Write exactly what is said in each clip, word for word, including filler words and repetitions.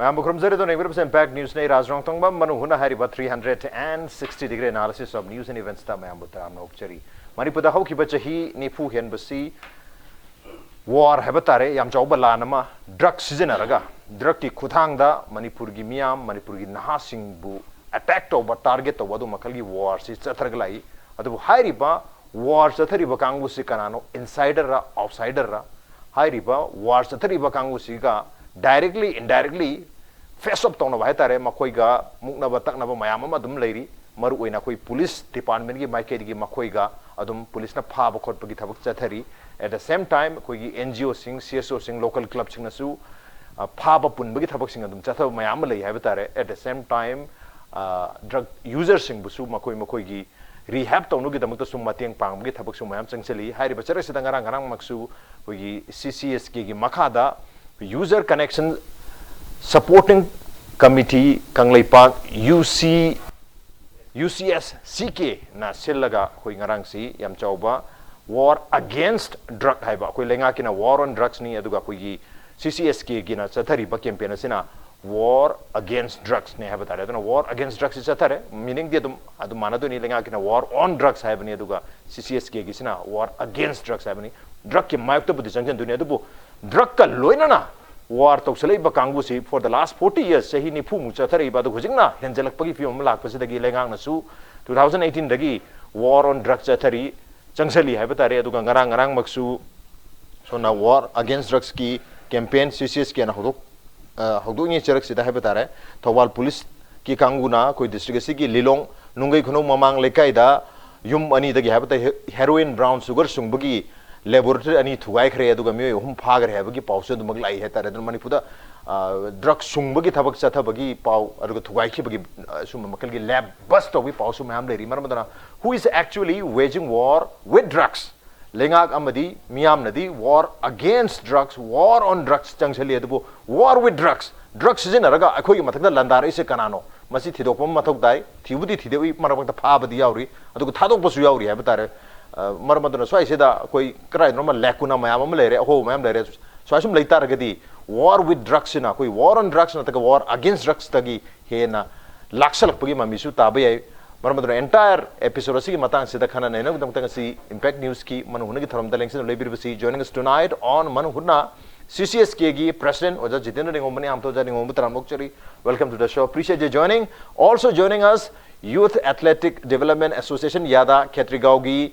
ꯃꯌꯥꯝꯕꯨ ꯈꯨꯔꯨꯝꯖꯔꯤ꯫ ꯑꯗꯨꯅ ꯌꯦꯡꯕꯤꯔꯤꯕꯁꯤ Impact News ꯅꯤ꯫ ꯔꯥꯖ ꯔꯣꯡꯊꯣꯡꯕꯝ ꯃꯅꯨꯡ ꯍꯨꯠꯅ ꯍꯥꯏꯔꯤꯕ three hundred and sixty degree analysis of news and events ꯇ ꯃꯌꯥꯝꯕꯨ ꯇꯔꯥꯝꯅ ꯑꯣꯛꯆꯔꯤ꯫ ꯃꯅꯤꯄꯨꯔꯗ ꯍꯧꯈꯤꯕ ꯆꯍꯤ ꯅꯤꯐꯨ ꯍꯦꯟꯕꯁꯤ war ꯍꯥꯏꯕ ꯇꯥꯔꯦ, ꯌꯥꯝ ꯆꯥꯎꯕ ꯂꯥꯟ ꯑꯃ drug ꯁꯤꯖꯤꯟꯅꯔꯒ, drug ꯀꯤ ꯈꯨꯠꯊꯥꯡꯗ ꯃꯅꯤꯄꯨꯔꯒꯤ ꯃꯤꯌꯥꯝ, ꯃꯅꯤꯄꯨꯔꯒꯤ ꯅꯍꯥꯁꯤꯡꯕꯨ attack ꯇꯧꯕ, target ꯇꯧꯕ ꯑꯗꯨ ꯃꯈꯜꯒꯤ war ꯁꯤ ꯆꯠꯊꯔꯒ ꯂꯥꯛꯏ꯫ ꯑꯗꯨꯕꯨ ꯍꯥꯏꯔꯤꯕ war ꯆꯠꯊꯔꯤꯕ ꯀꯥꯡꯕꯨꯁꯤ ꯀꯅꯥꯅꯣ? Insider ꯔ, outsider ꯔ? ꯍꯥꯏꯔꯤꯕ war ꯆꯠꯊꯔꯤꯕ ꯀꯥꯡꯕꯨꯁꯤꯒ directly, indirectly face off ꯇꯧꯅꯕ ꯍꯥꯏꯇꯥꯔꯦ, ꯃꯈꯣꯏꯒ ꯃꯨꯛꯅꯕ ꯇꯛꯅꯕ ꯃꯌꯥꯝ ꯑꯃ ꯑꯗꯨꯝ ꯂꯩꯔꯤ꯫ ꯃꯔꯨꯑꯣꯏꯅ ꯑꯩꯈꯣꯏ police department ꯀꯤ ꯃꯥꯏꯀꯩꯗꯒꯤ ꯃꯈꯣꯏꯒ ꯑꯗꯨꯝ police ꯅ ꯐꯥꯕ ꯈꯣꯠꯄꯒꯤ ꯊꯕꯛ ꯆꯠꯊꯔꯤ꯫ At the same time, ꯑꯩꯈꯣꯏꯒꯤ N G O ꯁꯤꯡ, C S O ꯁꯤꯡ, local club ꯁꯤꯡꯅꯁꯨ, ꯑ, ꯐꯥꯕ ꯄꯨꯟꯕꯒꯤ ꯊꯕꯛꯁꯤꯡ ꯑꯗꯨꯝ ꯆꯠꯊꯕ ꯃꯌꯥꯝ ꯑꯃ ꯂꯩ ꯍꯥꯏꯕ ꯇꯥꯔꯦ꯫ At the same time, ꯑ, drug user ꯁꯤꯡꯕꯨꯁꯨ ꯃꯈꯣꯏ ꯃꯈꯣꯏꯒꯤ rehab ꯇꯧꯅꯕꯒꯤꯗꯃꯛꯇꯁꯨ ꯃꯇꯦꯡ ꯄꯥꯡꯕꯒꯤ ꯊꯕꯛꯁꯨ ꯃꯌꯥꯝ ꯆꯪꯁꯤꯜꯂꯤ꯫ ꯍꯥꯏꯔꯤꯕ ꯆꯔꯛꯁꯤꯗ ꯉꯔꯥꯡ ꯉꯔꯥꯡꯃꯛꯁꯨ ꯑꯩꯈꯣꯏꯒꯤ C C S K ꯒꯤ ꯃꯈꯥꯗ User Connection Supporting Committee Kangleipak, U C, U C S C K ꯅ ꯁꯤꯜꯂꯒ ꯑꯩꯈꯣꯏ ꯉꯔꯥꯡꯁꯤ ꯌꯥꯝ ꯆꯥꯎꯕ War Against Drug ꯍꯥꯏꯕ, ꯑꯩꯈꯣꯏ ꯂꯩꯉꯥꯛꯀꯤꯅ War on Drugs ꯅꯤ, ꯑꯗꯨꯒ ꯑꯩꯈꯣꯏꯒꯤ C C S K ꯒꯤꯅ ꯆꯠꯊꯔꯤꯕ campaign ꯑꯁꯤꯅ War Against Drugs ꯅꯤ ꯍꯥꯏꯕ ꯇꯥꯔꯦ꯫ ꯑꯗꯨꯅ War Against Drugs ꯁꯤ ꯆꯠꯊꯔꯦ, meaning ꯗꯤ ꯑꯗꯨꯝ ꯑꯗꯨꯝ ꯃꯥꯟꯅꯗꯣꯏꯅꯤ꯫ ꯂꯩꯉꯥꯛꯀꯤꯅ War on Drugs ꯍꯥꯏꯕꯅꯤ, ꯑꯗꯨꯒ C C S K ꯒꯤꯁꯤꯅ War Against Drugs ꯍꯥꯏꯕꯅꯤ꯫ Drug ꯀꯤ ꯃꯥꯌꯣꯛꯇꯕꯨꯗꯤ ꯆꯪꯁꯤꯟꯗꯣꯏꯅꯤ, ꯑꯗꯨꯕꯨ drug ꯀ ꯂꯣꯏꯅꯅ war ꯇꯧꯁꯜꯂꯛꯏꯕ ꯀꯥꯡꯕꯨꯁꯤ for the last forty years, ꯆꯍꯤ ꯅꯤꯐꯨꯃꯨꯛ ꯆꯠꯊꯔꯛꯏꯕ, ꯑꯗꯨ ꯍꯧꯖꯤꯛꯅ ꯍꯦꯟꯖꯜꯂꯛꯄꯒꯤ ꯐꯤꯕꯝ ꯑꯃ ꯂꯥꯛꯄꯁꯤꯗꯒꯤ ꯂꯩꯉꯥꯛꯅꯁꯨ two thousand eighteen ꯗꯒꯤ War on Drugs ꯆꯠꯊꯔꯤ, ꯆꯪꯁꯜꯂꯤ ꯍꯥꯏꯕ ꯇꯥꯔꯦ꯫ ꯑꯗꯨꯒ ꯉꯔꯥꯡ ꯉꯔꯥꯡꯃꯛꯁꯨ ꯁꯣꯝꯅ War Against Drugs ꯀꯤ campaign C C S K ꯅ ꯍꯧꯗꯣꯛ-, ꯑ, ꯍꯧꯗꯣꯛꯏꯉꯩ ꯆꯔꯛꯁꯤꯗ ꯍꯥꯏꯕ ꯇꯥꯔꯦ, ꯊꯧꯕꯥꯜ police ꯀꯤ ꯀꯥꯡꯕꯨꯅ ꯑꯩꯈꯣꯏ district ꯑꯁꯤꯒꯤ ꯂꯤꯂꯣꯡ ꯅꯨꯡꯒꯩ ꯈꯨꯅꯧ ꯃꯃꯥꯡ ꯂꯩꯀꯥꯏꯗ ꯌꯨꯝ ꯑꯅꯤꯗꯒꯤ ꯍꯥꯏꯕ ꯇꯥꯔꯦ, ꯍꯦ-, heroin brown sugar ꯁꯨꯡꯕꯒꯤ laboratory ꯑꯅꯤ ꯊꯨꯒꯥꯏꯈ꯭ꯔꯦ, ꯑꯗꯨꯒ ꯃꯤꯑꯣꯏ ꯑꯍꯨꯝ ꯐꯥꯈ꯭ꯔꯦ ꯍꯥꯏꯕꯒꯤ ꯄꯥꯎꯁꯨ ꯑꯗꯨꯃꯛ ꯂꯥꯛꯏ ꯍꯥꯏꯇꯥꯔꯦ꯫ ꯑꯗꯨꯅ ꯃꯅꯤꯄꯨꯔꯗ, ꯑ, drug ꯁꯨꯡꯕꯒꯤ ꯊꯕꯛ ꯆꯠꯊꯕꯒꯤ ꯄꯥꯎ, ꯑꯗꯨꯒ ꯊꯨꯒꯥꯏꯈꯤꯕꯒꯤ, ꯑ, ꯁꯨꯝꯕ ꯃꯈꯜꯒꯤ lab bust ꯇꯧꯕꯒꯤ ꯄꯥꯎꯁꯨ ꯃꯌꯥꯝ ꯂꯩꯔꯤ꯫ ꯃꯔꯝ ꯑꯗꯨꯅ, who is actually waging war with drugs? ꯂꯩꯉꯥꯛ ꯑꯃꯗꯤ ꯃꯤꯌꯥꯝꯅꯗꯤ War Against Drugs, War on Drugs ꯆꯪꯁꯤꯜꯂꯤ, ꯑꯗꯨꯕꯨ War with Drugs, drug ꯁꯤꯖꯤꯟꯅꯔꯒ ꯑꯩꯈꯣꯏꯒꯤ ꯃꯊꯛꯇ ꯂꯥꯟꯗꯥꯔꯛꯏꯁꯦ ꯀꯅꯥꯅꯣ? ꯃꯁꯤ ꯊꯤꯗꯣꯛꯄ ꯑꯃ ꯃꯊꯧ ꯇꯥꯏ꯫ ꯊꯤꯕꯨꯗꯤ ꯊꯤꯗꯣꯛꯏ, ꯃꯔꯛ ꯃꯔꯛꯇ ꯐꯥꯕꯗꯤ ꯌꯥꯎꯔꯤ, ꯑꯗꯨꯒ ꯊꯥꯗꯣꯛꯄꯁꯨ ꯌꯥꯎꯔꯤ ꯍꯥꯏꯕ ꯇꯥꯔꯦ꯫ ꯑ, ꯃꯔꯝ ꯑꯗꯨꯅ ꯁ꯭ꯋꯥꯏꯁꯤꯗ ꯑꯩꯈꯣꯏ ꯀꯗꯥꯏꯗꯅꯣꯃ lacuna ꯃꯌꯥꯝ ꯑꯃ ꯂꯩꯔꯦ, ꯑꯍꯣꯕ ꯃꯌꯥꯝ ꯂꯩꯔꯦ꯫ ꯁꯨꯃꯥꯏ ꯁꯨꯝ ꯂꯩꯇꯥꯔꯒꯗꯤ war with drugsꯁꯤꯅ, ꯑꯩꯈꯣꯏ war on drugs ꯅꯠꯇ꯭ꯔꯒ war against drugsꯇꯒꯤ ꯍꯦꯟꯅ ꯂꯥꯛꯁꯜꯂꯛꯄꯒꯤ ꯃꯃꯤꯁꯨ ꯇꯥꯕ ꯌꯥꯏ꯫ ꯃꯔꯝ ꯑꯗꯨꯅ entire episode ꯑꯁꯤꯒꯤ ꯃꯇꯥꯡꯁꯤꯗ ꯈꯟꯅ ꯅꯩꯅꯕꯒꯤꯗꯃꯛꯇ ꯉꯁꯤ Impact Newsꯀꯤ ꯃꯅꯨꯡ ꯍꯨꯠꯅꯒꯤ ꯊꯧꯔꯝꯗ ꯂꯦꯡꯁꯤꯟꯗꯨꯅ ꯂꯩꯕꯤꯔꯤꯕꯁꯤ, joining us tonight on ꯃꯅꯨꯡ ꯍꯨꯠꯅ, CCSKꯒꯤ president ꯑꯣꯖꯥ ꯖꯤꯇꯦꯟꯗ꯭ꯔ ꯅꯤꯉꯣꯝꯕꯅꯤ꯫ ꯌꯥꯝ ꯇꯧꯖ ꯅꯤꯉꯣꯝꯕ ꯇꯔꯥꯝꯅ ꯑꯣꯛꯆꯔꯤ꯫ Welcome to the show. Appreciate your joining. Also joining us, Youth Athletic Development Association, ꯌꯥꯗꯥ ꯈꯦꯇ꯭ꯔꯤꯒꯥꯎꯒꯤ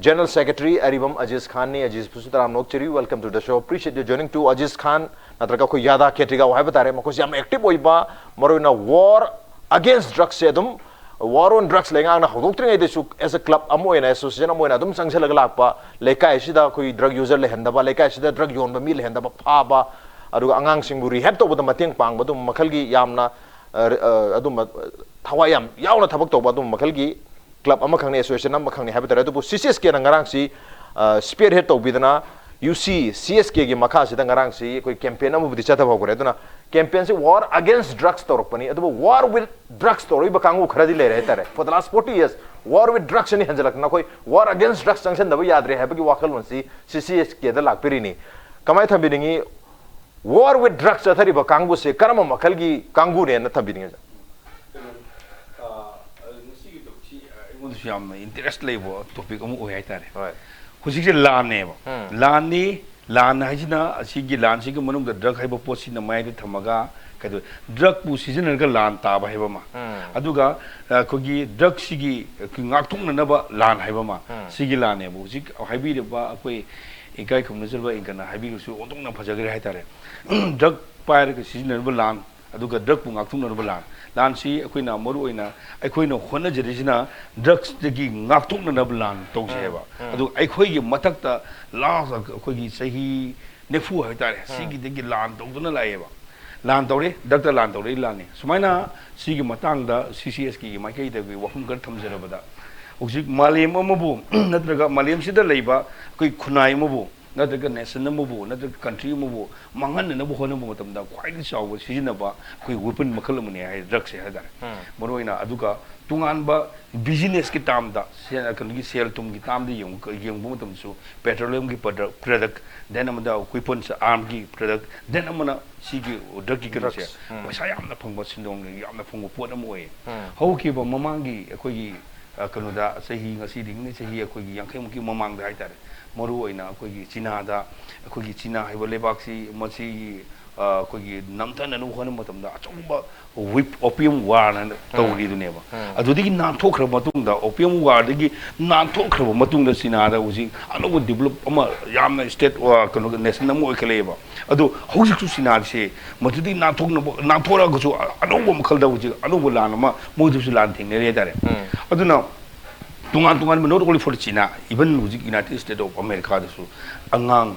General Secretary ꯑꯔꯤꯕꯝ ꯑꯖꯤꯖ ꯈꯥꯟꯅꯤ꯫ ꯑꯖꯤꯖꯄꯨꯁꯨ ꯇꯔꯥꯝꯅ ꯑꯣꯛꯆꯔꯤ꯫ Welcome to the show. Appreciate your joining to Aziz ꯈꯥꯟ, ꯅꯠꯇ꯭ꯔꯒ ꯑꯩꯈꯣꯏ ꯌꯥꯗꯥ ꯈꯦꯇ꯭ꯔꯤꯒꯥꯎ ꯍꯥꯏꯕ ꯇꯥꯔꯦ꯫ ꯃꯈꯣꯏꯁꯤ ꯌꯥꯝꯅ active ꯑꯣꯏꯕ, ꯃꯔꯨꯑꯣꯏꯅ war against drugsꯁꯦ ꯑꯗꯨꯝ, war on drugsꯂꯩꯉꯥꯛꯅ ꯍꯧꯗꯣꯛꯇ꯭ꯔꯤꯉꯩꯗꯁꯨ as a club ꯑꯃ ꯑꯣꯏꯅ, association ꯑꯃ ꯑꯣꯏꯅ ꯑꯗꯨꯝ ꯆꯪꯁꯤꯜꯂꯒ ꯂꯥꯛꯄ, ꯂꯩꯀꯥꯏ ꯑꯁꯤꯗ ꯑꯩꯈꯣꯏ drug user ꯂꯩꯍꯟꯗꯕ, ꯂꯩꯀꯥꯏ ꯑꯁꯤꯗ drug ꯌꯣꯟꯕ ꯃꯤ ꯂꯩꯍꯟꯗꯕ, ꯐꯥꯕ, ꯑꯗꯨꯒ ꯑꯉꯥꯡꯁꯤꯡꯕꯨ rehab ꯇꯧꯕꯗ ꯃꯇꯦꯡ ꯄꯥꯡꯕ, ꯑꯗꯨꯝꯕ ꯃꯈꯜꯒꯤ ꯌꯥꯝꯅ, ꯑ, ꯑ, ꯑꯗꯨꯝꯕ ꯊꯋꯥꯏ ꯌꯥꯝ ꯌꯥꯎꯅ ꯊꯕꯛ ꯇꯧꯕ ꯑꯗꯨꯝꯕ ꯃꯈꯜꯒꯤ club ꯑꯃꯈꯛꯅꯤ, association ꯑꯃꯈꯛꯅꯤ ꯍꯥꯏꯕ ꯇꯥꯔꯦ꯫ ꯑꯗꯨꯕꯨ CCSKꯅ ꯉꯔꯥꯡꯁꯤ, ꯑ, spearhead ꯇꯧꯕꯤꯗꯅ UC CSKꯒꯤ ꯃꯈꯥꯁꯤꯗ ꯉꯔꯥꯡꯁꯤ ꯑꯩꯈꯣꯏ campaign ꯑꯃꯕꯨꯗꯤ ꯆꯠꯊꯕ ꯍꯧꯈ꯭ꯔꯦ꯫ ꯑꯗꯨꯅ campaignꯁꯤ war against drugs ꯇꯧꯔꯛꯄꯅꯤ, ꯑꯗꯨꯕꯨ war with drugs ꯇꯧꯔꯛꯏꯕ ꯀꯥꯡꯕꯨ ꯈꯔꯗꯤ ꯂꯩꯔꯦ ꯍꯥꯏꯇꯥꯔꯦ꯫ For the last forty years war with drugsꯅꯤ ꯍꯦꯟꯖꯜꯂꯛꯇꯅ, ꯑꯩꯈꯣꯏ war against drugs ꯆꯪꯁꯤꯟꯗꯕ ꯌꯥꯗ꯭ꯔꯦ ꯍꯥꯏꯕꯒꯤ ꯋꯥꯈꯜꯂꯣꯟꯁꯤ CCSKꯗ ꯂꯥꯛꯄꯤꯔꯤꯅꯤ꯫ ꯀꯃꯥꯏꯅ ꯊꯝꯕꯤꯅꯤꯡꯉꯤ? War with drugs ꯆꯠꯊꯔꯤꯕ ꯀꯥꯡꯕꯨꯁꯦ ꯀꯔꯝꯕ ꯃꯈꯜꯒꯤ ꯀꯥꯡꯕꯨꯅꯦꯅ ꯊꯝꯕꯤꯅꯤꯡꯉꯤ? ꯀꯩꯅꯣ, ꯑ, ꯑ, ꯃꯁꯤꯒꯤ ꯇꯣꯄꯤꯛꯁꯤ, ꯑ, ꯑꯩꯉꯣꯟꯗꯁꯨ ꯌꯥꯝꯅ interest ꯂꯩꯕ topic ꯑꯃ ꯑꯣꯏ ꯍꯥꯏꯇꯥꯔꯦ꯫ ꯍꯣꯏ꯫ ꯍꯧꯖꯤꯛꯁꯦ ꯂꯥꯟꯅꯦꯕ꯫ ꯎꯝ꯫ ꯂꯥꯟꯅꯤ, ꯂꯥꯟ ꯍꯥꯏꯁꯤꯅ, ꯑꯁꯤꯒꯤ ꯂꯥꯟꯁꯤꯒꯤ ꯃꯅꯨꯡꯗ drug ꯍꯥꯏꯕ ꯄꯣꯠꯁꯤꯅ ꯃꯌꯥꯏꯗ ꯊꯝꯃꯒ, ꯀꯩꯗꯧ-, drugꯄꯨ ꯁꯤꯖꯤꯟꯅꯔꯒ ꯂꯥꯟ ꯇꯥꯕ ꯍꯥꯏꯕ ꯑꯃ꯫ ꯎꯝ꯫ ꯑꯗꯨꯒ, ꯑ, ꯑꯩꯈꯣꯏꯒꯤ drugꯁꯤꯒꯤ, ꯑꯩꯈꯣꯏ ꯉꯥꯛꯊꯣꯛꯅꯅꯕ ꯂꯥꯟ ꯍꯥꯏꯕ ꯑꯃ꯫ ꯎꯝ꯫ ꯁꯤꯒꯤ ꯂꯥꯟꯅꯦꯕ꯫ ꯍꯧꯖꯤꯛ ꯍꯥꯏꯕꯤꯔꯤꯕ ꯑꯩꯈꯣꯏ ꯏꯀꯥꯏ ꯈꯨꯝꯅꯖꯔꯕ ꯏꯪꯀꯅ ꯍꯥꯏꯕꯤꯔꯁꯨ ꯑꯣꯟꯊꯣꯛꯅ ꯐꯖꯈ꯭ꯔꯦ ꯍꯥꯏꯇꯥꯔꯦ꯫ Drug ꯄꯥꯏꯔꯒ ꯁꯤꯖꯤꯟꯅꯔꯤꯕ ꯂꯥꯟ, ꯑꯗꯨꯒ drugꯄꯨ ꯉꯥꯛꯊꯣꯛꯅꯔꯕ ꯂꯥꯟ꯫ ꯂꯥꯟꯁꯤ ꯑꯩꯈꯣꯏꯅ ꯃꯔꯨ ꯑꯣꯏꯅ ꯑꯩꯈꯣꯏꯅ ꯍꯣꯠꯅꯖꯔꯤꯁꯤꯅ drugsꯇꯒꯤ ꯉꯥꯛꯊꯣꯛꯅꯅꯕ ꯂꯥꯟ ꯇꯧꯁꯦ ꯍꯥꯏꯕ꯫ ꯎꯝ꯫ ꯑꯗꯨ ꯑꯩꯈꯣꯏꯒꯤ ꯃꯊꯛꯇ last ꯑꯩꯈꯣꯏꯒꯤ ꯆꯍꯤ ꯅꯤꯐꯨ ꯍꯥꯏꯇꯥꯔꯦ, ꯁꯤꯒꯤꯗꯒꯤ ꯂꯥꯟ ꯇꯧꯗꯨꯅ ꯂꯥꯛꯑꯦꯕ꯫ ꯂꯥꯟ ꯇꯧꯔꯦ, drugꯇ ꯂꯥꯟ ꯇꯧꯔꯛꯏ ꯂꯥꯟꯅꯤ꯫ ꯁꯨꯃꯥꯏꯅ ꯁꯤꯒꯤ ꯃꯇꯥꯡꯗ CCSKꯒꯤ ꯃꯥꯏꯀꯩꯗꯒꯤ ꯋꯥꯐꯝ ꯈꯔ ꯊꯝꯖꯔꯕꯗ, ꯍꯧꯖꯤꯛ ꯃꯥꯂꯦꯝ ꯑꯃꯕꯨ ꯅꯠꯇ꯭ꯔꯒ ꯃꯥꯂꯦꯝꯁꯤꯗ ꯂꯩꯕ ꯑꯩꯈꯣꯏ ꯈꯨꯟꯅꯥꯏ ꯑꯃꯕꯨ ꯅꯠꯇ꯭ꯔꯒ ꯅꯦꯁꯟ ꯑꯃꯕꯨ ꯅꯠꯇ꯭ꯔꯒ ꯀꯟꯇ꯭ꯔꯤ ꯑꯃꯕꯨ ꯃꯥꯡꯍꯟꯅꯅꯕ ꯍꯣꯠꯅꯕ ꯃꯇꯝꯗ ꯈ꯭ꯋꯥꯏꯗꯒꯤ ꯆꯥꯎꯕ ꯁꯤꯖꯤꯟꯅꯕ ꯑꯩꯈꯣꯏ ꯋꯦꯄꯟ ꯃꯈꯜ ꯑꯃꯅꯤ ꯍꯥꯏ ꯗ꯭ꯔꯒꯁꯦ ꯍꯥꯏꯇꯥꯔꯦ꯫ ꯃꯔꯨꯑꯣꯏꯅ ꯑꯗꯨꯒ ꯇꯣꯉꯥꯟꯕ ꯕꯤꯖꯤꯅꯦꯁꯀꯤ ꯇꯥꯝꯗ ꯁꯦ- ꯀꯩꯅꯣꯒꯤ ꯁꯦꯜ ꯊꯨꯝꯒꯤ ꯇꯥꯝꯗ ꯌꯦꯡꯕ ꯌꯦꯡꯕ ꯃꯇꯝꯗꯁꯨ ꯄꯦꯇ꯭ꯔꯣꯂꯤꯌꯝꯒꯤ ꯄ꯭ꯔꯗꯛ ꯗꯦꯟ ꯑꯃꯗ ꯋꯦꯄꯟꯁ ꯑꯥꯔꯝꯒꯤ ꯄ꯭ꯔꯗꯛ ꯗꯦꯟ ꯑꯃꯅ ꯁꯤꯒꯤ ꯗ꯭ꯔꯒꯀꯤ ꯀꯩꯅꯣꯁꯦ ꯗ꯭ꯔꯒꯁ ꯎꯝ ꯄꯩꯁꯥ ꯌꯥꯝꯅ ꯐꯪꯕ ꯁꯤꯟꯗꯣꯡ ꯌꯥꯝꯅ ꯐꯪꯕ ꯄꯣꯠ ꯑꯃ ꯑꯣꯏꯌꯦ꯫ ꯎꯝ ꯍꯧꯈꯤꯕ ꯃꯃꯥꯡꯒꯤ ꯑꯩꯈꯣꯏꯒꯤ ꯑ, ꯀꯩꯅꯣꯗ ꯆꯍꯤ ꯉꯁꯤꯗꯒꯤꯅ ꯆꯍꯤ ꯑꯩꯈꯣꯏꯒꯤ ꯌꯥꯡꯈꯩꯃꯨꯛꯀꯤ ꯃꯃꯥꯡꯗ ꯍꯥꯏꯇꯥꯔꯦ꯫ ꯃꯔꯨꯑꯣꯏꯅ ꯑꯩꯈꯣꯏꯒꯤ ꯆꯤꯅꯥꯗ ꯑꯩꯈꯣꯏꯒꯤ ꯆꯤꯅꯥ ꯍꯥꯏꯕ ꯂꯩꯕꯥꯛꯁꯤ ꯃꯁꯤꯒꯤ ꯑ, ꯑꯩꯈꯣꯏꯒꯤ ꯅꯝꯊꯅꯅꯕ ꯍꯣꯠꯅꯕ ꯃꯇꯝꯗ ꯑꯆꯧꯕ ꯋꯤꯞ ꯑꯣꯄꯤꯌꯝ ꯋꯥꯔꯅ ꯎꯝ ꯇꯧꯔꯤꯗꯨꯅꯦꯕ꯫ ꯎꯝ ꯑꯗꯨꯗꯒꯤ ꯅꯥꯟꯊꯣꯛꯈ꯭ꯔꯕ ꯃꯇꯨꯡꯗ ꯑꯣꯄꯤꯌꯝ ꯋꯥꯔꯗꯒꯤ ꯅꯥꯟꯊꯣꯛꯈ꯭ꯔꯕ ꯃꯇꯨꯡꯗ ꯆꯤꯅꯥꯗ ꯍꯧꯖꯤꯛ ꯑꯅꯧꯕ ꯗꯤꯕꯂꯞ ꯑꯃ ꯌꯥꯝꯅ ꯁ꯭ꯇꯦꯠ ꯑ, ꯀꯩꯅꯣ ꯅꯦꯁꯟ ꯑꯃ ꯑꯣꯏꯈꯠꯂꯛꯑꯦꯕ꯫ ꯑꯗꯣ ꯍꯧꯖꯤꯛꯁꯨ ꯆꯤꯅꯥꯁꯦ ꯃꯗꯨꯗꯒꯤ ꯅꯥꯟꯊꯣꯛꯅꯕ ꯅꯥꯟꯊꯣꯛꯑꯒꯁꯨ ꯑꯅꯧꯕ ꯃꯈꯜꯗ ꯍꯧꯖꯤꯛ ꯑꯅꯧꯕ ꯂꯥꯟ ꯑꯃ ꯃꯣꯏꯗꯁꯨ ꯂꯥꯟ ꯊꯦꯡꯅꯔꯤ ꯍꯥꯏꯇꯥꯔꯦ꯫ ꯎꯝ ꯑꯗꯨꯅ ꯇꯣꯉꯥꯟ ꯇꯣꯉꯥꯟꯕ not only for China, even ꯍꯧꯖꯤꯛ United States of America ꯗꯁꯨ ꯑꯉꯥꯡ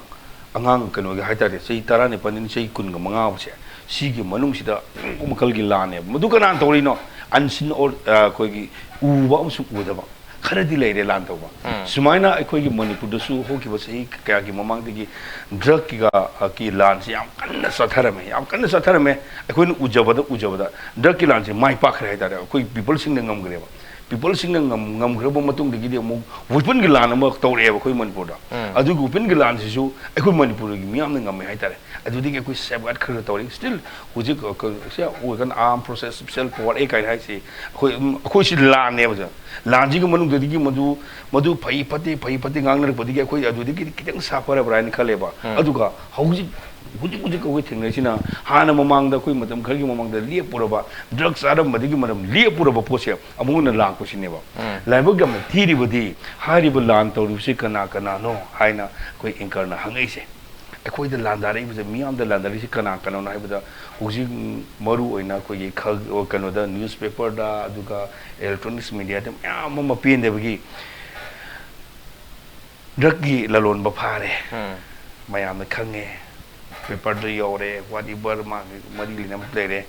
ꯑꯉꯥꯡ ꯀꯩꯅꯣꯒꯤ ꯍꯥꯏꯇꯥꯔꯦ ꯆꯍꯤ ꯇꯔꯥꯅꯤꯄꯥꯟꯗꯒꯤ ꯆꯍꯤ ꯀꯨꯟꯒ ꯃꯉꯥ ꯐꯥꯎꯁꯦ ꯁꯤꯒꯤ ꯃꯅꯨꯡꯁꯤꯗ ꯑꯅꯧꯕ ꯃꯈꯜꯒꯤ ꯂꯥꯟꯅꯦꯕ꯫ ꯃꯗꯨ ꯀꯅꯥꯅ ꯇꯧꯔꯤꯅꯣ? Unseen or ꯑ, ꯑꯩꯈꯣꯏꯒꯤ ꯎꯕ ꯑꯃꯁꯨꯡ ꯎꯗꯕ ꯈꯔꯗꯤ ꯂꯩꯔꯦ ꯂꯥꯟ ꯇꯧꯕ꯫ ꯎꯝ ꯁꯨꯃꯥꯏꯅ ꯑꯩꯈꯣꯏꯒꯤ ꯃꯅꯤꯄꯨꯔꯗꯁꯨ ꯍꯧꯈꯤꯕ ꯆꯍꯤ ꯀꯌꯥꯒꯤ ꯃꯃꯥꯡꯗꯒꯤ ꯗ꯭ꯔꯒꯀꯤꯒ ꯑ, ꯀꯤ ꯂꯥꯟꯁꯤ ꯌꯥꯝ ꯀꯟꯅ ꯆꯠꯊꯔꯝꯃꯦ, ꯌꯥꯝ ꯀꯟꯅ ꯆꯠꯊꯔꯝꯃꯦ꯫ ꯑꯩꯈꯣꯏꯅ ꯎꯖꯕꯗ ꯎꯖꯕꯗ ꯗ꯭ꯔꯒꯀꯤ ꯂꯥꯟꯁꯤ ꯃꯥꯏ ꯄꯥꯛꯈ꯭ꯔꯦ ꯍꯥꯏꯇꯥꯔꯦ꯫ ꯑꯩꯈꯣꯏ ꯄꯤꯄꯜꯁꯤꯡꯅ ꯉꯝꯈ꯭ꯔꯦꯕ꯫ ꯄꯤꯄꯜꯁꯤꯡꯅ ꯉꯝ ꯉꯝꯈ꯭ꯔꯕ ꯃꯇꯨꯡꯗꯒꯤꯗꯤ ꯑꯃꯨꯛ ꯋꯦꯄꯟꯒꯤ ꯂꯥꯟ ꯑꯃ ꯇꯧꯔꯛꯑꯦꯕ ꯑꯩꯈꯣꯏ ꯃꯅꯤꯄꯨꯔꯗ꯫ ꯎꯝ ꯑꯗꯨꯒꯤ ꯋꯦꯄꯟꯒꯤ ꯂꯥꯟꯁꯤꯁꯨ ꯑꯩꯈꯣꯏ ꯃꯅꯤꯄꯨꯔꯒꯤ ꯃꯤꯌꯥꯝꯅ ꯉꯝꯃꯦ ꯍꯥꯏꯇꯥꯔꯦ꯫ ꯑꯗꯨꯗꯒꯤ ꯑꯩꯈꯣꯏ ꯁꯦꯐꯒꯥꯔꯗ ꯈꯔ ꯈꯔ ꯇꯧꯔꯛꯏ꯫ ꯁ꯭ꯇꯤꯜ ꯍꯧꯖꯤꯛ ꯑ, ꯀ- ꯁꯦ ꯑꯣꯏꯒꯅ ꯑꯥꯔꯝ ꯄ꯭ꯔꯣꯁꯦꯁ ꯁꯦꯜꯐ ꯄꯋꯥꯔ ꯑꯦ ꯀꯥꯏꯅ ꯍꯥꯏꯁꯤ ꯑꯩꯈꯣꯏ ꯎꯝ, ꯑꯩꯈꯣꯏꯁꯤ ꯂꯥꯟꯅꯦꯕ ꯁꯦ꯫ ꯂꯥꯟꯁꯤꯒꯤ ꯃꯅꯨꯡꯗꯒꯤ ꯃꯗꯨ ꯃꯗꯨ ꯐꯩ ꯐꯠꯇꯦ ꯐꯩ ꯐꯠꯇꯦ ꯉꯥꯡꯅꯔꯛꯄꯗꯒꯤ ꯑꯩꯈꯣꯏ ꯑꯗꯨꯗꯒꯤꯗꯤ ꯈꯤꯇꯪ ꯁꯥꯐꯔꯕ꯭ꯔꯥ ꯍꯥꯏꯅ ꯈꯜꯂꯦꯕ꯫ ꯎꯝ ꯑꯗꯨꯒ ꯍꯧꯖꯤꯛ ꯍꯧꯖꯤꯛ ꯍꯧꯖꯤꯛ ꯑꯩꯈꯣꯏ ꯊꯦꯡꯅꯔꯤꯁꯤꯅ ꯍꯥꯟꯅ ꯃꯃꯥꯡꯗ ꯑꯩꯈꯣꯏ ꯃꯇꯝ ꯈꯔꯒꯤ ꯃꯃꯥꯡꯗ ꯂꯦꯞꯄꯨꯔꯕ ꯗ꯭ꯔꯒ ꯆꯥꯔꯝꯕꯗꯒꯤ ꯃꯔꯝ ꯂꯦꯞꯄꯨꯔꯕ ꯄꯣꯠꯁꯦ ꯑꯃꯨꯛ ꯍꯟꯅ ꯂꯥꯛꯄꯁꯤꯅꯦꯕ꯫ ꯎꯝ ꯂꯥꯏꯕꯛ ꯌꯥꯝꯅ ꯊꯤꯔꯤꯕꯗꯤ ꯍꯥꯏꯔꯤꯕ ꯂꯥꯟ ꯇꯧꯔꯤꯕꯁꯤ ꯀꯅꯥ ꯀꯅꯥꯅꯣ ꯍꯥꯏꯅ ꯑꯩꯈꯣꯏ ꯑꯦꯡꯀꯔꯅ ꯍꯪꯉꯛꯏꯁꯦ꯫ ꯑꯩꯈꯣꯏꯗ ꯂꯥꯟꯗꯥꯔꯛꯏꯕꯁꯦ, ꯃꯤꯌꯥꯝꯗ ꯂꯥꯟꯗꯥꯔꯛꯏꯁꯦ ꯀꯅꯥ ꯀꯅꯥꯅꯣ ꯍꯥꯏꯕꯗ ꯍꯧꯖꯤꯛ ꯃꯔꯨ ꯑꯣꯏꯅ ꯑꯩꯈꯣꯏꯒꯤ ꯈ- ꯀꯩꯅꯣꯗ ꯅ꯭ꯌꯨꯁꯄꯦꯄꯔꯗ ꯑꯗꯨꯒ ꯏꯂꯦꯛꯇ꯭ꯔꯣꯅꯤꯛꯁ ꯃꯦꯗꯤꯌꯥꯗ ꯃꯌꯥꯝ ꯑꯃ ꯄꯦꯟꯗꯕꯒꯤ ꯗ꯭ꯔꯒꯀꯤ ꯂꯂꯣꯟꯕ ꯐꯥꯔꯦ꯫ ꯎꯝ ꯃꯌꯥꯝꯅ ꯈꯪꯉꯦ, ꯄꯦꯄꯔꯗ ꯌꯧꯔꯦ, ꯋꯥꯔꯤ ꯕꯔꯃꯥꯒꯤ ꯃꯔꯤ ꯂꯩꯅꯕ ꯂꯩꯔꯦ꯫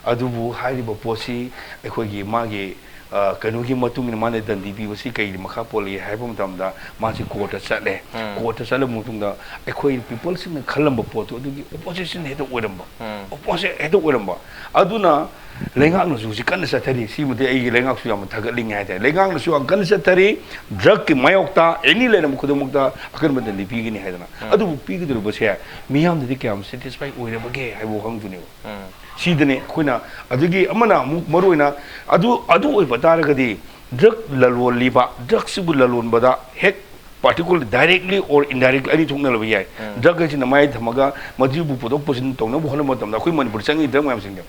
ꯑꯗꯨꯕꯨ ꯍꯥꯏꯔꯤꯕ ꯄꯣꯠꯁꯤ ꯑꯩꯈꯣꯏꯒꯤ ꯃꯥꯒꯤ ꯑ, ꯀꯩꯅꯣꯒꯤ ꯃꯇꯨꯡ ꯏꯟꯅ ꯃꯥꯅ ꯗꯟꯗꯤ ꯄꯤꯕꯁꯤ ꯀꯩꯒꯤ ꯃꯈꯥ ꯄꯣꯜꯂꯤ ꯍꯥꯏꯕ ꯃꯇꯝꯗ, ꯃꯥꯁꯤ ꯀꯣꯔꯠꯇ ꯆꯠꯂꯦ꯫ ꯎꯝ꯫ ꯀꯣꯔꯠꯇ ꯆꯠꯂꯕ ꯃꯇꯨꯡꯗ ꯑꯩꯈꯣꯏ ꯄꯤꯄꯜꯁꯤꯡꯅ ꯈꯜꯂꯝꯕ ꯄꯣꯠꯇꯨ ꯑꯗꯨꯒꯤ ꯑꯣꯄꯣꯖꯤꯁꯟ ꯍꯦꯛꯇ ꯑꯣꯏꯔꯝꯕ꯫ ꯎꯝ꯫ ꯑꯣꯄꯣꯖꯤꯠ ꯍꯦꯛꯇ ꯑꯣꯏꯔꯝꯕ꯫ ꯑꯗꯨꯅ ꯂꯩꯉꯥꯛꯅꯁꯨ ꯍꯧꯖꯤꯛ ꯀꯟꯅ ꯆꯠꯊꯔꯤ꯫ ꯁꯤꯃꯗꯤ ꯑꯩꯒꯤ ꯂꯩꯉꯥꯛꯁꯨ ꯌꯥꯝꯅ ꯊꯥꯒꯠꯅꯤꯡꯉꯦ ꯍꯥꯏꯇꯥꯔꯦ꯫ ꯂꯩꯉꯥꯛꯅꯁꯨ ꯌꯥꯝ ꯀꯟꯅ ꯆꯠꯊꯔꯤ꯫ ꯗ꯭ꯔꯒꯀꯤ ꯃꯥꯌꯣꯛꯇ ꯑꯦꯅꯤ ꯂꯩꯔꯝꯕ ꯈꯨꯗꯤꯡꯃꯛꯇ ꯑꯀꯟꯕ ꯗꯟꯗꯤ ꯄꯤꯒꯅꯤ ꯍꯥꯏꯗꯅ꯫ ꯎꯝ꯫ ꯑꯗꯨꯕꯨ ꯄꯤꯒꯗꯧꯔꯤꯕꯁꯦ ꯃꯤꯌꯥꯝꯗꯗꯤ ꯀꯌꯥꯝ ꯁꯦꯇꯤꯁꯐꯥꯏ ꯑꯣꯏꯔꯕꯒꯦ ꯍꯥꯏꯕ ꯋꯥꯍꯪꯗꯨꯅꯦꯕ꯫ ꯎꯝ꯫ ꯁꯤꯗꯅꯦ ꯑꯩꯈꯣꯏꯅ, ꯑꯗꯒꯤ ꯑꯃꯅ ꯑꯃꯨꯛ ꯃꯔꯨ ꯑꯣꯏꯅ ꯑꯗꯨ, ꯑꯗꯨ ꯑꯣꯏꯕ ꯇꯥꯔꯒꯗꯤ ꯗ꯭ꯔꯒ ꯂꯂꯣꯜꯂꯤꯕ, ꯗ꯭ꯔꯒꯁꯤꯕꯨ ꯂꯂꯣꯟꯕꯗ ꯍꯦꯛ ꯄꯥꯔꯇꯤꯀꯨꯂꯔ ꯗꯥꯏꯔꯦꯛꯂꯤ ꯑꯣꯔ ꯏꯟꯗꯥꯏꯔꯦꯛꯂꯤ ꯑꯅꯤ ꯊꯣꯛꯅ ꯂꯩꯕ ꯌꯥꯏ꯫ ꯎꯝ꯫ ꯗ꯭ꯔꯒ ꯍꯥꯏꯁꯤꯅ ꯃꯌꯥꯏ ꯊꯝꯃꯒ ꯃꯗꯨꯕꯨ ꯄꯨꯊꯣꯛ ꯄꯨꯁꯤꯟ ꯇꯧꯅꯕ ꯍꯣꯠꯅꯕ ꯃꯇꯝꯗ ꯑꯩꯈꯣꯏ ꯃꯅꯤꯄꯨꯔ ꯆꯪꯉꯤ ꯗ꯭ꯔꯒ ꯃꯌꯥꯝꯁꯤꯡꯁꯦ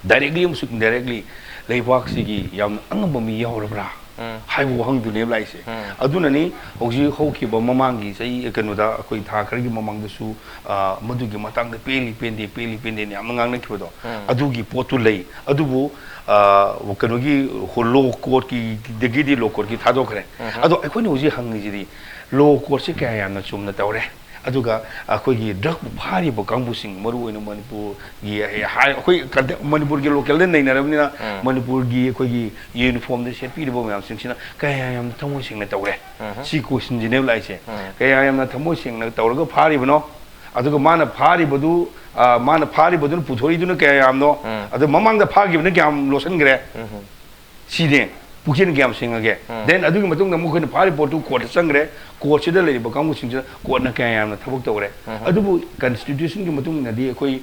ꯗꯥꯏꯔꯦꯛꯂꯤ ꯑꯃꯁꯨꯡ ꯏꯟꯗꯥꯏꯔꯦꯛꯂꯤ ꯂꯩꯕꯥꯛꯁꯤꯒꯤ ꯌꯥꯝꯅ ꯑꯉꯝꯕ ꯃꯤ ꯌꯥꯎꯔꯕ꯭ꯔꯥ ꯎꯝ꯫ ꯍꯥꯏꯕ ꯋꯥꯍꯪꯗꯨꯅꯦꯕ ꯂꯥꯛꯏꯁꯦ꯫ ꯎꯝ꯫ ꯑꯗꯨꯅꯅꯤ ꯍꯧꯖꯤꯛ ꯍꯧꯈꯤꯕ ꯃꯃꯥꯡꯒꯤ ꯆꯍꯤ, ꯀꯩꯅꯣꯗ, ꯑꯩꯈꯣꯏ ꯊꯥ ꯈꯔꯒꯤ ꯃꯃꯥꯡꯗꯁꯨ, ꯑ, ꯃꯗꯨꯒꯤ ꯃꯇꯥꯡꯗ ꯄꯦꯜꯂꯤ ꯄꯦꯟꯗꯦ, ꯄꯦꯜꯂꯤ ꯄꯦꯟꯗꯦꯅ ꯌꯥꯝꯅ ꯉꯥꯡꯅꯈꯤꯕꯗꯣ, ꯎꯝ꯫ ꯑꯗꯨꯒꯤ ꯄꯣꯠꯇꯨ ꯂꯩ꯫ ꯑꯗꯨꯕꯨ, ꯑ, ꯀꯩꯅꯣꯒꯤ ꯂꯣ ꯀꯣꯔꯠꯀꯤꯗꯒꯤꯗꯤ ꯂꯣ ꯀꯣꯔꯠꯀꯤ ꯊꯥꯗꯣꯛꯈ꯭ꯔꯦ꯫ ꯎꯝ꯫ ꯑꯗꯣ ꯑꯩꯈꯣꯏꯅ ꯍꯧꯖꯤꯛ ꯍꯪꯉꯤꯁꯤꯗꯤ ꯂꯣ ꯀꯣꯔꯠꯁꯦ ꯀꯌꯥ ꯌꯥꯝꯅ ꯆꯨꯝꯅ ꯇꯧꯔꯦ? ꯑꯗꯨꯒ ꯑꯩꯈꯣꯏꯒꯤ ꯗ꯭ꯔꯒꯄꯨ ꯐꯥꯔꯤꯕ ꯀꯥꯡꯕꯨꯁꯤꯡ, ꯃꯔꯨ ꯑꯣꯏꯅ ꯃꯅꯤꯄꯨꯔꯒꯤ, ꯍꯥꯏ-, ꯑꯩꯈꯣꯏ ꯀꯟꯇꯦꯛ-, ꯃꯅꯤꯄꯨꯔꯒꯤ ꯂꯣꯀꯦꯜꯗ ꯅꯩꯅꯔꯕꯅꯤꯅ, ꯎꯝ꯫ ꯃꯅꯤꯄꯨꯔꯒꯤ ꯑꯩꯈꯣꯏꯒꯤ ꯌꯨꯅꯤꯐꯣꯔꯝꯗ ꯁꯦꯠꯄꯤꯔꯤꯕ ꯃꯌꯥꯝꯁꯤꯡꯁꯤꯅ ꯀꯌꯥ ꯌꯥꯝꯅ ꯊꯃꯣꯏ ꯁꯦꯡꯅ ꯇꯧꯔꯦ? ꯎꯝ꯫ ꯁꯤ ꯀꯣꯏꯁꯟꯁꯤꯅꯦꯕ ꯂꯥꯛꯏꯁꯦ꯫ ꯎꯝ꯫ ꯀꯌꯥ ꯌꯥꯝꯅ ꯊꯃꯣꯏ ꯁꯦꯡꯅ ꯇꯧꯔꯒ ꯐꯥꯔꯤꯕꯅꯣ? ꯑꯗꯨꯒ ꯃꯥꯅ ꯐꯥꯔꯤꯕꯗꯨ, ꯑ, ꯃꯥꯅ ꯐꯥꯔꯤꯕꯗꯨꯅ ꯄꯨꯊꯣꯔꯛꯏꯗꯨꯅ ꯀꯌꯥ ꯌꯥꯝꯅꯣ? ꯎꯝ꯫ ꯑꯗꯨ ꯃꯃꯥꯡꯗ ꯐꯥꯈꯤꯕꯅ ꯀꯌꯥꯝ ꯂꯣꯠꯁꯤꯟꯈ꯭ꯔꯦ? ꯎꯝ꯫ ꯁꯤꯅꯦ, ꯄꯨꯛꯆꯦꯜ ꯀꯌꯥꯝ ꯁꯦꯡꯉꯒꯦ? ꯎꯝ꯫ Then ꯑꯗꯨꯒꯤ ꯃꯇꯨꯡꯗ ꯑꯃꯨꯛ ꯑꯩꯈꯣꯏꯅ ꯐꯥꯔꯤꯕ ꯄꯣꯠꯇꯨ ꯀꯣꯔꯠꯇ ꯆꯪꯈ꯭ꯔꯦ꯫ ꯀꯣꯔꯠꯁꯤꯗ ꯂꯩꯔꯤꯕ ꯀꯥꯡꯕꯨꯁꯤꯡꯁꯤꯅ ꯀꯣꯔꯠꯅ ꯀꯌꯥ ꯌꯥꯝꯅ ꯊꯕꯛ ꯇꯧꯈ꯭ꯔꯦ? ꯎꯝ꯫ ꯑꯗꯨꯕꯨ ꯀꯟꯁꯇꯤꯇ꯭ꯌꯨꯁꯟꯒꯤ ꯃꯇꯨꯡ ꯏꯟꯅꯗꯤ ꯑꯩꯈꯣꯏ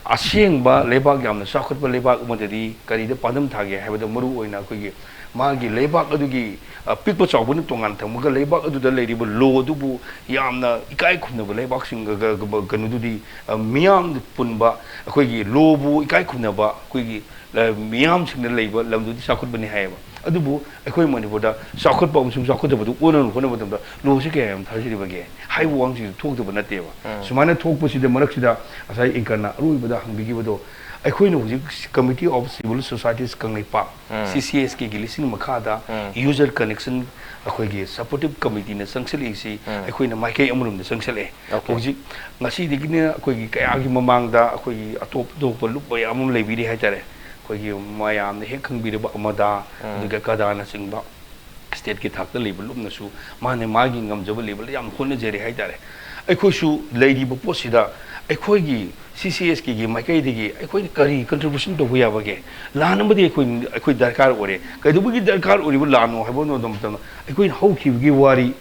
ꯑꯁꯦꯡꯕ ꯂꯩꯕꯥꯛ, ꯌꯥꯝꯅ ꯆꯥꯎꯈꯠꯄ ꯂꯩꯕꯥꯛ ꯑꯃꯗꯗꯤ ꯀꯔꯤꯗ ꯄꯥꯟꯗꯝ ꯊꯥꯒꯦ ꯍꯥꯏꯕꯗ, ꯃꯔꯨ ꯑꯣꯏꯅ ꯑꯩꯈꯣꯏꯒꯤ ꯃꯥꯒꯤ ꯂꯩꯕꯥꯛ ꯑꯗꯨꯒꯤ, ꯑ, ꯄꯤꯛꯄ ꯆꯥꯎꯕꯅ ꯇꯣꯉꯥꯟ ꯊꯝꯃꯒ, ꯂꯩꯕꯥꯛ ꯑꯗꯨꯗ ꯂꯩꯔꯤꯕ ꯂꯣ ꯑꯗꯨꯕꯨ ꯌꯥꯝꯅ ꯏꯀꯥꯏ ꯈꯨꯝꯅꯕ ꯂꯩꯕꯥꯛꯁꯤꯡꯒ, ꯒ-, ꯒ-, ꯀꯩꯅꯣꯗꯨꯗꯤ, ꯑ, ꯃꯤꯌꯥꯝ ꯄꯨꯟꯕ, ꯑꯩꯈꯣꯏꯒꯤ ꯂꯣꯕꯨ ꯏꯀꯥꯏ ꯈꯨꯝꯅꯕ, ꯑꯩꯈꯣꯏꯒꯤ ꯂ-, ꯃꯤꯌꯥꯝꯁꯤꯡꯅ ꯂꯩꯕ ꯂꯝꯗꯨꯗꯤ ꯆꯥꯎꯈꯠꯄꯅꯤ ꯍꯥꯏꯌꯦꯕ꯫ ꯑꯗꯨꯕꯨ ꯑꯩꯈꯣꯏ ꯃꯅꯤꯄꯨꯔꯗ ꯆꯥꯎꯈꯠꯄ ꯑꯃꯁꯨꯡ ꯆꯥꯎꯈꯠꯇꯕꯗꯨ ꯑꯣꯟꯅꯅꯕ ꯍꯣꯠꯅꯕ ꯃꯇꯝꯗ ꯂꯣꯁꯤ ꯀꯌꯥ ꯌꯥꯝ ꯊꯥꯖꯔꯤꯕꯒꯦ ꯍꯥꯏꯕ ꯋꯥꯍꯪꯁꯤꯁꯨ ꯊꯣꯛꯇꯕ ꯅꯠꯇꯦꯕ꯫ ꯎꯝ꯫ ꯁꯨꯃꯥꯏꯅ ꯊꯣꯛꯄꯁꯤꯗ, ꯃꯔꯛꯁꯤꯗ ꯉꯁꯥꯏ ꯑꯦꯡꯀꯔꯅ ꯑꯔꯣꯏꯕꯗ ꯍꯪꯕꯤꯈꯤꯕꯗꯣ, ꯑꯩꯈꯣꯏꯅ ꯍꯧꯖꯤꯛ Committee of Civil Societies Kangleipak, um. C C S K ꯒꯤ ꯂꯤꯁꯤꯡ ꯃꯈꯥꯗ ꯎꯝ꯫ User Connection, ꯑꯩꯈꯣꯏꯒꯤ supportive committee ꯅ ꯆꯪꯁꯤꯜꯂꯛꯏꯁꯤ ꯎꯝ꯫ ꯑꯩꯈꯣꯏꯅ ꯃꯥꯏꯀꯩ ꯑꯃꯔꯣꯝꯗ ꯆꯪꯁꯤꯜꯂꯛꯑꯦ꯫ Okay꯫ ꯍꯧꯖꯤꯛ ꯉꯁꯤꯗꯒꯤꯅ ꯑꯩꯈꯣꯏꯒꯤ ꯀꯌꯥꯒꯤ ꯃꯃꯥꯡꯗ ꯑꯩꯈꯣꯏꯒꯤ ꯑꯇꯣꯞ ꯑꯇꯣꯞꯄ ꯂꯨꯞ ꯃꯌꯥꯝ ꯑꯃ ꯂꯩꯕꯤꯔꯤ ꯍꯥꯏꯇꯥꯔꯦ꯫ ꯑꯩꯈꯣꯏꯒꯤ ꯃꯌꯥꯝꯅ ꯍꯦꯛ ꯈꯪꯕꯤꯔꯕ ꯑꯃꯗꯥ, ꯎꯝ꯫ ꯑꯗꯨꯒ ꯀꯗꯥꯅꯆꯤꯡꯕ stateꯀꯤ ꯊꯥꯛꯇ ꯂꯩꯕ ꯂꯨꯞꯅꯁꯨ ꯃꯥꯅ ꯃꯥꯒꯤ ꯉꯝꯖꯕ levelꯗ ꯌꯥꯝ ꯍꯣꯠꯅꯖꯔꯤ ꯍꯥꯏꯇꯥꯔꯦ꯫ ꯑꯩꯈꯣꯏꯁꯨ ꯂꯩꯔꯤꯕ ꯄꯣꯠꯁꯤꯗ ꯑꯩꯈꯣꯏꯒꯤ CCSKꯒꯤ ꯃꯥꯏꯀꯩꯗꯒꯤ ꯑꯩꯈꯣꯏꯅ ꯀꯔꯤ contribution ꯇꯧꯕ ꯌꯥꯕꯒꯦ? ꯂꯥꯟ ꯑꯃꯗꯤ ꯑꯩꯈꯣꯏ, ꯑꯩꯈꯣꯏ ꯗꯔꯀꯥꯔ ꯑꯣꯏꯔꯦ꯫ ꯀꯩꯗꯧꯕꯒꯤ ꯗꯔꯀꯥꯔ ꯑꯣꯏꯔꯤꯕ ꯂꯥꯟꯅꯣ ꯍꯥꯏꯕ ꯃꯇꯝꯗ ꯑꯩꯈꯣꯏꯅ ꯍꯧꯈꯤꯕꯒꯤ ꯋꯥꯔꯤ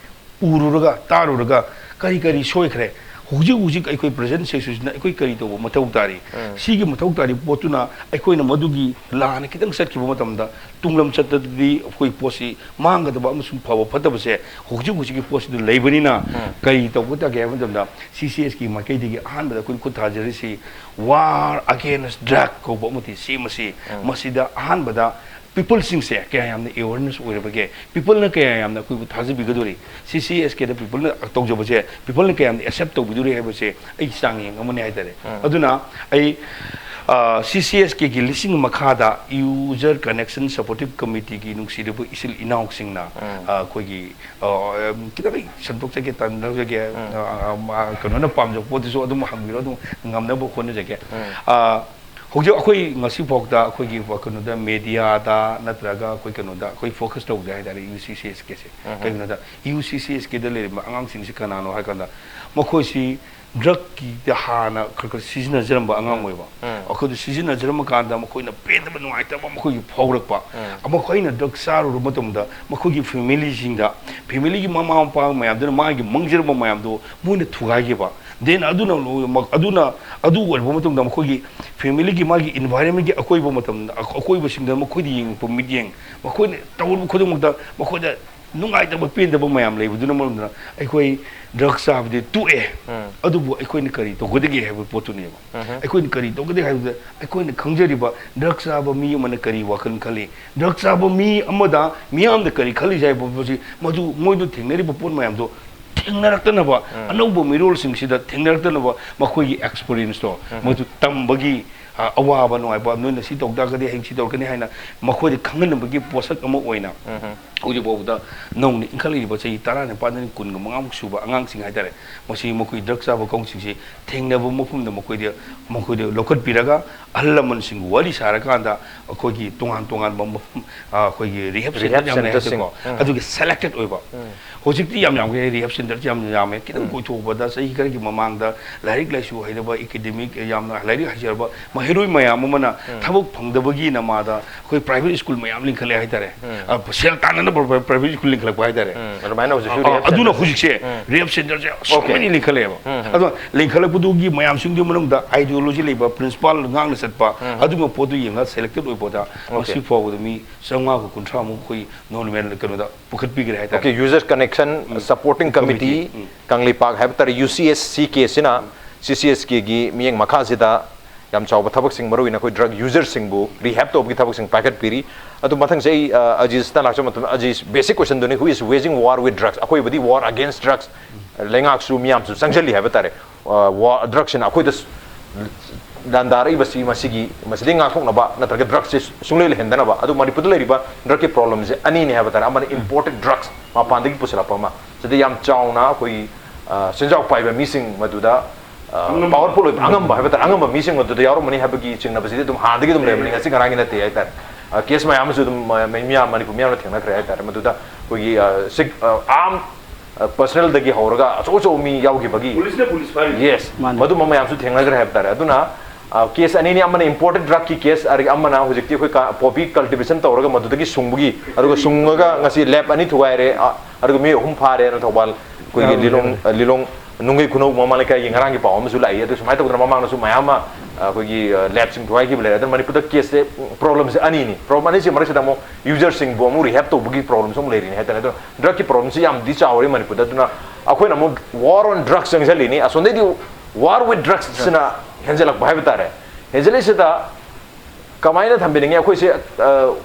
ꯎꯔꯨꯔꯒ, ꯇꯥꯔꯨꯔꯒ ꯀꯔꯤ ꯀꯔꯤ ꯁꯣꯏꯈ꯭ꯔꯦ? ꯍꯧꯖꯤꯛ ꯍꯧꯖꯤꯛ ꯑꯩꯈꯣꯏ present situationꯗ ꯑꯩꯈꯣꯏ ꯀꯔꯤ ꯇꯧꯕ ꯃꯊꯧ ꯇꯥꯔꯤ? ꯎꯝ꯫ ꯁꯤꯒꯤ ꯃꯊꯧ ꯇꯥꯔꯤꯕ ꯄꯣꯠꯇꯨꯅ ꯑꯩꯈꯣꯏꯅ ꯃꯗꯨꯒꯤ ꯂꯥꯟꯅ ꯈꯤꯇꯪ ꯆꯠꯈꯤꯕ ꯃꯇꯝꯗ ꯇꯨꯡꯂꯝ ꯆꯠꯇꯗꯤ ꯑꯩꯈꯣꯏ ꯄꯣꯠꯁꯤ ꯃꯥꯡꯒꯗꯕ ꯑꯃꯁꯨꯡ ꯐꯕ ꯐꯠꯇꯕꯁꯦ ꯍꯧꯖꯤꯛ ꯍꯧꯖꯤꯛꯀꯤ ꯄꯣꯠꯁꯤꯗ ꯂꯩꯕꯅꯤꯅ ꯎꯝ꯫ ꯀꯔꯤ ꯇꯧꯕ ꯇꯥꯒꯦ ꯍꯥꯏꯕ ꯃꯇꯝꯗ CCSKꯒꯤ ꯃꯥꯏꯀꯩꯗꯒꯤ ꯑꯍꯥꯟꯕꯗ ꯑꯩꯈꯣꯏꯅ ꯈꯨꯠ ꯊꯥꯖꯔꯤꯁꯤ War Against Drug ꯀꯧꯕ ꯑꯃꯗꯤ ꯁꯦꯝꯃꯁꯤ꯫ ꯎꯝ꯫ ꯃꯁꯤꯗ ꯑꯍꯥꯟꯕꯗ peopleꯁꯤꯡꯁꯦ ꯀꯌꯥ ꯌꯥꯝꯅ awareness ꯑꯣꯏꯔꯕꯒꯦ, peopleꯅ ꯀꯌꯥ ꯌꯥꯝꯅ ꯑꯩꯈꯣꯏꯕꯨ ꯊꯥꯖꯕꯤꯒꯗꯧꯔꯤ, CCSKꯗ peopleꯅ ꯇꯧꯖꯕꯁꯦ peopleꯅ ꯀꯌꯥ ꯌꯥꯝꯅ accept ꯇꯧꯕꯤꯗꯧꯔꯤ ꯍꯥꯏꯕꯁꯦ ꯑꯩ ꯆꯥꯡꯌꯦꯡ ꯑꯃꯅꯤ ꯍꯥꯏꯇꯥꯔꯦ꯫ ꯎꯝ꯫ ꯑꯗꯨꯅ ꯑꯩ, ꯑ, CCSKꯒꯤ ꯂꯤꯁꯤꯡ ꯃꯈꯥꯗ User Connection Supportive Committeeꯒꯤ ꯅꯨꯡꯁꯤꯔꯕ ꯏꯆꯤꯜ ꯏꯅꯥꯎꯁꯤꯡꯅ, ꯎꯝ꯫ ꯑ, ꯑꯩꯈꯣꯏꯒꯤ, ꯑ, ꯈꯤꯇꯪ ꯑꯩ ꯁꯟꯗꯣꯛꯆꯒꯦ, ꯇꯥꯟꯅꯖꯒꯦ, ꯎꯝ꯫ ꯑ, ꯑ, ꯃꯥ-, ꯀꯩꯅꯣꯅ ꯄꯥꯝꯖꯕ ꯄꯣꯠꯇꯨꯁꯨ ꯑꯗꯨꯝ ꯍꯪꯕꯤꯔꯣ, ꯑꯗꯨꯝ ꯉꯝꯅꯕ ꯍꯣꯠꯅꯖꯒꯦ꯫ ꯎꯝ꯫ ꯑ, ꯍꯧꯖꯤꯛ ꯑꯩꯈꯣꯏ ꯉꯁꯤ ꯐꯥꯎꯗ ꯑꯩꯈꯣꯏꯒꯤ ꯀꯩꯅꯣꯗ mediaꯗ ꯅꯠꯇ꯭ꯔꯒ ꯑꯩꯈꯣꯏ ꯀꯩꯅꯣꯗ ꯑꯩꯈꯣꯏ focus ꯇꯧꯗꯦ ꯍꯥꯏꯇꯥꯔꯦ UCCSKꯁꯦ꯫ ꯎꯝ꯫ ꯀꯩꯒꯤꯅꯣꯗ UCCSKꯗ ꯂꯩꯔꯤꯕ ꯑꯉꯥꯡꯁꯤꯡꯁꯤ ꯀꯅꯥꯅꯣ ꯍꯥꯏ ꯀꯥꯟꯗ ꯃꯈꯣꯏꯁꯤ drugꯀꯤꯗ ꯍꯥꯟꯅ ꯈꯔ ꯈꯔ ꯁꯤꯖꯤꯟꯅꯖꯔꯝꯕ ꯑꯉꯥꯡ ꯎꯝ꯫ ꯑꯣꯏꯕ꯫ ꯎꯝ꯫ ꯑꯩꯈꯣꯏꯗ ꯁꯤꯖꯤꯟꯅꯖꯔꯝꯕ ꯀꯥꯟꯗ ꯃꯈꯣꯏꯅ ꯄꯦꯟꯗꯕ ꯅꯨꯡꯉꯥꯏꯇꯕ ꯃꯈꯣꯏꯒꯤ ꯐꯥꯎꯔꯛꯄ꯫ ꯎꯝ꯫ ꯃꯈꯣꯏꯅ drug ꯆꯥꯔꯨꯔꯕ ꯃꯇꯝꯗ ꯃꯈꯣꯏꯒꯤ familyꯁꯤꯡꯗ, familyꯒꯤ ꯃꯃꯥ ꯃꯄꯥ ꯃꯌꯥꯝꯗꯨꯅ ꯃꯥꯒꯤ ꯃꯥꯡꯖꯔꯝꯕ ꯃꯌꯥꯝꯗꯣ ꯃꯣꯏꯅ ꯊꯨꯒꯥꯏꯈꯤꯕ꯫ Then ꯑꯗꯨꯅ, ꯑꯗꯨꯅ, ꯑꯗꯨ ꯑꯣꯏꯔꯕ ꯃꯇꯨꯡꯗ ꯃꯈꯣꯏꯒꯤ familyꯒꯤ ꯃꯥꯒꯤ environmentꯀꯤ ꯑꯀꯣꯏꯕ ꯃꯇꯝꯗ, ꯑꯀꯣꯏꯕꯁꯤꯡꯗ ꯃꯈꯣꯏꯗ ꯌꯦꯡꯉꯛꯄ ꯃꯤꯠꯌꯦꯡ, ꯃꯈꯣꯏꯅ ꯇꯧꯔꯤꯕ ꯈꯨꯗꯤꯡꯃꯛꯇ ꯃꯈꯣꯏꯗ ꯅꯨꯡꯉꯥꯏꯇꯕ ꯄꯦꯟꯗꯕ ꯃꯌꯥꯝ ꯂꯩꯕꯗꯨꯅ ꯃꯔꯝ ꯑꯣꯏꯗꯨꯅ ꯑꯩꯈꯣꯏ drug ꯆꯥꯕꯗꯤ ꯇꯣꯛꯑꯦ, ꯎꯝ꯫ ꯑꯗꯨꯕꯨ ꯑꯩꯈꯣꯏꯅ ꯀꯔꯤ ꯇꯧꯒꯗꯒꯦ ꯍꯥꯏꯕ ꯄꯣꯠꯇꯨꯅꯦꯕ꯫ ꯎꯝ꯫ ꯑꯩꯈꯣꯏꯅ ꯀꯔꯤ ꯇꯧꯒꯗꯒꯦ ꯍꯥꯏꯕꯗ ꯑꯩꯈꯣꯏꯅ ꯈꯪꯖꯔꯤꯕ drug ꯆꯥꯕ ꯃꯤ ꯑꯃꯅ ꯀꯔꯤ ꯋꯥꯈꯜ ꯈꯜꯂꯤ, drug ꯆꯥꯕ ꯃꯤ ꯑꯃꯗ ꯃꯤꯌꯥꯝꯅ ꯀꯔꯤ ꯈꯜꯂꯤ ꯍꯥꯏꯕ ꯄꯣꯠꯁꯤ ꯃꯗꯨ ꯃꯣꯏꯗ ꯊꯦꯡꯅꯔꯤꯕ ꯄꯣꯠ ꯃꯌꯥꯝꯗꯣ ꯊꯦꯡꯅꯔꯛꯇꯅꯕ, ꯎꯝ꯫ ꯑꯅꯧꯕ ꯃꯤꯔꯣꯜꯁꯤꯡꯁꯤꯗ ꯊꯦꯡꯅꯔꯛꯇꯅꯕ ꯃꯈꯣꯏꯒꯤ experienceꯇꯣ, ꯎꯝ꯫ ꯃꯗꯨ ꯇꯝꯕꯒꯤ, ꯑ, ꯑꯋꯥꯕ ꯅꯨꯡꯉꯥꯏꯕ, ꯅꯣꯏꯅ ꯁꯤ ꯇꯧ ꯇꯥꯔꯒꯗꯤ ꯍꯌꯦꯡ ꯁꯤ ꯇꯧꯔꯛꯀꯅꯤ ꯍꯥꯏꯅ ꯃꯈꯣꯏꯗ ꯈꯪꯍꯟꯅꯕꯒꯤ ꯄꯣꯠꯁꯛ ꯑꯃ ꯑꯣꯏꯅ ꯎꯝ꯫ ꯍꯧꯖꯤꯛ ꯐꯥꯎꯕꯗ ꯅꯧꯅ ꯏꯟꯈꯠꯂꯛꯂꯤꯕ ꯆꯍꯤ ꯇꯔꯥꯅꯤꯄꯥꯟꯗꯒꯤ ꯀꯨꯟꯒ ꯃꯉꯥꯃꯨꯛ ꯁꯨꯕ ꯑꯉꯥꯡꯁꯤꯡ ꯍꯥꯏꯇꯥꯔꯦ, ꯃꯁꯤ ꯃꯈꯣꯏ ꯗ꯭ꯔꯒ ꯆꯥꯕ ꯀꯥꯡꯕꯨꯁꯤꯡꯁꯤ ꯊꯦꯡꯅꯕ ꯃꯐꯝꯗ ꯃꯈꯣꯏꯗ, ꯃꯈꯣꯏꯗ ꯂꯧꯈꯠꯄꯤꯔꯒ, ꯑꯍꯜ ꯂꯃꯟꯁꯤꯡꯒ ꯋꯥꯔꯤ ꯁꯥꯔꯀꯥꯟꯗ ꯑꯩꯈꯣꯏꯒꯤ ꯇꯣꯉꯥꯟ ꯇꯣꯉꯥꯟꯕ ꯃꯐꯝ, ꯑ, ꯑꯩꯈꯣꯏꯒꯤ ꯔꯤꯍꯦꯕ ꯁꯦꯟꯇꯔ ꯌꯥꯝ ꯂꯩ ꯍꯥꯏꯕꯀꯣ, ꯎꯝ꯫ ꯑꯗꯨꯒꯤ ꯁꯦꯂꯦꯛꯇꯦꯠ ꯑꯣꯏꯕ꯫ ꯎꯝ꯫ ꯍꯧꯖꯤꯛꯇꯤ ꯌꯥꯝ ꯌꯥꯝꯈ꯭ꯔꯦ, ꯔꯤꯍꯦꯕ ꯁꯦꯟꯇꯔꯁꯤ ꯌꯥꯝ ꯌꯥꯝꯃꯦ꯫ ꯈꯤꯇꯪ ꯎꯝ꯫ ꯀꯣꯏꯊꯣꯛꯄꯗ ꯆꯍꯤ ꯈꯔꯒꯤ ꯃꯃꯥꯡꯗ ꯂꯥꯏꯔꯤꯛ ꯂꯥꯏꯁꯨ ꯍꯩꯔꯕ, ꯑꯦꯀꯥꯗꯦꯃꯤꯛ ꯌꯥꯝꯅ ꯂꯥꯏꯔꯤꯛ ꯍꯩꯖꯔꯕ ꯃꯍꯩꯔꯣꯏ ꯃꯌꯥꯝ ꯑꯃꯅ ꯎꯝ꯫ ꯊꯕꯛ ꯐꯪꯗꯕꯒꯤ ꯅꯃꯥꯗ ꯑꯩꯈꯣꯏ ꯄ꯭ꯔꯥꯏꯚꯦꯠ ꯁ꯭ꯀꯨꯜ ꯃꯌꯥꯝ ꯂꯤꯡꯈꯠꯂꯦ ꯍꯥꯏꯇꯥꯔꯦ꯫ ꯎꯝ꯫ ꯑ, ꯁꯦꯜ ꯇꯥꯟꯅꯅꯕ ꯄ꯭ꯔꯥꯏꯚꯦꯠ ꯁ꯭ꯀꯨꯜ ꯂꯤꯡꯈꯠꯂꯛꯄ ꯍꯥꯏꯇꯥꯔꯦ꯫ ꯎꯝ, ꯑꯗꯨꯃꯥꯏꯅ ꯍꯧꯖꯤꯛꯁꯨ ꯑ, rehab ꯑꯗꯨꯅ centreꯁꯦ ꯍꯧꯖꯤꯛꯁꯦ ꯎꯝ꯫ Rehab centreꯁꯦ okay. ꯑꯁꯨꯛꯀꯤ ꯃꯇꯤꯛ ꯂꯤꯡꯈꯠꯂꯛꯑꯦꯕ꯫ ꯎꯝ, ꯎꯝ꯫ ꯑꯗꯣ ꯂꯤꯡꯈꯠꯂꯛꯄꯗꯨꯒꯤ ꯃꯌꯥꯝꯁꯤꯡꯗꯨꯒꯤ ꯃꯅꯨꯡꯗ ideology ꯂꯩꯕ, principle ꯉꯥꯛꯅ ꯆꯠꯄ, ꯎꯝ꯫ ꯑꯗꯨꯒꯨꯝꯕ ꯄꯣꯠꯇꯨ ꯌꯦꯡꯉꯒ ꯁꯦꯂꯦꯛꯇꯦꯠ ꯑꯣꯏꯕꯗ ꯑꯣꯀꯦ꯫ ꯉꯁꯤ ꯐꯥꯎꯕꯗ ꯃꯤ ꯆꯥꯝꯃꯉꯥꯒ ꯀꯨꯟꯊ꯭ꯔꯥꯃꯨꯛ ꯑꯩꯈꯣꯏ ꯅꯣꯟ ꯃꯦꯟ ꯀꯩꯅꯣꯗ ꯄꯨꯈꯠꯄꯤꯈ꯭ꯔꯦ ꯍꯥꯏꯇꯥꯔꯦ꯫ ꯑꯣꯀꯦ, user connection ꯎꯝ꯫ Supporting committee, committee, ꯎꯝ꯫ ꯀꯪꯂꯩꯄꯥꯛ ꯍꯥꯏꯕ ꯇꯥꯔꯦ, ꯌꯨ ꯁꯤ ꯑꯦꯁ ꯁꯤ ꯀꯦꯁꯤꯅ ꯁꯤ ꯁꯤ ꯑꯦꯁ ꯀꯦꯒꯤ ꯃꯤꯠꯌꯦꯡ ꯃꯈꯥꯁꯤꯗ ꯌꯥꯝ ꯆꯥꯎꯕ ꯊꯕꯛꯁꯤꯡ, ꯃꯔꯨꯑꯣꯏꯅ ꯑꯩꯈꯣꯏ ꯗ꯭ꯔꯒ ꯌꯨꯖꯔꯁꯤꯡꯕꯨ ꯔꯤꯍꯦꯕ ꯇꯧꯕꯒꯤ ꯊꯕꯛꯁꯤꯡ ꯄꯥꯏꯈꯠꯄꯤꯔꯤ꯫ ꯑꯗꯨ ꯃꯊꯪꯁꯦ ꯑꯩ, ꯑ, ꯑꯖꯤꯁꯇ ꯂꯥꯛꯆꯕ ꯃꯇꯝꯗ, ꯑꯖꯤꯁ, basic questionꯗꯨꯅꯤ, who is waging war with drugs? ꯑꯩꯈꯣꯏꯕꯨꯗꯤ war against drugs, ꯂꯩꯉꯥꯛꯁꯨ ꯃꯤꯌꯥꯝꯁꯨ ꯆꯪꯁꯤꯜꯂꯤ ꯍꯥꯏꯕ ꯇꯥꯔꯦ꯫ ꯑ, ꯋꯥ-, ꯗ꯭ꯔꯒꯁꯤꯅ ꯑꯩꯈꯣꯏꯗ ꯁ-, ꯂꯥꯟꯗꯥꯔꯛꯏꯕꯁꯤ, ꯃꯁꯤꯒꯤ, ꯃꯁꯤꯗꯒꯤ ꯉꯥꯛꯊꯣꯛꯅꯕ ꯅꯠꯇ꯭ꯔꯒ ꯗ꯭ꯔꯒꯁꯦ ꯁꯨꯡꯂꯩ ꯂꯩꯍꯟꯗꯅꯕ꯫ ꯑꯗꯨ ꯃꯅꯤꯄꯨꯔꯗ ꯂꯩꯔꯤꯕ ꯗ꯭ꯔꯒꯀꯤ ꯄ꯭ꯔꯣꯕ꯭ꯂꯦꯝꯁꯦ ꯑꯅꯤꯅꯤ ꯍꯥꯏꯕ ꯇꯥꯔꯦ꯫ ꯑꯃꯅ ꯏꯝꯄꯣꯔꯇꯦꯗ ꯗ꯭ꯔꯒꯁ, ꯃꯄꯥꯟꯗꯒꯤ ꯄꯨꯁꯤꯜꯂꯛꯄ ꯑꯃ, ꯁꯤꯗ ꯌꯥꯝ ꯆꯥꯎꯅ ꯑꯩꯈꯣꯏꯒꯤ, ꯑ, ꯁꯦꯟꯖꯥꯎ ꯄꯥꯏꯕ ꯃꯤꯁꯤꯡ ꯃꯗꯨꯗ, ꯑ, ꯑꯉꯝꯕ꯫ Powerful ꯑꯣꯏꯕ, ꯑꯉꯝꯕ ꯍꯥꯏꯕ ꯇꯥꯔꯦ, ꯑꯉꯝꯕ ꯃꯤꯁꯤꯡ ꯃꯗꯨꯗ ꯌꯥꯎꯔꯝꯃꯅꯤ ꯍꯥꯏꯕꯒꯤ ꯆꯤꯡꯅꯕꯁꯤꯗꯤ ꯑꯗꯨꯝ ꯍꯥꯟꯅꯗꯒꯤ ꯑꯗꯨꯝ ꯂꯩꯔꯝꯃꯅꯤ, ꯉꯁꯤ ꯉꯔꯥꯡꯒꯤ ꯅꯠꯇꯦ ꯍꯥꯏ ꯇꯥꯔꯦ꯫ ꯑ, ꯀꯦꯁ ꯃꯌꯥꯝ ꯑꯃꯁꯨ ꯑꯗꯨꯝ ꯃ-, ꯃ-, ꯃꯤꯌꯥꯝ, ꯃꯅꯤꯄꯨꯔ ꯃꯤꯌꯥꯝꯅ ꯊꯦꯡꯅꯈ꯭ꯔꯦ ꯍꯥꯏ ꯇꯥꯔꯦ꯫ ꯃꯗꯨꯗ ꯑꯩꯈꯣꯏꯒꯤ, ꯑ, ꯁꯤꯛ-, ꯑ, ꯑꯥꯔꯝ, ꯑ, ꯄꯔꯁꯅꯦꯜꯗꯒꯤ ꯍꯧꯔꯒ ꯑꯆꯧ ꯑꯆꯧꯕ ꯃꯤ ꯌꯥꯎꯈꯤꯕꯒꯤ, ꯄꯨꯂꯤꯁꯅ ꯄꯨꯂꯤꯁ ꯐꯥꯔꯤ꯫ Yes, ꯃꯥꯅꯦ꯫ ꯃꯗꯨꯝꯕ ꯃꯌꯥꯝꯁꯨ ꯊꯦꯡꯅꯈ꯭ꯔꯦ ꯍꯥꯏꯕ ꯇꯥꯔꯦ꯫ ꯑꯗꯨꯅ, ꯑ, ꯀꯦꯁ ꯑꯅꯤꯅꯤ, ꯑꯃꯅ ꯏꯝꯄꯣꯔꯇꯦꯗ ꯗ꯭ꯔꯒꯀꯤ ꯀꯦꯁ, ꯑꯗꯒꯤ ꯑꯃꯅ ꯍꯧꯖꯤꯛꯇꯤ ꯑꯩꯈꯣꯏ ꯀꯥ-, ꯄꯣꯄꯤ ꯀꯜꯇꯤꯚꯦꯁꯟ ꯇꯧꯔꯒ ꯃꯗꯨꯗꯒꯤ ꯁꯨꯡꯕꯒꯤ, ꯑꯗꯨꯒ ꯁꯨꯡꯉꯒ ꯉꯁꯤ ꯂꯦꯕ ꯑꯅꯤ ꯊꯨꯒꯥꯏꯔꯦ, ꯑ, ꯑꯗꯨꯒ ꯃꯤ ꯑꯍꯨꯝ ꯐꯥꯔꯦꯅ ꯊꯧꯕꯥꯜ ꯑꯩꯈꯣꯏꯒꯤ ꯌꯥꯎꯔꯦ, ꯂꯤꯂꯣꯡ, ꯌꯥꯎꯔꯦ꯫ ꯑ, ꯂꯤꯂꯣꯡ ꯅꯨꯡꯒꯩ ꯈꯨꯅꯧ ꯃꯃꯥ ꯂꯩꯀꯥꯏꯒꯤ ꯉꯔꯥꯡꯒꯤ ꯄꯥꯎ ꯑꯃꯁꯨ ꯂꯥꯛꯏ꯫ ꯑꯗꯨ ꯁꯨꯃꯥꯏꯅ ꯇꯧꯗꯅ ꯃꯃꯥꯡꯗꯁꯨ ꯃꯌꯥꯝ ꯑꯃ, ꯑ, ꯑꯩꯈꯣꯏꯒꯤ, ꯑ, ꯂꯦꯕꯁꯤꯡ ꯊꯨꯒꯥꯏꯈꯤꯕ ꯂꯩꯔꯦ꯫ ꯑꯗꯨꯅ ꯃꯅꯤꯄꯨꯔꯗ ꯀꯦꯁꯁꯦ, ꯄ꯭ꯔꯣꯕ꯭ꯂꯦꯝꯁꯦ ꯑꯅꯤꯅꯤ꯫ ꯄ꯭ꯔꯣꯕ꯭ꯂꯦꯝ ꯑꯅꯤꯁꯤ ꯃꯔꯛꯁꯤꯗ ꯑꯃꯨꯛ ꯌꯨꯖꯔꯁꯤꯡꯕꯨ ꯑꯃꯨꯛ ꯔꯤꯍꯦꯕ ꯇꯧꯕꯒꯤ ꯄ꯭ꯔꯣꯕ꯭ꯂꯦꯝꯁꯨ ꯑꯃꯨꯛ ꯂꯩꯔꯤꯅꯤ ꯍꯥꯏꯇꯥꯔꯦ꯫ ꯑꯗꯨꯅ ꯗ꯭ꯔꯒꯀꯤ ꯄ꯭ꯔꯣꯕ꯭ꯂꯦꯝꯁꯤ ꯌꯥꯝꯗꯤ ꯆꯥꯎꯔꯤ ꯃꯅꯤꯄꯨꯔꯗ꯫ ꯑꯗꯨꯅ ꯑꯩꯈꯣꯏꯅ ꯑꯃꯨꯛ war on drugs ꯆꯪꯁꯤꯜꯂꯤꯅꯤ꯫ ꯑꯁꯣꯝꯗꯩꯗꯤ war with drugsꯁꯤꯅ ꯍꯦꯟꯖꯜꯂꯛꯄ ꯍꯥꯏꯕ ꯇꯥꯔꯦ꯫ ꯍꯦꯟꯖꯜꯂꯤꯁꯤꯗ ꯀꯃꯥꯏꯅ ꯊꯝꯕꯤꯅꯤꯡꯉꯤ? ꯑꯩꯈꯣꯏꯁꯦ, ꯑ,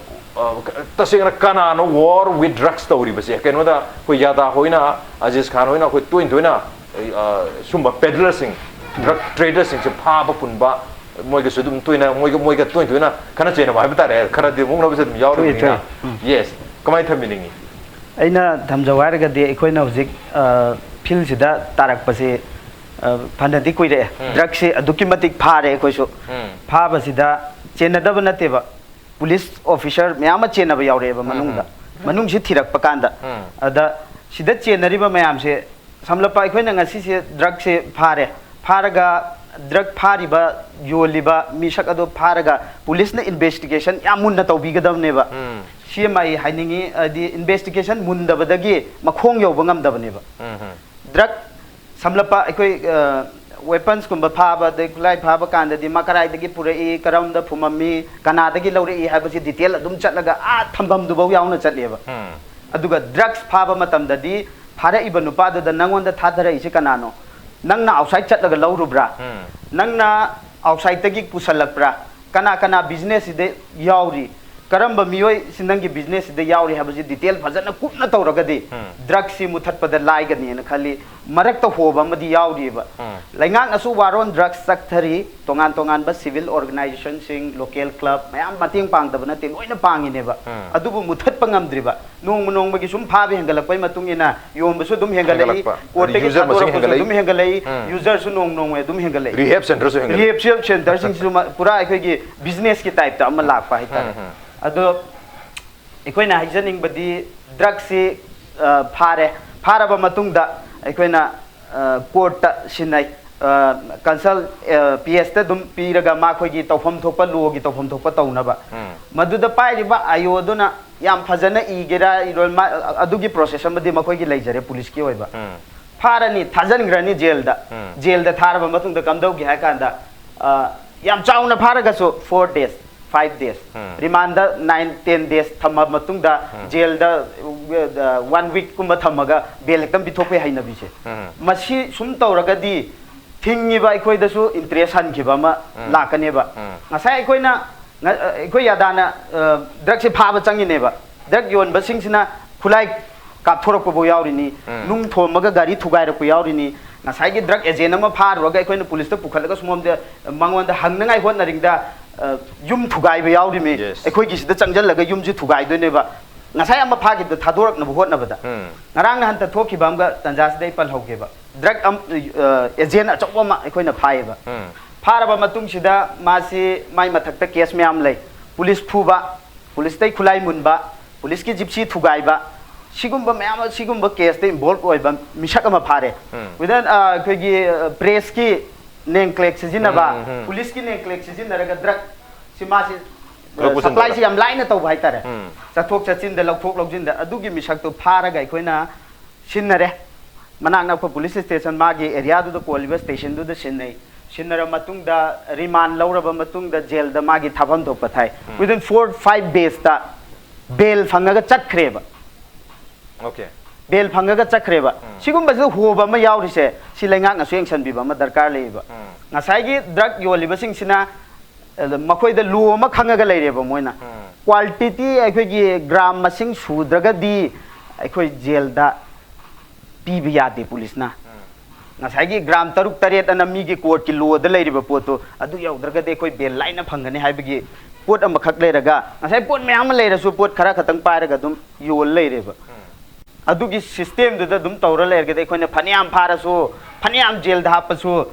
ꯑ, ꯇꯁꯦꯡꯅ ꯀꯅꯥꯅꯣ war with drugs ꯇꯧꯔꯤꯕꯁꯦ? ꯀꯩꯅꯣꯗ ꯑꯩꯈꯣꯏ ꯌꯥꯗꯥ ꯍꯣꯏꯅ, ꯑꯖꯤꯖ ꯈꯥꯟ ꯍꯣꯏꯅ ꯑꯩꯈꯣꯏ ꯇꯣꯏꯅ ꯇꯣꯏꯅ, ꯑ, ꯁꯨꯝꯕ ꯄꯦꯗꯂꯔꯁꯤꯡ, ꯗ꯭ꯔꯒ ꯇ꯭ꯔꯦꯗꯔꯁꯤꯡꯁꯦ ꯐꯥꯕ ꯄꯨꯟꯕ, ꯃꯣꯏꯒꯁꯨ ꯑꯗꯨꯝ ꯇꯣꯏꯅ, ꯃꯣꯏꯒ, ꯃꯣꯏꯒ ꯇꯣꯏꯅ ꯇꯣꯏꯅ ꯈꯠꯅ ꯆꯩꯅꯕ ꯍꯥꯏꯕ ꯇꯥꯔꯦ, ꯈꯔꯗꯤ ꯃꯨꯛꯅꯕꯁꯦ ꯑꯗꯨꯝ ꯌꯥꯎꯔꯤꯕꯅꯤꯅ꯫ ꯊꯣꯛꯏ, ꯊꯣꯛꯏ꯫ ꯎꯝ꯫ Yes꯫ ꯀꯃꯥꯏꯅ ꯊꯝꯕꯤꯅꯤꯡꯉꯤ? ꯑꯩꯅ ꯊꯝꯖꯧ ꯍꯥꯏꯔꯒꯗꯤ, ꯑꯩꯈꯣꯏꯅ ꯍꯧꯖꯤꯛ ꯐꯤꯜꯁꯤꯗ ꯇꯥꯔꯛꯄꯁꯦ, ꯑ, ꯐꯅꯗꯤ ꯀꯨꯏꯔꯛꯑꯦ꯫ ꯎꯝ꯫ ꯗ꯭ꯔꯛꯁꯦ ꯑꯗꯨꯛꯀꯤ ꯃꯇꯤꯛ ꯐꯥꯔꯦ ꯑꯩꯈꯣꯏꯁꯨ꯫ ꯎꯝ꯫ ꯐꯥꯕꯁꯤꯗ ꯆꯦꯟꯅꯗꯕ ꯅꯠꯇꯦꯕ, ꯄꯨꯂꯤꯁ ꯑꯣꯐꯤꯁꯔ ꯃꯌꯥꯝ ꯑꯃ ꯆꯦꯟꯅꯕ ꯌꯥꯎꯔꯛꯑꯦꯕ ꯎꯝ, ꯃꯅꯨꯡꯗ꯫ ꯎꯝ꯫ ꯃꯅꯨꯡꯁꯤ ꯊꯤꯔꯛꯄ ꯀꯥꯟꯗ꯫ ꯎꯝ꯫ ꯑꯗ ꯁꯤꯗ ꯆꯦꯟꯅꯔꯤꯕ ꯃꯌꯥꯝꯁꯦ, ꯁꯝꯂꯞꯄ ꯑꯩꯈꯣꯏꯅ ꯉꯁꯤꯁꯦ ꯗ꯭ꯔꯛꯁꯦ ꯐꯥꯔꯦ꯫ ꯐꯥꯔꯒ ꯗ꯭ꯔꯛ ꯐꯥꯔꯤꯕ, ꯌꯣꯜꯂꯤꯕ ꯃꯤꯁꯛ ꯑꯗꯨ ꯐꯥꯔꯒ ꯄꯨꯂꯤꯁꯅ ꯏꯟꯚꯦꯁꯇꯤꯒꯦꯁꯟ ꯌꯥꯝ ꯃꯨꯟꯅ ꯇꯧꯕꯤꯒꯗꯕꯅꯦꯕ꯫ ꯎꯝ꯫ ꯁꯤ ꯑꯃ ꯑꯩ ꯍꯥꯏꯅꯤꯡꯉꯤ, ꯍꯥꯏꯗꯤ ꯏꯟꯚꯦꯁꯇꯤꯒꯦꯁꯟ ꯃꯨꯟꯗꯕꯗꯒꯤ ꯃꯈꯣꯡ ꯌꯧꯕ ꯉꯝꯗꯕꯅꯦꯕ꯫ ꯎꯝ, ꯎꯝ꯫ ꯗ꯭ꯔꯛ ꯁꯝꯂꯞꯄ ꯑꯩꯈꯣꯏ, ꯑ, ꯋꯦꯄꯟꯁꯀꯨꯝꯕ ꯐꯥꯕ, ꯑꯗꯩ ꯈꯨꯠꯂꯥꯏ ꯐꯥꯕ ꯀꯥꯟꯗꯗꯤ ꯃꯥ ꯀꯔꯥꯏꯗꯒꯤ ꯄꯨꯔꯛꯏ, ꯀꯔꯝꯗ ꯐꯨꯝꯃꯝꯃꯤ, ꯀꯅꯥꯗꯒꯤ ꯂꯧꯔꯛꯏ ꯍꯥꯏꯕꯁꯤ ꯗꯤꯇꯦꯜ ꯑꯗꯨꯝ ꯆꯠꯂꯒ ꯑꯥ ꯊꯝꯐꯝꯗꯨꯐꯥꯎ ꯌꯥꯎꯅ ꯆꯠꯂꯦꯕ꯫ ꯎꯝ꯫ ꯑꯗꯨꯒ ꯗ꯭ꯔꯛꯁ ꯐꯥꯕ ꯃꯇꯝꯗꯗꯤ ꯐꯥꯔꯛꯏꯕ ꯅꯨꯄꯥꯗꯨꯗ ꯅꯪꯉꯣꯟꯗ ꯊꯥꯗꯔꯛꯏꯁꯤ ꯀꯅꯥꯅꯣ? ꯅꯪꯅ ꯑꯥꯎꯠꯁꯥꯏꯠ ꯆꯠꯂꯒ ꯂꯧꯔꯨꯕ꯭ꯔꯥ? ꯎꯝ꯫ ꯅꯪꯅ ꯑꯥꯎꯠꯁꯥꯏꯠꯇꯒꯤ ꯄꯨꯁꯜꯂꯛꯄ꯭ꯔꯥ? ꯀꯅꯥ ꯀꯅꯥ ꯕꯤꯖꯤꯅꯦꯁꯁꯤꯗ ꯌꯥꯎꯔꯤ? ꯀꯔꯝꯕ ꯃꯤꯑꯣꯏꯁꯤ ꯅꯪꯒꯤ ꯕꯤꯖꯤꯅꯦꯁꯁꯤꯗ ꯌꯥꯎꯔꯤ ꯍꯥꯏꯕꯁꯤ ꯗꯤꯇꯦꯜ ꯐꯖꯅ ꯀꯨꯞꯅ ꯇꯧꯔꯒꯗꯤ ꯎꯝ꯫ ꯗ꯭ꯔꯛꯁꯤ ꯃꯨꯊꯠꯄꯗ ꯂꯥꯏꯒꯅꯤꯅ ꯈꯜꯂꯤ꯫ ꯃꯔꯛꯇ ꯍꯣꯕ ꯑꯃꯗꯤ ꯌꯥꯎꯔꯤꯕ꯫ ꯎꯝ꯫ ꯂꯩꯉꯥꯛꯅꯁꯨ ꯋꯥꯔꯣꯟ ꯗ꯭ꯔꯛꯁ ꯆꯠꯊꯔꯤ, ꯇꯣꯉꯥꯟ ꯇꯣꯉꯥꯟꯕ ꯁꯤꯚꯤꯜ ꯑꯣꯔꯒꯅꯥꯏꯖꯦꯁꯟꯁꯤꯡ, ꯂꯣꯀꯦꯜ ꯀ꯭ꯂꯕ ꯃꯌꯥꯝ ꯃꯇꯦꯡ ꯄꯥꯡꯗꯕ ꯅꯠꯇꯦ, ꯂꯣꯏꯅ ꯄꯥꯡꯉꯤꯅꯦꯕ꯫ ꯎꯝ꯫ ꯑꯗꯨꯕꯨ ꯃꯨꯊꯠꯄ ꯉꯝꯗ꯭ꯔꯤꯕ, ꯅꯣꯡꯃ ꯅꯣꯡꯃꯒꯤ ꯁꯨꯝ ꯐꯥꯕ ꯍꯦꯟꯒꯠꯂꯛꯄꯩ ꯃꯇꯨꯡ ꯏꯟꯅ ꯌꯣꯟꯕꯁꯨ ꯑꯗꯨꯝ ꯍꯦꯟꯒꯠꯂꯛꯏ, ꯍꯦꯟꯒꯠꯂꯛꯄ꯫ ꯀꯣꯔꯠꯇꯒꯤ ꯌꯨꯖꯔ ꯃꯁꯤꯡ ꯊꯥꯗꯣꯔꯛꯄꯁꯨ ꯍꯦꯟꯒꯠꯂꯛꯏ꯫ ꯑꯗꯨꯝ ꯍꯦꯟꯒꯠꯂꯛꯏ, ꯎꯝ꯫ ꯌꯨꯖꯔꯁꯨ ꯅꯣꯡꯃ ꯅꯣꯡꯃꯒꯤ ꯑꯗꯨꯝ ꯍꯦꯟꯒꯠꯂꯛꯏ꯫ ꯔꯤꯍꯦꯕ ꯁꯦꯟꯇꯔꯁꯨ ꯍꯦꯟꯒꯠꯂꯛꯏ꯫ ꯔꯤꯍꯦꯕ ꯁꯦꯟꯇꯔꯁꯤꯡꯁꯤꯁꯨ ꯃ-, ꯄꯨꯔꯥ ꯑꯩꯈꯣꯏꯒꯤ ꯕꯤꯖꯤꯅꯦꯁꯀꯤ ꯇꯥꯏꯞꯇ ꯑꯃ ꯂꯥꯛꯄ ꯍꯥꯏꯇꯥꯔꯦ꯫ ꯎꯝ, ꯎꯝ꯫ ꯑꯗꯣ ꯑꯩꯈꯣꯏꯅ ꯍꯥꯏꯖꯅꯤꯡꯕꯗꯤ ꯗ꯭ꯔꯛꯁꯤ, ꯑ, ꯐꯥꯔꯦ, ꯐꯥꯔꯕ ꯃꯇꯨꯡꯗ ꯑꯩꯈꯣꯏꯅ, ꯑ, ꯀꯣꯔꯠꯇ ꯁꯤꯟꯅꯩ, ꯀꯟꯁꯜ ꯄꯤ ꯑꯦꯁꯇ ꯑꯗꯨꯝ ꯄꯤꯔꯒ ꯃꯈꯣꯏꯒꯤ ꯇꯧꯐꯝ ꯊꯣꯛꯄ, ꯂꯣꯒꯤ ꯇꯧꯐꯝ ꯊꯣꯛꯄ ꯇꯧꯅꯕ꯫ ꯎꯝ꯫ ꯃꯗꯨꯗ ꯄꯥꯏꯔꯤꯕ ꯑꯥꯏ ꯑꯣꯗꯨꯅ ꯌꯥꯝ ꯐꯖꯅ ꯏꯒꯦꯔꯥ ꯏꯔꯣꯏ, ꯃꯥ-, ꯑꯗꯨꯒꯤ ꯄ꯭ꯔꯣꯁꯦꯁ ꯑꯃꯗꯤ ꯃꯈꯣꯏꯒꯤ ꯂꯩꯖꯔꯦ, ꯄꯨꯂꯤꯁꯀꯤ ꯑꯣꯏꯕ꯫ ꯎꯝ꯫ ꯐꯥꯔꯅꯤ, ꯊꯥꯖꯤꯟꯈ꯭ꯔꯅꯤ ꯖꯦꯜꯗ꯫ ꯎꯝ꯫ ꯖꯦꯜꯗ ꯊꯥꯔꯕ ꯃꯇꯨꯡꯗ ꯀꯝꯗꯧꯒꯦ ꯍꯥꯏ ꯀꯥꯟꯗ, ꯑ, ꯌꯥꯝ ꯆꯥꯎꯅ ꯐꯥꯔꯒꯁꯨ four days, five days, ꯎꯝ꯫ ꯔꯤꯃꯥꯟꯗ nine, ten days ꯊꯝꯃ ꯃꯇꯨꯡꯗ ꯎꯝ꯫ ꯖꯦꯜꯗ, ꯑ, one week ꯀꯨꯝꯕ ꯊꯝꯃꯒ ꯕꯦꯜ ꯍꯦꯛꯇ ꯄꯤꯊꯣꯛꯄꯒꯤ ꯍꯩꯅꯕꯤꯁꯦ꯫ ꯎꯝ꯫ ꯃꯁꯤ ꯁꯨꯝ ꯇꯧꯔꯒꯗꯤ ꯊꯤꯡꯉꯤꯕ ꯑꯩꯈꯣꯏꯗꯁꯨ ꯏꯟꯇꯔꯦꯁ ꯍꯟꯈꯤꯕ ꯑꯃ ꯎꯝ꯫ ꯂꯥꯛꯀꯅꯦꯕ꯫ ꯎꯝ꯫ ꯉꯁꯥꯏ ꯑꯩꯈꯣꯏꯅ ꯉ-, ꯑꯩꯈꯣꯏ ꯌꯥꯗꯥꯅ, ꯑ, ꯗ꯭ꯔꯛꯁꯦ ꯐꯥꯕ ꯆꯪꯉꯤꯅꯦꯕ꯫ ꯗ꯭ꯔꯛ ꯌꯣꯟꯕꯁꯤꯡꯁꯤꯅ ꯈꯨꯠꯂꯥꯏ ꯀꯥꯞꯊꯣꯔꯛꯄꯕꯨ ꯌꯥꯎꯔꯤꯅꯤ, ꯎꯝ꯫ ꯅꯨꯡ ꯊꯣꯝꯃꯒ ꯒꯥꯔꯤ ꯊꯨꯒꯥꯏꯔꯛꯄ ꯌꯥꯎꯔꯤꯅꯤ꯫ ꯉꯁꯥꯏꯒꯤ ꯗ꯭ꯔꯛ ꯑꯦꯖꯦꯟ ꯑꯃ ꯐꯥꯔꯨꯔꯒ ꯑꯩꯈꯣꯏꯅ ꯄꯨꯂꯤꯁꯇ ꯄꯨꯈꯠꯂꯒ ꯁꯣꯝꯗ ꯃꯉꯣꯟꯗ ꯍꯪꯅꯉꯥꯏ ꯍꯣꯠꯅꯔꯤꯉꯩꯗ, ꯑ, ꯌꯨꯝ ꯊꯨꯒꯥꯏꯕ ꯌꯥꯎꯔꯤꯃꯤ꯫ Yes. ꯑꯩꯈꯣꯏꯒꯤ ꯁꯤꯗ ꯆꯪꯁꯤꯜꯂꯒ ꯌꯨꯝꯁꯤ ꯊꯨꯒꯥꯏꯗꯣꯏꯅꯦꯕ꯫ ꯉꯁꯥꯏ ꯑꯃ ꯐꯥꯈꯤꯕꯗꯣ ꯊꯥꯗꯣꯔꯛꯅꯕ ꯍꯣꯠꯅꯕꯗ, ꯎꯝ ꯉꯔꯥꯡ ꯅꯍꯥꯟꯇ ꯊꯣꯛꯈꯤꯕ ꯑꯃꯒ ꯇꯟꯖꯥꯁꯤꯗ ꯑꯩ ꯄꯜꯍꯧꯒꯦꯕ, ꯗ꯭ꯔꯒ ꯑꯦꯖꯦꯟ ꯑꯆꯧꯕ ꯑꯃ ꯑꯩꯈꯣꯏꯅ ꯐꯥꯏꯌꯦꯕ꯫ ꯎꯝ ꯐꯥꯔꯕ ꯃꯇꯨꯡꯁꯤꯗ ꯃꯥꯁꯤ, ꯃꯥꯏ ꯃꯊꯛꯇ ꯀꯦꯁ ꯃꯌꯥꯝ ꯂꯩ, ꯄꯨꯂꯤꯁ ꯐꯨꯕ, ꯄꯨꯂꯤꯁꯇꯩ ꯈꯨꯠꯂꯥꯏ ꯃꯨꯟꯕ, ꯄꯨꯂꯤꯁꯀꯤ ꯖꯤꯞꯁꯤ ꯊꯨꯒꯥꯏꯕ, ꯁꯤꯒꯨꯝꯕ ꯃꯌꯥꯝ ꯑꯃ, ꯁꯤꯒꯨꯝꯕ ꯀꯦꯁꯇ ꯏꯟꯚꯣꯜꯕ ꯑꯣꯏꯕ ꯃꯤꯁꯛ ꯑꯃ ꯐꯥꯔꯦ꯫ ꯎꯝ ꯋꯤꯗꯟ ꯑꯩꯈꯣꯏꯒꯤ ꯄ꯭ꯔꯦꯁꯀꯤ ꯅꯦꯡ ꯀ꯭ꯂꯦꯛ ꯁꯤꯖꯤꯟꯅꯕ, ꯎꯝ, ꯎꯝ꯫ ꯄꯨꯂꯤꯁꯀꯤ ꯅꯦꯡ ꯀ꯭ꯂꯦꯛ ꯁꯤꯖꯤꯟꯅꯔꯒ ꯗ꯭ꯔꯒ ꯁꯤ ꯃꯥꯁꯤ ꯄꯨꯂꯞ ꯄꯨꯁꯤꯟꯕꯗ꯫ ꯁꯄ꯭ꯂꯥꯏꯁꯤ ꯌꯥꯝ ꯂꯥꯏꯅ ꯇꯧꯕ ꯍꯥꯏꯇꯥꯔꯦ꯫ ꯎꯝ ꯆꯠꯊꯣꯛ ꯆꯠꯁꯤꯟꯗ, ꯂꯧꯊꯣꯛ ꯂꯧꯁꯤꯟꯗ ꯑꯗꯨꯒꯤ ꯃꯤꯁꯛꯇꯨ ꯐꯥꯔꯒ ꯑꯩꯈꯣꯏꯅ ꯁꯤꯟꯅꯔꯦ꯫ ꯃꯅꯥꯛ ꯅꯛꯄ ꯄꯨꯂꯤꯁ ꯁ꯭ꯇꯦꯁꯟ, ꯃꯥꯒꯤ ꯑꯦꯔꯤꯌꯥꯗꯨꯗ ꯀꯣꯜꯂꯤꯕ ꯁ꯭ꯇꯦꯁꯟꯗꯨꯗ ꯁꯤꯟꯅꯩ꯫ ꯁꯤꯟꯅꯔ ꯃꯇꯨꯡꯗ, ꯔꯤꯃꯥꯟ ꯂꯧꯔꯕ ꯃꯇꯨꯡꯗ ꯖꯦꯜꯗ ꯃꯥꯒꯤ ꯊꯥꯐꯝ ꯊꯣꯛꯄ ꯊꯥꯏ꯫ Within four five daysꯇ ꯕꯦꯜ ꯐꯪꯉꯒ ꯆꯠꯈ꯭ꯔꯦꯕ꯫ ꯑꯣꯀꯦ ꯕꯦꯜ ꯐꯪꯉꯒ ꯆꯠꯈ꯭ꯔꯦꯕ꯫ ꯁꯤꯒꯨꯝꯕꯁꯤꯗ ꯍꯣꯕ ꯑꯃ ꯌꯥꯎꯔꯤꯁꯦ, ꯁꯤ ꯂꯩꯉꯥꯛꯅꯁꯨ ꯌꯦꯡꯁꯤꯟꯕꯤꯕ ꯑꯃ ꯗꯔꯀꯥꯔ ꯂꯩꯌꯦꯕ꯫ ꯉꯁꯥꯏꯒꯤ ꯗ꯭ꯔꯒ ꯌꯣꯜꯂꯤꯕꯁꯤꯡꯁꯤꯅ, ꯑ, ꯃꯈꯣꯏꯗ ꯂꯣ ꯑꯃ ꯈꯪꯉꯒ ꯂꯩꯔꯦꯕ ꯃꯣꯏꯅ꯫ ꯀ꯭ꯋꯥꯟꯇꯤꯇꯤ, ꯑꯩꯈꯣꯏꯒꯤ ꯒ꯭ꯔꯥꯝ ꯃꯁꯤꯡ ꯁꯨꯗ꯭ꯔꯒꯗꯤ ꯑꯩꯈꯣꯏ ꯖꯦꯜꯗ ꯄꯤꯕ ꯌꯥꯗꯦ ꯄꯨꯂꯤꯁꯅ꯫ ꯉꯁꯥꯏꯒꯤ ꯒ꯭ꯔꯥꯝ ꯇꯔꯨꯛ ꯇꯔꯦꯠ ꯑꯅ ꯃꯤꯒꯤ ꯀꯣꯔꯠꯀꯤ ꯂꯣꯗ ꯂꯩꯔꯤꯕ ꯄꯣꯠꯇꯣ, ꯑꯗꯨ ꯌꯧꯗ꯭ꯔꯒꯗꯤ ꯑꯩꯈꯣꯏ ꯕꯦꯜ ꯂꯥꯏꯅ ꯐꯪꯒꯅꯤ ꯍꯥꯏꯕꯒꯤ ꯄꯣꯠ ꯑꯃꯈꯛ ꯂꯩꯔꯒ, ꯉꯁꯥꯏ ꯄꯣꯠ ꯃꯌꯥꯝ ꯑꯃ ꯂꯩꯔꯁꯨ ꯄꯣꯠ ꯈꯔ ꯈꯛꯇꯪ ꯄꯥꯏꯔꯒ ꯑꯗꯨꯝ ꯌꯣꯜ ꯂꯩꯔꯦꯕ꯫ ꯑꯗꯨꯒꯤ ꯁꯤꯁꯇꯦꯝꯗꯨꯗ ꯑꯗꯨꯝ ꯇꯧꯔ ꯂꯩꯔꯒꯗꯤ ꯑꯩꯈꯣꯏꯅ ꯐꯅꯌꯥꯝ ꯐꯥꯔꯁꯨ, ꯐꯅꯌꯥꯝ ꯖꯦꯜꯗ ꯍꯥꯞꯄꯁꯨ,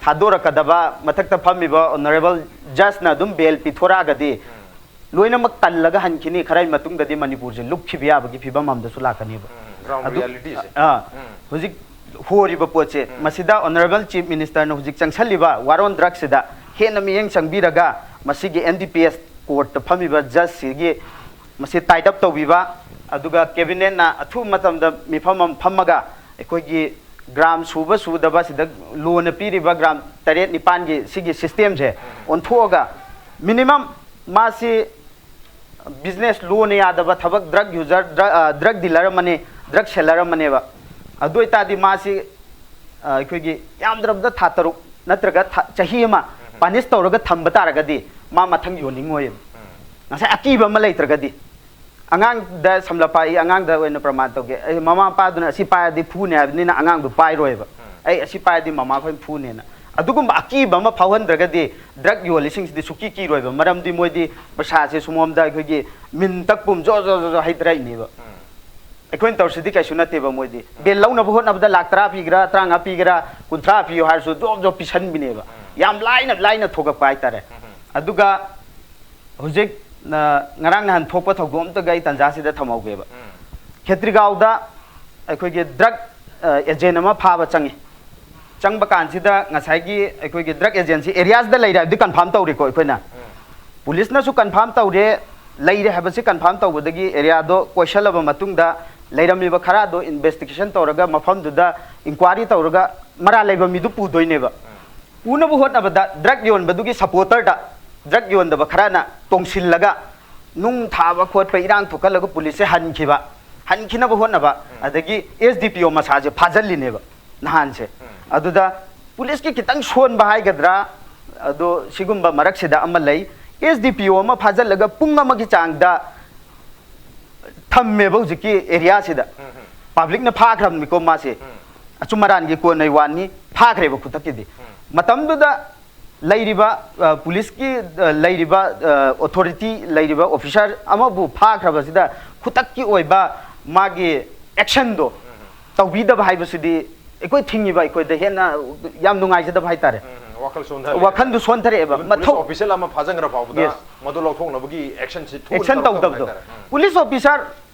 ꯊꯥꯗꯣꯔꯛꯀꯗꯕ, ꯃꯊꯛꯇ ꯐꯝꯃꯤꯕ ꯑꯣꯅꯔꯦꯕꯜ ꯖꯖꯅ ꯑꯗꯨꯝ ꯕꯦꯜ ꯄꯤꯊꯣꯔꯛꯑꯒꯗꯤ, ꯂꯣꯏꯅꯃꯛ ꯇꯜꯂꯒ ꯍꯟꯈꯤꯅꯤ꯫ ꯈꯔ ꯃꯇꯨꯡꯗꯗꯤ ꯃꯅꯤꯄꯨꯔꯁꯦ ꯂꯨꯞꯈꯤꯕ ꯌꯥꯕꯒꯤ ꯐꯤꯕꯝ ꯑꯃꯗꯁꯨ ꯂꯥꯛꯀꯅꯦꯕ꯫ ꯒ꯭ꯔꯥꯎꯟ ꯑꯗꯨ- ꯔꯤꯌꯥꯂꯤꯇꯤꯁꯦ꯫ ꯑꯥ, ꯍꯧꯖꯤꯛ ꯍꯣꯔꯤꯕ ꯄꯣꯠꯁꯦ, ꯃꯁꯤꯗ ꯑꯣꯅꯔꯦꯕꯜ ꯆꯤꯐ ꯃꯤꯅꯤꯁꯇꯔꯅ ꯍꯧꯖꯤꯛ ꯆꯪꯁꯜꯂꯤꯕ ꯋꯥꯔꯣꯟ ꯗ꯭ꯔꯒꯁꯤꯗ ꯍꯦꯟꯅ ꯃꯤꯠꯌꯦꯡ ꯆꯪꯕꯤꯔꯒ, ꯃꯁꯤꯒꯤ ꯑꯦꯟ ꯗꯤ ꯄꯤ ꯑꯦꯁ ꯀꯣꯔꯠꯇ ꯐꯝꯃꯤꯕ ꯖꯖꯁꯤꯒꯤ ꯃꯁꯤ ꯇꯥꯏꯠ ꯑꯞ ꯇꯧꯕꯤꯕ, ꯑꯗꯨꯒ ꯀꯦꯕꯤꯅꯦꯠꯅ ꯑꯊꯨꯕ ꯃꯇꯝꯗ ꯃꯤꯐꯝ ꯑꯃ ꯐꯝꯃꯒ ꯑꯩꯈꯣꯏꯒꯤ ꯒ꯭ꯔꯥꯝ ꯁꯨꯕ ꯁꯨꯗꯕ, ꯁꯤꯗ ꯂꯣꯅ ꯄꯤꯔꯤꯕ ꯒ꯭ꯔꯥꯝ ꯇꯔꯦꯠ ꯅꯤꯄꯥꯟꯒꯤ ꯁꯤꯒꯤ ꯁꯤꯁꯇꯦꯝꯁꯦ ꯑꯣꯟꯊꯣꯛꯑꯒ, ꯃꯤꯅꯤꯃꯝ ꯃꯥꯁꯤ ꯕꯤꯖꯤꯅꯦꯁ ꯂꯣꯅ ꯌꯥꯗꯕ ꯊꯕꯛ, ꯗ꯭ꯔꯒ ꯌꯨꯖꯔ, ꯗ꯭ꯔꯒ ꯗꯤꯂꯔ ꯑꯃꯅꯤ, ꯗ꯭ꯔꯒ ꯁꯦꯂꯔ ꯑꯃꯅꯦꯕ꯫ ꯑꯗꯨ ꯑꯣꯏꯇꯥꯔꯗꯤ ꯃꯥꯁꯤ, ꯑ, ꯑꯩꯈꯣꯏꯒꯤ ꯌꯥꯝꯗ꯭ꯔꯕꯗ ꯊꯥ ꯇꯔꯨꯛ ꯅꯠꯇ꯭ꯔꯒ ꯊꯥ, ꯆꯍꯤ ꯑꯃ ꯄꯥꯅꯤꯁ ꯇꯧꯔꯒ ꯊꯝꯕ ꯇꯥꯔꯒꯗꯤ ꯃꯥ ꯃꯊꯪ ꯌꯣꯟꯅꯤꯡꯉꯣꯏꯕ꯫ ꯉꯁꯥꯏ ꯑꯀꯤꯕ ꯑꯃ ꯂꯩꯇ꯭ꯔꯒꯗꯤ, ꯑꯉꯥꯡꯗ ꯁꯝꯂꯞ ꯄꯥꯏ, ꯑꯉꯥꯡꯗ ꯑꯣꯏꯅ ꯄ꯭ꯔꯃꯥꯟ ꯇꯧꯒꯦ꯫ ꯑꯩ, ꯃꯃꯥ ꯃꯄꯥꯗꯨꯅ ꯑꯁꯤ ꯄꯥꯏꯔꯗꯤ ꯐꯨꯅꯤ ꯍꯥꯏꯕꯅꯤꯅ ꯑꯉꯥꯡꯗꯨ ꯄꯥꯏꯔꯣꯏꯕ꯫ ꯑꯩ ꯑꯁꯤ ꯄꯥꯏꯔꯗꯤ ꯃꯃꯥꯈꯣꯏꯅ ꯐꯨꯅꯦꯅ꯫ ꯑꯗꯨꯒꯨꯝꯕ ꯑꯀꯤꯕ ꯑꯃ ꯐꯥꯎꯍꯟꯗ꯭ꯔꯒꯗꯤ ꯗ꯭ꯔꯒ ꯌꯣꯜꯂꯤꯁꯤꯡꯁꯤꯗꯤ ꯁꯨꯛꯀꯤ ꯀꯤꯔꯣꯏꯕ꯫ ꯃꯔꯝꯗꯤ ꯃꯣꯏꯗꯤ ꯄꯩꯁꯥꯁꯦ ꯁꯣꯝꯗ ꯑꯩꯈꯣꯏꯒꯤ ꯃꯤꯟ ꯇꯛꯄꯨꯝ ꯖꯣ ꯖꯣ ꯖꯣ ꯖꯣ ꯍꯩꯊꯔꯛꯏꯅꯦꯕ꯫ ꯑꯩꯈꯣꯏꯅ ꯇꯧꯔꯤꯁꯤꯗꯤ ꯀꯩꯁꯨ ꯅꯠꯇꯦꯕ꯫ ꯃꯣꯏꯗꯤ ꯕꯦꯜ ꯂꯧꯅꯕ ꯍꯣꯠꯅꯕꯗ ꯂꯥꯛ ꯇꯔꯥ ꯄꯤꯒꯦꯔꯥ, ꯇꯔꯥꯃꯉꯥ ꯄꯤꯒꯦꯔꯥ, ꯀꯨꯟꯊ꯭ꯔꯥ ꯄꯤꯌꯨ ꯍꯥꯏꯔꯁꯨ ꯖꯣꯕ ꯖꯣꯕ ꯄꯤꯁꯟꯕꯤꯅꯦꯕ꯫ ꯌꯥꯝ ꯂꯥꯏꯅ ꯂꯥꯏꯅ ꯊꯣꯛꯂꯛꯄ ꯍꯥꯏꯇꯥꯔꯦ꯫ ꯑꯗꯨꯒ ꯍꯧꯖꯤꯛ ꯅ-, ꯉꯔꯥꯡ ꯅꯍꯥꯟ ꯊꯣꯛꯄ ꯊꯧꯗꯣꯛ ꯑꯝꯇꯒ ꯑꯩ ꯇꯥꯟꯖꯥꯁꯤꯗ ꯊꯝꯍꯧꯒꯦꯕ꯫ ꯈꯦꯇ꯭ꯔꯤꯒꯥꯎꯗ ꯑꯩꯈꯣꯏꯒꯤ ꯗ꯭ꯔꯒ ꯑꯦꯖꯦꯟ ꯑꯃ ꯐꯥꯕ ꯆꯪꯉꯤ꯫ ꯆꯪꯕ ꯀꯥꯟꯁꯤꯗ ꯉꯁꯥꯏꯒꯤ ꯑꯩꯈꯣꯏꯒꯤ ꯗ꯭ꯔꯒ ꯑꯦꯖꯦꯟꯁꯤ ꯑꯦꯔꯤꯌꯥꯁꯤꯗ ꯂꯩꯔꯦ ꯍꯥꯏꯕꯗꯤ ꯀꯟꯐꯥꯔꯝ ꯇꯧꯔꯦꯀꯣ ꯑꯩꯈꯣꯏꯅ꯫ ꯄꯨꯂꯤꯁꯅꯁꯨ ꯀꯟꯐꯥꯔꯝ ꯇꯧꯔꯦ, ꯂꯩꯔꯦ ꯍꯥꯏꯕꯁꯤ ꯀꯟꯐꯥꯔꯝ ꯇꯧꯕꯗꯒꯤ ꯑꯦꯔꯤꯌꯥꯗꯣ ꯀꯣꯏꯁꯜꯂꯕ ꯃꯇꯨꯡꯗ ꯂꯩꯔꯝꯃꯤꯕ ꯈꯔꯗꯣ ꯏꯟꯚꯦꯁꯇꯤꯒꯦꯁꯟ ꯇꯧꯔꯒ ꯃꯐꯝꯗꯨꯗ ꯏꯟꯀ꯭ꯋꯥꯔꯤ ꯇꯧꯔꯒ ꯃꯔꯥꯜ ꯂꯩꯕ ꯃꯤꯗꯨ ꯄꯨꯗꯣꯏꯅꯦꯕ꯫ ꯄꯨꯅꯕ ꯍꯣꯠꯅꯕꯗ ꯗ꯭ꯔꯒ ꯌꯣꯟꯕꯗꯨꯒꯤ ꯁꯄꯣꯔꯇꯔꯗ ꯗ꯭ꯔꯒ ꯌꯣꯟꯗꯕ ꯈꯔꯅ ꯇꯣꯡꯁꯤꯜꯂꯒ ꯅꯨꯡ ꯊꯥꯕ ꯈꯣꯠꯄ ꯏꯔꯥꯡ ꯊꯣꯛꯍꯜꯂꯒ ꯄꯨꯂꯤꯁꯁꯦ ꯍꯟꯈꯤꯕ, ꯍꯟꯈꯤꯅꯕ ꯍꯣꯠꯅꯕ, ꯑꯗꯒꯤ ꯑꯦꯁ ꯗꯤ ꯄꯤ ꯑꯣ ꯃꯁꯥꯁꯦ ꯐꯥꯖꯤꯜꯂꯤꯅꯦꯕ ꯅꯍꯥꯟꯁꯦ꯫ ꯑꯗꯨꯗ ꯄꯨꯂꯤꯁꯀꯤ ꯈꯤꯇꯪ ꯁꯣꯟꯕ ꯍꯥꯏꯒꯗ꯭ꯔꯥ, ꯑꯗꯣ ꯁꯤꯒꯨꯝꯕ ꯃꯔꯛꯁꯤꯗ ꯑꯃ ꯂꯩ꯫ ꯑꯦꯁ ꯗꯤ ꯄꯤ ꯑꯣ ꯑꯃ ꯐꯥꯖꯤꯜꯂꯒ ꯄꯨꯡ ꯑꯃꯒꯤ ꯆꯥꯡꯗ ꯊꯝꯃꯦꯕ ꯍꯧꯖꯤꯛꯀꯤ ꯑꯦꯔꯤꯌꯥꯁꯤꯗ꯫ ꯄꯥꯕ꯭ꯂꯤꯛꯅ ꯐꯥꯈ꯭ꯔꯕꯅꯤꯀꯣ ꯃꯥꯁꯦ꯫ ꯑꯆꯨꯝ ꯑꯔꯥꯟꯒꯤ ꯀꯣꯟꯅꯩ ꯋꯥꯅꯤ, ꯐꯥꯈ꯭ꯔꯦꯕ ꯈꯨꯗꯛꯀꯤꯗꯤ꯫ ꯃꯇꯝꯗꯨꯗ ꯂꯩꯔꯤꯕ, ꯑ, ꯄꯨꯂꯤꯁꯀꯤ, ꯑ, ꯂꯩꯔꯤꯕ, ꯑ, ꯑꯣꯊꯣꯔꯤꯇꯤ ꯂꯩꯔꯤꯕ ꯑꯣꯐꯤꯁꯥꯔ ꯑꯃꯕꯨ ꯐꯥꯈ꯭ꯔꯕꯁꯤꯗ ꯈꯨꯗꯛꯀꯤ ꯑꯣꯏꯕ ꯃꯥꯒꯤ ꯑꯦꯛꯁꯟꯗꯣ ꯇꯧꯕꯤꯗꯕ ꯍꯥꯏꯕꯁꯤꯗꯤ ꯑꯩꯈꯣꯏ ꯊꯤꯡꯉꯤꯕ ꯑꯩꯈꯣꯏꯗ ꯍꯦꯟꯅ ꯌꯥꯝ ꯅꯨꯡꯉꯥꯏꯖꯗꯕ ꯍꯥꯏꯇꯥꯔꯦ꯫ ꯎꯝ, ꯋꯥꯈꯜ ꯁꯣꯟꯊꯔꯦ꯫ ꯋꯥꯈꯜꯗꯨ ꯁꯣꯟꯊꯔꯛꯑꯦꯕ꯫ ꯏꯚꯟ ꯄꯨꯂꯤꯁ ꯃꯊꯧ ꯑꯣꯐꯤꯁꯤꯌꯦꯜ ꯑꯃ ꯐꯥꯖꯤꯟꯈ꯭ꯔ ꯐꯥꯎꯕꯗ Yes. ꯃꯗꯨ ꯂꯧꯊꯣꯛꯅꯕꯒꯤ ꯑꯦꯛꯁꯟꯁꯤ ꯊꯨꯅ ꯑꯦꯛꯁꯟ ꯇꯧꯔꯛꯇꯕ ꯇꯧꯗꯕꯗꯣ꯫ ꯍꯥꯏꯇꯥꯔꯦ꯫ ꯎꯝ꯫ ꯄꯨꯂꯤꯁ ꯑꯣꯐꯤꯁꯥꯔ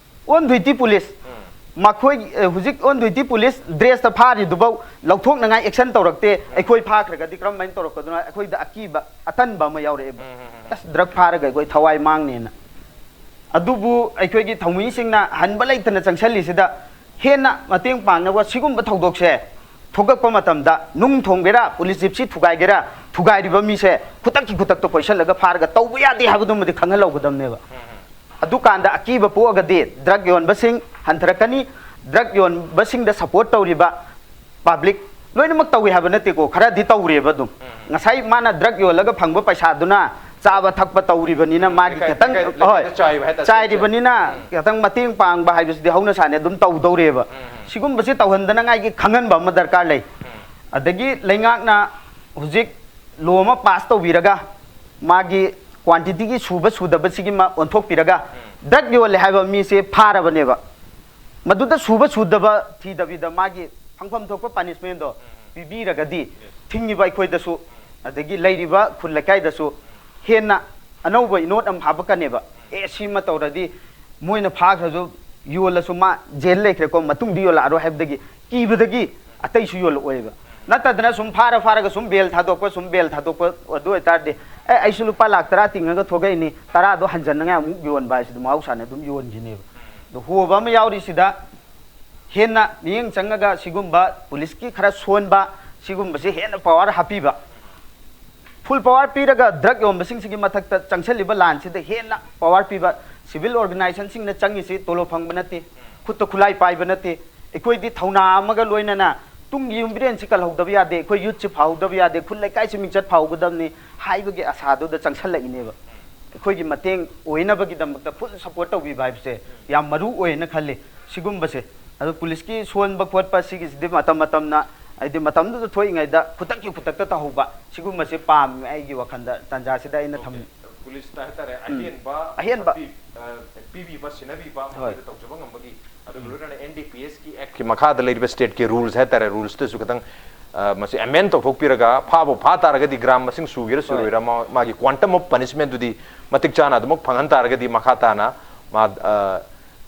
ꯑꯣꯟ ꯗ꯭ꯌꯨꯇꯤ ꯄꯨꯂꯤꯁ, ꯃꯈꯣꯏ, ꯑꯦ, ꯍꯧꯖꯤꯛ ꯑꯣꯟ ꯗ꯭ꯌꯨꯇꯤ ꯄꯨꯂꯤꯁ ꯗ꯭ꯔꯦꯁꯇ ꯐꯥꯔꯤꯗꯨꯐꯥꯎ ꯂꯧꯊꯣꯛꯅꯉꯥꯏ ꯑꯦꯛꯁꯟ ꯇꯧꯔꯛꯇꯦ꯫ ꯑꯩꯈꯣꯏ ꯐꯥꯈ꯭ꯔꯒꯗꯤ ꯀꯔꯝꯍꯥꯏꯅ ꯇꯧꯔꯛꯀꯗꯣꯏꯅꯣ? ꯑꯩꯈꯣꯏꯗ ꯑꯀꯤꯕ, ꯑꯇꯟꯕ ꯑꯃ ꯌꯥꯎꯔꯛꯑꯦꯕ꯫ ꯑꯁ, ꯗ꯭ꯔꯒ ꯐꯥꯔꯒ ꯑꯩꯈꯣꯏ ꯊꯋꯥꯏ ꯃꯥꯡꯅꯦꯅ꯫ ꯑꯗꯨꯕꯨ ꯑꯩꯈꯣꯏꯒꯤ ꯊꯧꯃꯤꯁꯤꯡꯅ ꯍꯟꯕ ꯂꯩꯇꯅ ꯆꯪꯁꯜꯂꯤꯁꯤꯗ ꯍꯦꯟꯅ ꯃꯇꯦꯡ ꯄꯥꯡꯅꯕ ꯁꯤꯒꯨꯝꯕ ꯊꯧꯗꯣꯛꯁꯦ ꯊꯣꯛꯂꯛꯄ ꯃꯇꯝꯗ ꯅꯨꯡ ꯊꯣꯡꯒꯦꯔꯥ, ꯄꯨꯂꯤꯁ ꯖꯤꯞꯁꯤ ꯊꯨꯒꯥꯏꯒꯦꯔꯥ, ꯊꯨꯒꯥꯏꯔꯤꯕ ꯃꯤꯁꯦ ꯈꯨꯗꯛꯀꯤ ꯈꯨꯗꯛꯇ ꯀꯣꯏꯁꯜꯂꯒ ꯐꯥꯔꯒ ꯇꯧꯕ ꯌꯥꯗꯦ ꯍꯥꯏꯕꯗꯨꯃꯗꯤ ꯈꯪꯍꯜꯍꯧꯒꯗꯕꯅꯦꯕ꯫ ꯑꯗꯨꯀꯥꯟꯗ ꯑꯀꯤꯕ ꯄꯣꯛꯑꯒꯗꯤ ꯗ꯭ꯔꯒ ꯌꯣꯟꯕꯁꯤꯡ ꯍꯟꯊꯔꯛꯀꯅꯤ꯫ ꯗ꯭ꯔꯒ ꯌꯣꯟꯕꯁꯤꯡꯗ ꯁꯄꯣꯔꯠ ꯇꯧꯔꯤꯕ ꯄꯥꯕ꯭ꯂꯤꯛ ꯂꯣꯏꯅꯃꯛ ꯇꯧꯏ ꯍꯥꯏꯕ ꯅꯠꯇꯦꯀꯣ, ꯈꯔꯗꯤ ꯇꯧꯔꯤꯑꯕ ꯑꯗꯨꯝ꯫ ꯉꯁꯥꯏ ꯃꯥꯅ ꯗ꯭ꯔꯒ ꯌꯣꯜꯂꯒ ꯐꯪꯕ ꯄꯩꯁꯥꯗꯨꯅ ꯆꯥꯕ ꯊꯛꯄ ꯇꯧꯔꯤꯕꯅꯤꯅ ꯃꯥꯒꯤ ꯂꯩꯀꯥꯏ-, ꯈꯤꯇꯪ, ꯂꯩꯀꯥꯏꯗ ꯍꯣꯏ, ꯆꯥꯏꯕ ꯍꯥꯏꯇꯥꯔꯦ, ꯆꯥꯏꯔꯤꯕꯅꯤꯅ ꯈꯤꯇꯪ ꯃꯇꯦꯡ ꯄꯥꯡꯕ ꯍꯥꯏꯕꯁꯤꯗꯤ ꯍꯧꯅ ꯁꯥꯅꯤ ꯑꯗꯨꯝ ꯇꯧꯗꯧꯔꯤꯑꯕ꯫ ꯁꯤꯒꯨꯝꯕꯁꯤ ꯇꯧꯍꯟꯗꯅꯉꯥꯏꯒꯤ ꯈꯪꯍꯟꯕ ꯑꯃ ꯗꯔꯀꯥꯔ ꯂꯩ꯫ ꯑꯗꯒꯤ ꯂꯩꯉꯥꯛꯅ ꯍꯧꯖꯤꯛ ꯂꯣ ꯑꯃ ꯄꯥꯁ ꯇꯧꯕꯤꯔꯒ ꯃꯥꯒꯤ ꯀ꯭ꯋꯥꯟꯇꯤꯇꯤꯒꯤ ꯁꯨꯕ ꯁꯨꯗꯕꯁꯤꯒꯤ ꯑꯃ ꯑꯣꯟꯊꯣꯛꯄꯤꯔꯒ ꯗ꯭ꯔꯒ ꯌꯣꯜꯂꯦ ꯍꯥꯏꯕ ꯃꯤꯁꯦ ꯐꯥꯔꯕꯅꯦꯕ꯫ ꯃꯗꯨꯗ ꯁꯨꯕ ꯁꯨꯗꯕ ꯊꯤꯗꯕꯤꯗ ꯃꯥꯒꯤ ꯐꯪꯐꯝ ꯊꯣꯛꯄ ꯄꯥꯅꯤꯁꯃꯦꯟꯗꯣ ꯄꯤꯕꯤꯔꯒꯗꯤ ꯊꯤꯡꯉꯤꯕ ꯑꯩꯈꯣꯏꯗꯁꯨ ꯑꯗꯒꯤ ꯂꯩꯔꯤꯕ ꯈꯨꯜ ꯂꯩꯀꯥꯏꯗꯁꯨ ꯍꯦꯟꯅ ꯑꯅꯧꯕ ꯏꯅꯣꯠ ꯑꯃ ꯍꯥꯞꯄꯛꯀꯅꯦꯕ꯫ ꯑꯦ, ꯁꯤꯃ ꯇꯧꯔꯗꯤ ꯃꯣꯏꯅ ꯐꯥꯈ꯭ꯔꯁꯨ ꯌꯣꯜꯂꯁꯨ ꯃꯥ ꯖꯦꯜ ꯂꯩꯈ꯭ꯔꯦꯀꯣ, ꯃꯇꯨꯡꯗꯤ ꯌꯣꯜꯂꯛꯑꯔꯣꯏ ꯍꯥꯏꯕꯗꯒꯤ ꯀꯤꯕꯗꯒꯤ ꯑꯇꯩꯁꯨ ꯌꯣꯜꯂꯛꯑꯣꯏꯕ꯫ ꯅꯠꯇꯗꯅ ꯁꯨꯝ ꯐꯥꯔ ꯐꯥꯔꯒ ꯁꯨꯝ ꯕꯦꯜ ꯊꯥꯗꯣꯛꯄ, ꯁꯨꯝ ꯕꯦꯜ ꯊꯥꯗꯣꯛꯄ ꯑꯗꯨ ꯑꯣꯏꯇꯥꯔꯗꯤ, "ꯑꯦ, ꯑꯩꯁꯨ ꯂꯨꯄꯥ ꯂꯥꯛ ꯇꯔꯥ ꯇꯤꯡꯉꯒ ꯊꯣꯛꯂꯛꯏꯅꯤ, ꯇꯔꯥꯗꯣ ꯍꯟꯖꯟꯅꯉꯥꯏ ꯑꯃꯨꯛ ꯌꯣꯟꯕ" ꯍꯥꯏꯁꯤꯗꯤ ꯃꯍꯧꯁꯥꯅ ꯑꯗꯨꯝ ꯌꯣꯟꯈꯤꯅꯦꯕ꯫ ꯑꯗꯣ ꯍꯣꯕ ꯑꯃ ꯌꯥꯎꯔꯤꯁꯤꯗ ꯍꯦꯟꯅ ꯃꯤꯠꯌꯦꯡ ꯆꯪꯉꯒ ꯁꯤꯒꯨꯝꯕ ꯄꯨꯂꯤꯁꯀꯤ ꯈꯔ ꯁꯣꯟꯕ ꯁꯤꯒꯨꯝꯕꯁꯤ ꯍꯦꯟꯅ ꯄꯋꯥꯔ ꯍꯥꯞꯄꯤꯕ꯫ ꯐꯨꯜ ꯄꯋꯥꯔ ꯄꯤꯔꯒ ꯗ꯭ꯔꯒ ꯌꯣꯟꯕꯁꯤꯡꯁꯤꯒꯤ ꯃꯊꯛꯇ ꯆꯪꯁꯤꯜꯂꯤꯕ ꯂꯥꯟꯁꯤꯗ ꯍꯦꯟꯅ ꯄꯋꯥꯔ ꯄꯤꯕ꯫ ꯁꯤꯚꯤꯜ ꯑꯣꯔꯒꯅꯥꯏꯖꯦꯁꯟꯁꯤꯡꯅ ꯆꯪꯉꯤꯁꯤ ꯇꯣꯂꯣꯞ ꯐꯪꯕ ꯅꯠꯇꯦ, ꯈꯨꯠꯇ ꯈꯨꯠꯂꯥꯏ ꯄꯥꯏꯕ ꯅꯠꯇꯦ꯫ ꯑꯩꯈꯣꯏꯗꯤ ꯊꯧꯅꯥ ꯑꯃꯒ ꯂꯣꯏꯅꯅ ꯇꯨꯡꯒꯤ ꯌꯨꯝꯕꯤꯔꯦꯟꯁꯤ ꯀꯜꯍꯧꯗꯕ ꯌꯥꯗꯦ, ꯑꯩꯈꯣꯏ ꯌꯨꯠꯁꯤ ꯐꯍꯧꯗꯕ ꯌꯥꯗꯦ, ꯈꯨꯜ ꯂꯩꯀꯥꯏꯁꯤ ꯃꯤꯡꯆꯠ ꯐꯍꯧꯒꯗꯕꯅꯤ ꯍꯥꯏꯕꯒꯤ ꯑꯁꯥꯗꯨꯗ ꯆꯪꯁꯜꯂꯛꯏꯅꯦꯕ꯫ ꯑꯩꯈꯣꯏꯒꯤ ꯃꯇꯦꯡ ꯑꯣꯏꯅꯕꯒꯤꯗꯃꯛꯇ ꯐꯨꯜ ꯁꯞꯄꯣꯔꯠ ꯇꯧꯕꯤꯕ ꯍꯥꯏꯕꯁꯦ ꯌꯥꯝ ꯃꯔꯨ ꯑꯣꯏꯅ ꯈꯜꯂꯤ꯫ ꯁꯤꯒꯨꯝꯕꯁꯦ ꯑꯗꯣ ꯄꯨꯂꯤꯁꯀꯤ ꯁꯣꯟꯕ ꯈꯣꯠꯄ ꯁꯤꯒꯤꯁꯤꯗꯤ ꯃꯇꯝ ꯃꯇꯝꯅ, ꯍꯥꯏꯗꯤ ꯃꯇꯝꯗꯨꯗ ꯊꯣꯛꯏꯉꯩꯗ ꯈꯨꯗꯛꯀꯤ ꯈꯨꯗꯛꯇ ꯇꯧꯍꯧꯕ ꯁꯤꯒꯨꯝꯕꯁꯦ ꯄꯥꯝꯃꯦ ꯑꯩꯒꯤ ꯋꯥꯈꯜꯗ ꯇꯥꯟꯖꯥꯁꯤꯗ ꯑꯩꯅ ꯊꯝꯃꯤ꯫ ꯄꯨꯂꯤꯁꯇ ꯍꯥꯏꯇꯥꯔꯦ, ꯑꯍꯦꯟꯕ ꯑꯍꯦꯟꯕ꯫ ꯄꯤ-, ꯑ, ꯄꯤꯕꯤꯕ, ꯁꯤꯟꯅꯕꯤꯕ ꯃꯈꯣꯏꯗ ꯇꯧꯖꯕ ꯉꯝꯕꯒꯤ, ꯑꯗꯨꯒ ꯂꯣꯏꯅꯅ ꯑꯦꯟ ꯗꯤ ꯄꯤ ꯑꯦꯁꯀꯤ ꯑꯦꯛꯀꯤ ꯃꯈꯥꯗ ꯂꯩꯔꯤꯕ ꯁ꯭ꯇꯦꯠꯀꯤ ꯔꯨꯜꯁ ꯍꯥꯏꯇꯥꯔꯦ, ꯔꯨꯜꯁꯇꯁꯨ ꯈꯤꯇꯪ, ꯑ, ꯃꯁꯤ ꯑꯦꯃꯦꯟ ꯇꯧꯊꯣꯛꯄꯤꯔꯒ ꯐꯥꯕꯨ ꯐꯥ ꯇꯥꯔꯒꯗꯤ ꯒ꯭ꯔꯥꯝ ꯃꯁꯤꯡ ꯁꯨꯒꯦꯔꯥ ꯁꯨꯔꯣꯏꯔꯥ ꯃꯥ-, ꯃꯥꯒꯤ ꯀ꯭ꯋꯥꯟꯇꯝ ꯑꯣꯐ ꯄꯅꯤꯁꯃꯦꯟꯗꯨꯗꯤ ꯃꯇꯤꯛ ꯆꯥꯅ ꯑꯗꯨꯃꯛ ꯐꯪꯍꯟ ꯇꯥꯔꯒꯗꯤ ꯃꯈꯥ ꯇꯥꯅ ꯃꯥ, ꯑ,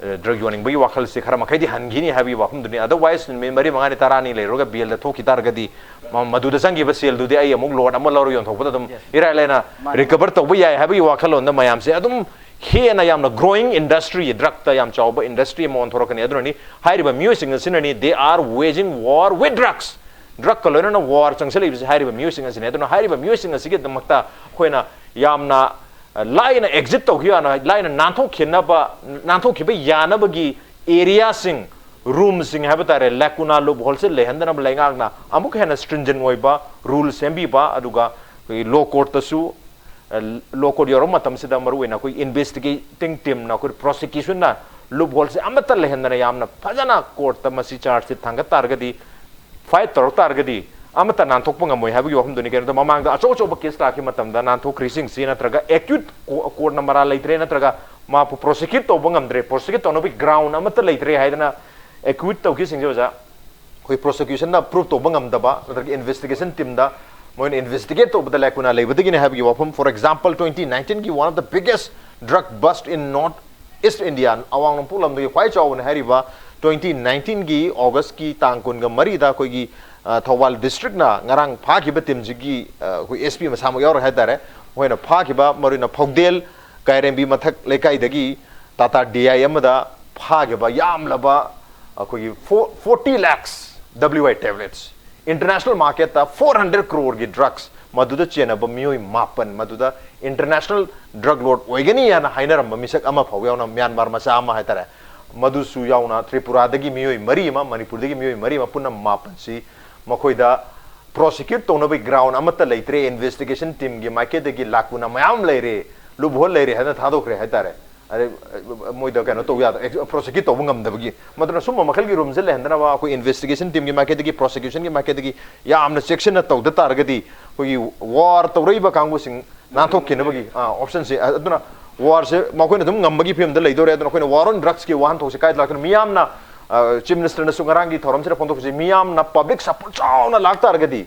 ꯑ, ꯗ꯭ꯔꯒ ꯌꯣꯟꯅꯤꯡꯕꯒꯤ ꯋꯥꯈꯜꯁꯦ ꯈꯔ ꯃꯈꯩꯗꯤ ꯍꯟꯈꯤꯅꯤ ꯍꯥꯏꯕꯒꯤ ꯋꯥꯐꯝꯗꯨꯅꯤ꯫ ꯑꯗꯔꯋꯥꯏꯁ ꯅꯨꯃꯤꯠ ꯃꯔꯤ ꯃꯉꯥꯅꯤ ꯇꯔꯥꯅꯤ ꯂꯩꯔꯨꯔꯒ ꯕꯦꯜꯗ ꯊꯣꯛꯈꯤ ꯇꯥꯔꯒꯗꯤ ꯃ-, ꯃꯗꯨꯗ ꯆꯪꯈꯤꯕ ꯁꯦꯜꯗꯨꯗꯤ ꯑꯩ ꯑꯃꯨꯛ ꯂꯣꯠ ꯑꯃ ꯂꯧꯔ ꯌꯣꯟꯊꯣꯛꯄꯗ ꯑꯗꯨꯝ ꯏꯔꯥꯏ ꯂꯥꯏꯅ ꯔꯤꯀꯚꯔ ꯇꯧꯕ ꯌꯥꯏ ꯍꯥꯏꯕꯒꯤ ꯋꯥꯈꯜꯂꯣꯟꯗ ꯃꯌꯥꯝꯁꯦ ꯑꯗꯨꯝ ꯍꯦꯟꯅ ꯌꯥꯝꯅ ꯒ꯭ꯔꯣꯋꯤꯡ ꯏꯟꯗꯁꯇ꯭ꯔꯤ, ꯗ꯭ꯔꯒꯇ ꯌꯥꯝ ꯆꯥꯎꯕ ꯏꯟꯗꯁꯇ꯭ꯔꯤ ꯑꯃ ꯑꯣꯟꯊꯣꯔꯛꯀꯅꯤ꯫ ꯑꯗꯨꯅꯅꯤ ꯍꯥꯏꯔꯤꯕ ꯃꯤꯑꯣꯏꯁꯤꯡ ꯑꯁꯤꯅꯅꯤ, they are waging war with drugs, ꯗ꯭ꯔꯒꯀ ꯂꯣꯏꯅꯅ ꯋꯥꯔ ꯆꯪꯁꯤꯜꯂꯛꯏꯕꯁꯦ ꯍꯥꯏꯔꯤꯕ ꯃꯤꯑꯣꯏꯁꯤꯡ ꯑꯁꯤꯅꯤ꯫ ꯑꯗꯨꯅ ꯍꯥꯏꯔꯤꯕ ꯃꯤꯑꯣꯏꯁꯤꯡ ꯑꯁꯤꯒꯤꯗꯃꯛꯇ ꯑꯩꯈꯣꯏꯅ ꯌꯥꯝꯅ, ꯑ, ꯂꯥꯏꯅ ꯑꯦꯛꯖꯤꯠ ꯇꯧꯈꯤꯕ ꯌꯥꯅ, ꯂꯥꯏꯅ ꯅꯥꯟꯊꯣꯛꯈꯤꯅꯕ, ꯅꯥꯟꯊꯣꯛꯈꯤꯕ ꯌꯥꯅꯕꯒꯤ ꯑꯦꯔꯤꯌꯥꯁꯤꯡ, ꯔꯨꯝꯁꯤꯡ ꯍꯥꯏꯕ ꯇꯥꯔꯦ, ꯂꯦꯀꯨꯅꯥ, ꯂꯨꯞ ꯍꯣꯜꯁꯦ ꯂꯩꯍꯟꯗꯅꯕ ꯂꯩꯉꯥꯛꯅ ꯑꯃꯨꯛꯀ ꯍꯦꯟꯅ ꯁ꯭ꯇ꯭ꯔꯤꯟꯖꯦꯟ ꯑꯣꯏꯕ ꯔꯨꯜ ꯁꯦꯝꯕꯤꯕ, ꯑꯗꯨꯒ ꯑꯩꯈꯣꯏꯒꯤ ꯂꯣ ꯀꯣꯔꯠꯇꯁꯨ, ꯑ, ꯂꯣ ꯀꯣꯔꯠ ꯌꯧꯔꯕ ꯃꯇꯝꯁꯤꯗ ꯃꯔꯨꯑꯣꯏꯅ ꯑꯩꯈꯣꯏ ꯏꯟꯚꯦꯁꯇꯤꯒꯦꯇꯤꯡ ꯇꯤꯝꯅ, ꯑꯩꯈꯣꯏ ꯄ꯭ꯔꯣꯁꯤꯀ꯭ꯌꯨꯁꯟꯅ ꯂꯨꯞ ꯍꯣꯜꯁꯦ ꯑꯃꯠꯇ ꯂꯩꯍꯟꯗꯅ ꯌꯥꯝꯅ ꯐꯖꯅ ꯀꯣꯔꯠꯇ ꯃꯁꯤ ꯆꯥꯔꯖꯁꯦ ꯊꯥꯡꯒꯠ ꯇꯥꯔꯒꯗꯤ, ꯐꯥꯏꯠ ꯇꯧꯔꯛ ꯇꯥꯔꯒꯗꯤ ꯑꯃꯠꯇ ꯅꯥꯟꯊꯣꯛꯄ ꯉꯝꯃꯣꯏ ꯍꯥꯏꯕꯒꯤ ꯋꯥꯐꯝꯗꯨꯅꯤ꯫ ꯀꯩꯅꯣꯗ ꯃꯃꯥꯡꯗ ꯑꯆꯧ ꯑꯆꯧꯕ ꯀꯦꯁ ꯂꯥꯛꯈꯤꯕ ꯃꯇꯝꯗ ꯅꯥꯟꯊꯣꯛꯈ꯭ꯔꯤꯁꯤꯡꯁꯤ ꯅꯠꯇ꯭ꯔꯒ ꯑꯦꯀ꯭ꯌꯨꯠ ꯀꯣꯔꯠꯅ ꯃꯔꯥꯜ ꯂꯩꯇ꯭ꯔꯦ, ꯅꯠꯇ꯭ꯔꯒ ꯃꯥꯕꯨ ꯄ꯭ꯔꯣꯁꯤꯀ꯭ꯌꯨꯠ ꯇꯧꯕ ꯉꯝꯗ꯭ꯔꯦ, ꯄ꯭ꯔꯣꯁꯤꯀ꯭ꯌꯨꯠ ꯇꯧꯅꯕꯒꯤ ꯒ꯭ꯔꯥꯎꯟ ꯑꯃꯠꯇ ꯂꯩꯇ꯭ꯔꯦ ꯍꯥꯏꯗꯅ ꯑꯦꯀ꯭ꯌꯨꯠ ꯇꯧꯈꯤꯕꯁꯤꯡꯁꯦ ꯑꯣꯖꯥ, ꯑꯩꯈꯣꯏ ꯄ꯭ꯔꯣꯁꯤꯀ꯭ꯌꯨꯁꯟꯅ ꯄ꯭ꯔꯨꯞ ꯇꯧꯕ ꯉꯝꯗꯕ ꯅꯠꯇ꯭ꯔꯒ ꯏꯟꯚꯦꯁꯇꯤꯒꯦꯁꯟ ꯇꯤꯝꯗ ꯃꯣꯏꯅ ꯏꯟꯚꯦꯁꯇꯤꯒꯦꯠ ꯇꯧꯕꯗ ꯂꯥꯏꯀꯨꯅ ꯂꯩꯕꯗꯒꯤꯅꯤ ꯍꯥꯏꯕꯒꯤ ꯋꯥꯐꯝ꯫ For example, twenty nineteenꯒꯤ one of the biggest drug bust in North East India, ꯑꯋꯥꯡ ꯅꯣꯡꯄꯣꯛ ꯂꯝꯗꯝꯒꯤ ꯈ꯭ꯋꯥꯏ ꯆꯥꯎꯕꯅꯤ ꯍꯥꯏꯔꯤꯕ twenty nineteenꯒꯤ Augustꯀꯤ ꯇꯥꯡ ꯀꯨꯟꯒ ꯃꯔꯤꯗ ꯑꯩꯈꯣꯏꯒꯤ, ꯑ, ꯊꯧꯕꯥꯜ ꯗꯤꯁꯇ꯭ꯔꯤꯛꯅ ꯉꯔꯥꯡ ꯐꯥꯈꯤꯕ ꯇꯤꯝꯁꯤꯒꯤ, ꯑ, ꯑꯩꯈꯣꯏ ꯑꯦꯁ ꯄꯤ ꯃꯁꯥꯃꯛ ꯌꯥꯎꯔꯦ ꯍꯥꯏꯇꯥꯔꯦ, ꯃꯈꯣꯏꯅ ꯐꯥꯈꯤꯕ ꯃꯔꯨꯑꯣꯏꯅ ꯐꯧꯗꯦꯜ ꯀꯥꯏꯔꯦꯝꯕꯤ ꯃꯊꯛ ꯂꯩꯀꯥꯏꯗꯒꯤ ꯇꯥꯇꯥ ꯗꯤ ꯑꯥꯏ ꯑꯃꯗ ꯐꯥꯈꯤꯕ ꯌꯥꯝꯂꯕ ꯑꯩꯈꯣꯏꯒꯤ forty lakhs W I tablets, international marketꯇ four hundred crore ꯒꯤ drugs, ꯃꯗꯨꯗ ꯆꯦꯟꯅꯕ ꯃꯤꯑꯣꯏ ꯃꯥꯄꯟ, ꯃꯗꯨꯗ international drug lord ꯑꯣꯏꯒꯅꯤ ꯍꯥꯏꯅ ꯍꯥꯏꯅꯔꯝꯕ ꯃꯤꯁꯛ ꯑꯃ ꯐꯥꯎ ꯌꯥꯎꯅ, ꯃ꯭ꯌꯥꯟꯃꯥꯔ ꯃꯆꯥ ꯑꯃ ꯍꯥꯏꯇꯥꯔꯦ, ꯃꯗꯨꯁꯨ ꯌꯥꯎꯅ ꯇ꯭ꯔꯤꯄꯨꯔꯥꯗꯒꯤ ꯃꯤꯑꯣꯏ ꯃꯔꯤ ꯑꯃ, ꯃꯅꯤꯄꯨꯔꯗꯒꯤ ꯃꯤꯑꯣꯏ ꯃꯔꯤ ꯑꯃ, ꯄꯨꯟꯅ ꯃꯥꯄꯟꯁꯤ ꯃꯈꯣꯏꯗ ꯄ꯭ꯔꯣꯁꯤꯀ꯭ꯌꯨꯠ ꯇꯧꯅꯕꯒꯤ ꯒ꯭ꯔꯥꯎꯟ ꯑꯃꯠꯇ ꯂꯩꯇ꯭ꯔꯦ, ꯏꯟꯚꯦꯁꯇꯤꯒꯦꯁꯟ ꯇꯤꯝꯒꯤ ꯃꯥꯏꯀꯩꯗꯒꯤ ꯂꯥꯀꯨꯅ ꯃꯌꯥꯝ ꯂꯩꯔꯦ, ꯂꯨꯞꯍꯣꯜ ꯂꯩꯔꯦ ꯍꯥꯏꯅ ꯊꯥꯗꯣꯛꯈ꯭ꯔꯦ ꯍꯥꯏꯇꯥꯔꯦ꯫ ꯑꯗꯩ, ꯑ, ꯃꯣꯏꯗ ꯀꯩꯅꯣ ꯇꯧ ꯌꯥꯗ-, ꯑꯦꯛ-, ꯄ꯭ꯔꯣꯁꯤꯀ꯭ꯌꯨꯠ ꯇꯧꯕ ꯉꯝꯗꯕꯒꯤ꯫ ꯃꯗꯨꯅ ꯁꯨꯝꯕ ꯃꯈꯜꯒꯤ ꯔꯨꯝꯁꯦ ꯂꯩꯍꯟꯗꯅꯕ ꯑꯩꯈꯣꯏ ꯏꯟꯚꯦꯁꯇꯤꯒꯦꯁꯟ ꯇꯤꯝꯒꯤ ꯃꯥꯏꯀꯩꯗꯒꯤ, ꯄ꯭ꯔꯣꯁꯤꯀ꯭ꯌꯨꯁꯟꯒꯤ ꯃꯥꯏꯀꯩꯗꯒꯤ ꯌꯥꯝꯅ ꯆꯦꯛꯁꯤꯟꯅ ꯇꯧꯗ ꯇꯥꯔꯒꯗꯤ ꯑꯩꯈꯣꯏꯒꯤ ꯋꯥꯔ ꯇꯧꯔꯛꯏꯕ ꯀꯥꯡꯕꯨꯁꯤꯡ ꯅꯥꯟꯊꯣꯛꯈꯤꯅꯕꯒꯤ, ꯑ, ꯑꯣꯞꯁꯟꯁꯦ, ꯑ, ꯑꯗꯨꯅ ꯋꯥꯔꯁꯦ ꯃꯈꯣꯏꯅ ꯑꯗꯨꯝ ꯉꯝꯕꯒꯤ ꯐꯤꯕꯝꯗ ꯂꯩꯗꯧꯔꯦ꯫ ꯑꯗꯨꯅ ꯑꯩꯈꯣꯏꯅ ꯋꯥꯔ ꯑꯣꯟ ꯗ꯭ꯔꯛꯁꯀꯤ ꯋꯥꯍꯟꯊꯣꯛꯁꯦ ꯀꯥꯏꯗ ꯂꯥꯛꯇꯣꯏꯅꯣ? ꯃꯤꯌꯥꯝꯅ, ꯑ, ꯆꯤꯐ ꯃꯤꯅꯤꯁꯇꯔꯅꯁꯨ ꯉꯔꯥꯡꯒꯤ ꯊꯧꯔꯝꯁꯤꯗ ꯐꯣꯡꯗꯣꯛꯈꯤꯁꯦ, ꯃꯤꯌꯥꯝꯅ ꯄꯕ꯭ꯂꯤꯛ ꯁꯄꯣꯔꯠ ꯆꯥꯎꯅ ꯂꯥꯛ ꯇꯥꯔꯒꯗꯤ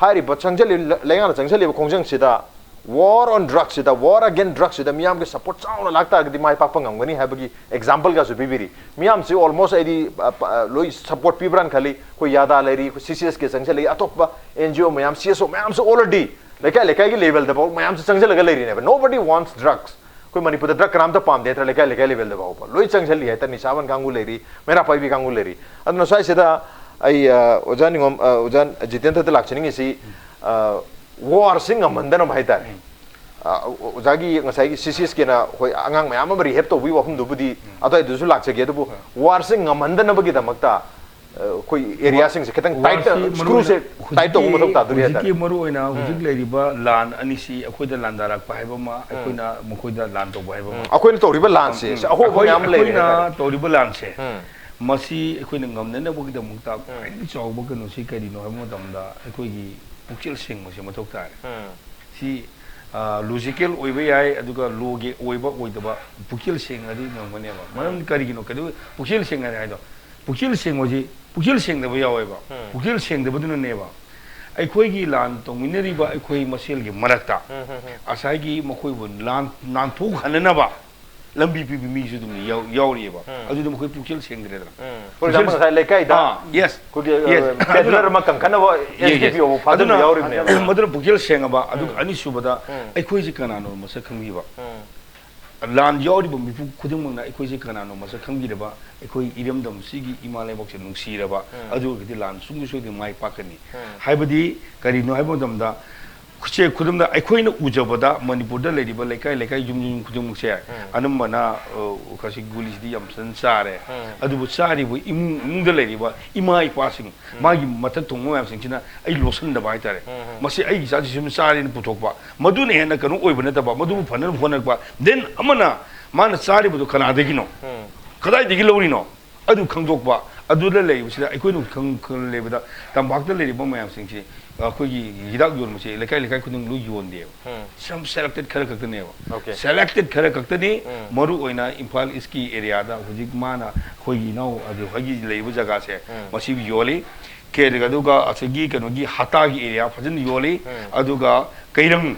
ꯍꯥꯏꯔꯤꯕ ꯆꯪꯁꯤꯜꯂꯤ-, ꯂꯩꯉꯥꯛꯅ ꯆꯪꯁꯤꯜꯂꯤꯕ ꯈꯣꯡꯖꯪꯁꯤꯗ, war on drugsꯁꯤꯗ, war against drugsꯁꯤꯗ ꯃꯤꯌꯥꯝꯒꯤ ꯁꯄꯣꯔꯠ ꯆꯥꯎꯅ ꯂꯥꯛ ꯇꯥꯔꯒꯗꯤ ꯃꯥꯏ ꯄꯥꯛꯄ ꯉꯝꯒꯅꯤ ꯍꯥꯏꯕꯒꯤ ꯑꯦꯛꯖꯥꯝꯄꯜꯒꯁꯨ ꯄꯤꯕꯤꯔꯤ꯫ ꯃꯤꯌꯥꯝꯁꯤ almost ꯑꯩꯗꯤ, ꯑ, ꯄ-, ꯑ, ꯂꯣꯏ ꯁꯄꯣꯔꯠ ꯄꯤꯕ꯭ꯔꯥꯅ ꯈꯜꯂꯤ꯫ ꯑꯩꯈꯣꯏ ꯌꯥꯗꯥ ꯂꯩꯔꯤ, ꯑꯩꯈꯣꯏ ꯁꯤ ꯁꯤ ꯑꯦꯁ ꯀꯦ ꯆꯪꯁꯤꯜꯂꯛꯏ, ꯑꯇꯣꯞꯄ ꯑꯦꯟ ꯖꯤ ꯑꯣ ꯃꯌꯥꯝ, ꯁꯤ ꯑꯦꯁ ꯑꯣ ꯃꯌꯥꯝꯁꯨ already ꯂꯩꯀꯥꯏ ꯂꯩꯀꯥꯏꯒꯤ ꯂꯦꯚꯦꯜꯗꯐꯥꯎ ꯃꯌꯥꯝꯁꯨ ꯆꯪꯁꯤꯜꯂꯒ ꯂꯩꯔꯤꯅꯦꯕ꯫ Nobody wants drugs꯫ ꯑꯩꯈꯣꯏ ꯃꯅꯤꯄꯨꯔꯗ ꯗ꯭ꯔꯒ ꯀꯅꯥꯝꯇ ꯄꯥꯝꯗꯦ ꯍꯥꯏꯇꯥꯔꯦ, ꯂꯩꯀꯥꯏ ꯂꯩꯀꯥꯏ ꯂꯦꯚꯦꯜꯗ ꯐꯥꯎꯕ ꯂꯣꯏ ꯆꯪꯁꯤꯜꯂꯤ ꯍꯥꯏꯇꯥꯔꯦ, ꯅꯤꯁꯥꯕꯟ ꯀꯥꯡꯕꯨ ꯂꯩꯔꯤ, ꯃꯩꯔꯥ ꯄꯥꯏꯕꯤ ꯀꯥꯡꯕꯨ ꯂꯩꯔꯤ꯫ ꯑꯗꯨꯅ ꯁ꯭ꯋꯥꯏꯁꯤꯗ ꯑꯩ, ꯑ, ꯑꯣꯖꯥ ꯅꯤꯉꯣꯝ, ꯑ, ꯑꯣꯖꯥ ꯖꯤꯇꯦꯟꯗ꯭ꯔꯗ ꯂꯥꯛꯆꯅꯤꯡꯉꯤꯁꯤ, ꯑ, ꯋꯥꯔꯁꯤ ꯉꯝꯍꯟꯗꯅꯕ ꯍꯥꯏꯇꯥꯔꯦ꯫ ꯑ, ꯑꯣꯖꯥꯒꯤ ꯉꯁꯥꯏꯒꯤ ꯁꯤ ꯁꯤ ꯑꯦꯁ ꯀꯦꯅ ꯑꯩꯈꯣꯏ ꯑꯉꯥꯡ ꯃꯌꯥꯝ ꯑꯃ ꯔꯤꯍꯦꯞ ꯇꯧꯕꯒꯤ ꯋꯥꯐꯝꯗꯨꯕꯨꯗꯤ ꯑꯗꯨꯋꯥꯏꯗꯨꯁꯨ ꯂꯥꯛꯆꯒꯦ, ꯑꯗꯨꯕꯨ ꯋꯥꯔꯁꯤ ꯉꯝꯍꯟꯗꯅꯕꯒꯤꯗꯃꯛꯇ, ꯑ, ꯑꯩꯈꯣꯏ ꯑꯦꯔꯤꯌꯥꯁꯤꯡꯁꯦ ꯈꯤꯇꯪ ꯇꯥꯏꯠ, ꯋꯥꯔꯁꯤ ꯃꯔꯨ ꯁ꯭ꯀ꯭ꯔꯨꯁꯦ ꯑꯣꯏꯅ ꯇꯥꯏꯠ ꯇꯧꯕ ꯍꯧꯖꯤꯛꯀꯤ, ꯃꯊꯧ ꯇꯥꯗꯣꯔꯤ ꯍꯧꯖꯤꯛꯀꯤ ꯍꯥꯏꯇꯥꯔꯦ꯫ ꯃꯔꯨ ꯑꯣꯏꯅ ꯎꯝ꯫ ꯍꯧꯖꯤꯛ ꯂꯩꯔꯤꯕ ꯂꯥꯟ ꯑꯅꯤꯁꯤ ꯑꯩꯈꯣꯏꯗ ꯂꯥꯟꯗꯥꯔꯛꯄ ꯍꯥꯏꯕ ꯑꯃ, ꯑꯩꯈꯣꯏꯅ ꯃꯈꯣꯏꯗ ꯂꯥꯟ ꯇꯧꯕ ꯍꯥꯏꯕ ꯑꯃ꯫ ꯎꯝ꯫ ꯑꯩꯈꯣꯏꯅ ꯇꯧꯔꯤꯕ ꯂꯥꯟꯁꯦ, ꯎꯝ꯫ ꯁꯤ ꯑꯍꯣꯕ ꯑꯩꯈꯣꯏ-, ꯃꯌꯥꯝ ꯂꯩꯔꯦ ꯑꯩꯈꯣꯏꯅ ꯍꯥꯏꯇꯥꯔꯦ꯫ ꯇꯧꯔꯤꯕ ꯂꯥꯟꯁꯦ ꯎꯝ꯫ ꯃꯁꯤ ꯑꯩꯈꯣꯏꯅ ꯉꯝꯅꯅꯕꯒꯤꯗꯃꯛꯇ ꯈ꯭ꯋꯥꯏꯗꯒꯤ ꯆꯥꯎꯕ ꯀꯩꯅꯣꯁꯤ ꯀꯔꯤꯅꯣ ꯍꯥꯏꯕ ꯃꯇꯝꯗ ꯑꯩꯈꯣꯏꯒꯤ ꯄꯨꯛꯆꯦꯜ ꯁꯦꯡꯕꯁꯦ ꯃꯊꯧ ꯇꯥꯔꯦ꯫ ꯁꯤ, ꯑ, logical ꯑꯣꯏꯕ ꯌꯥꯏ, ꯑꯗꯨꯒ ꯂꯣꯒꯤ ꯑꯣꯏꯕ ꯑꯣꯏꯗꯕ, ꯄꯨꯛꯆꯦꯜ ꯁꯦꯡꯉꯗꯤ ꯉꯝꯒꯅꯦꯕ꯫ ꯃꯔꯝꯗꯤ ꯀꯔꯤꯒꯤꯅꯣ? ꯀꯩꯗꯧ-, ꯄꯨꯛꯆꯦꯜ ꯁꯦꯡꯉꯗꯤ ꯍꯥꯏꯗꯣ, ꯄꯨꯛꯆꯦꯜ ꯁꯦꯡꯕꯁꯤ, ꯄꯨꯛꯆꯦꯜ ꯁꯦꯡꯗꯕ ꯌꯥꯎꯋꯦꯕ꯫ ꯄꯨꯛꯆꯦꯜ ꯁꯦꯡꯗꯕꯗꯨꯅꯅꯦꯕ ꯑꯩꯈꯣꯏꯒꯤ ꯂꯥꯟ ꯇꯧꯃꯤꯟꯅꯔꯤꯕ ꯑꯩꯈꯣꯏ ꯃꯁꯦꯜꯒꯤ ꯃꯔꯛꯇ ꯉꯁꯥꯏꯒꯤ ꯃꯈꯣꯏꯕꯨ ꯂꯥꯟ, ꯅꯥꯟꯊꯣꯛꯍꯟꯅꯅꯕ ꯂꯝꯕꯤ ꯄꯤꯕ ꯃꯤꯁꯨ ꯑꯗꯨꯝ ꯌꯥꯎ-, ꯌꯥꯎꯔꯤꯑꯕ꯫ ꯑꯗꯨꯗ ꯃꯈꯣꯏ ꯄꯨꯛꯆꯦꯜ ꯁꯦꯡꯗ꯭ꯔꯦꯗꯅ꯫ For example, ꯉꯁꯥꯏ ꯂꯩꯀꯥꯏꯗ ꯑꯥ, yes, ꯑꯩꯈꯣꯏꯒꯤ, yes. ꯑ, peddler ꯑꯃ ꯀꯟꯈꯠꯅꯕ ꯑꯗꯨꯅ, yes, yes. S D P O ꯐꯥꯖꯤꯟꯕ ꯑꯗꯨꯅ, ꯌꯥꯎꯔꯤꯕꯅꯦꯕ꯫ ꯃꯗꯨꯅ ꯄꯨꯛꯆꯦꯜ ꯁꯦꯡꯉꯕ, ꯑꯗꯨꯒ ꯑꯅꯤꯁꯨꯕꯗ ꯑꯩꯈꯣꯏꯁꯦ ꯀꯅꯥꯅꯣ ꯃꯁꯛ ꯈꯪꯕꯤꯕ꯫ ꯂꯥꯟ ꯌꯥꯎꯔꯤꯕ ꯃꯤꯄꯨꯝ ꯈꯨꯗꯤꯡꯃꯛꯅ ꯑꯩꯈꯣꯏꯁꯦ ꯀꯅꯥꯅꯣ ꯃꯁꯛ ꯈꯪꯕꯤꯔꯕ, ꯑꯩꯈꯣꯏ ꯏꯔꯝꯗꯝꯁꯤꯒꯤ ꯏꯃꯥ ꯂꯩꯕꯥꯛꯁꯦ ꯅꯨꯡꯁꯤꯔꯕ, ꯑꯗꯨ ꯑꯣꯏꯔꯒꯗꯤ ꯂꯥꯟ ꯁꯨꯡꯁꯣꯏ ꯁꯣꯏꯗꯅ ꯃꯥꯏ ꯄꯥꯛꯀꯅꯤ꯫ ꯍꯥꯏꯕꯗꯤ ꯀꯔꯤꯅꯣ ꯍꯥꯏꯕ ꯃꯇꯝꯗ, ꯈꯨꯠꯁꯦ ꯈꯨꯗꯝꯗ ꯑꯩꯈꯣꯏꯅ ꯎꯖꯕꯗ ꯃꯅꯤꯄꯨꯔꯗ ꯂꯩꯔꯤꯕ ꯂꯩꯀꯥꯏ ꯂꯩꯀꯥꯏ, ꯌꯨꯝ ꯌꯨꯝ ꯈꯨꯗꯤꯡꯃꯛꯁꯦ ꯑꯅꯝꯕꯅ, ꯑ, ꯈꯁꯤ ꯒꯨꯂꯤꯁꯤꯗꯤ ꯌꯥꯝ ꯐꯖꯅ ꯆꯥꯔꯦ꯫ ꯑꯗꯨꯕꯨ ꯆꯥꯔꯤꯕ ꯏꯃꯨꯡ ꯏꯃꯨꯡꯗ ꯂꯩꯔꯤꯕ ꯏꯃꯥ ꯏꯄꯥꯁꯤꯡ, ꯃꯥꯒꯤ ꯃꯊꯛ ꯊꯣꯡꯕ ꯃꯌꯥꯝꯁꯤꯡꯁꯤꯅ ꯑꯩ ꯂꯣꯠꯁꯤꯟꯗꯕ ꯍꯥꯏꯇꯥꯔꯦ꯫ ꯃꯁꯤ ꯑꯩꯒꯤ ꯏꯆꯥꯁꯤ ꯁꯨꯝ ꯆꯥꯔꯦꯅ ꯄꯨꯊꯣꯛꯄ, ꯃꯗꯨꯅ ꯍꯦꯟꯅ ꯀꯩꯅꯣ ꯑꯣꯏꯕ ꯅꯠꯇꯕ, ꯃꯗꯨꯕꯨ ꯐꯅꯕ ꯍꯣꯠꯅꯔꯛꯄ꯫ Then ꯑꯃꯅ ꯃꯥꯅ ꯆꯥꯔꯤꯕꯗꯣ ꯀꯅꯥꯗꯒꯤꯅꯣ? ꯀꯗꯥꯏꯗꯒꯤ ꯂꯧꯔꯤꯅꯣ? ꯑꯗꯨ ꯈꯪꯗꯣꯛꯄ꯫ ꯑꯗꯨꯗ ꯂꯩꯔꯤꯕꯁꯤꯗ ꯑꯩꯈꯣꯏꯅ ꯈꯪ-, ꯈꯪ-, ꯂꯩꯕꯗ ꯇꯝꯄꯥꯛꯇ ꯂꯩꯔꯤꯕ ꯃꯌꯥꯝꯁꯤꯡꯁꯤ ꯑꯩꯈꯣꯏꯒꯤ ꯍꯤꯗꯥꯛ ꯌꯣꯟꯕꯁꯦ ꯂꯩꯀꯥꯏ ꯂꯩꯀꯥꯏ ꯈꯨꯗꯤꯡ ꯂꯣꯏ ꯌꯣꯟꯗꯦꯕ꯫ Some selected ꯈꯔ ꯈꯛꯇꯅꯦꯕ꯫ Okay. Selected ꯈꯔ ꯈꯛꯇꯅꯤ꯫ ꯃꯔꯨ ꯑꯣꯏꯅ ꯏꯝꯐꯥꯜ ꯏꯁꯀꯤ ꯑꯦꯔꯤꯌꯥꯗ ꯍꯧꯖꯤꯛ ꯃꯥꯅ ꯑꯩꯈꯣꯏꯒꯤ ꯏꯅꯥꯎ ꯑꯗꯨ ꯍꯣꯏꯒꯤ ꯂꯩꯔꯤꯕ ꯖꯒꯥꯁꯦ ꯃꯁꯤ ꯌꯣꯜꯂꯤ꯫ ꯀꯦ-, ꯑꯗꯨꯒ ꯑꯁꯤꯒꯤ ꯀꯩꯅꯣꯒꯤ ꯍꯇꯥꯒꯤ ꯑꯦꯔꯤꯌꯥ ꯐꯖꯅ ꯌꯣꯜꯂꯤ꯫ ꯑꯗꯨꯒ ꯀꯩꯔꯪ,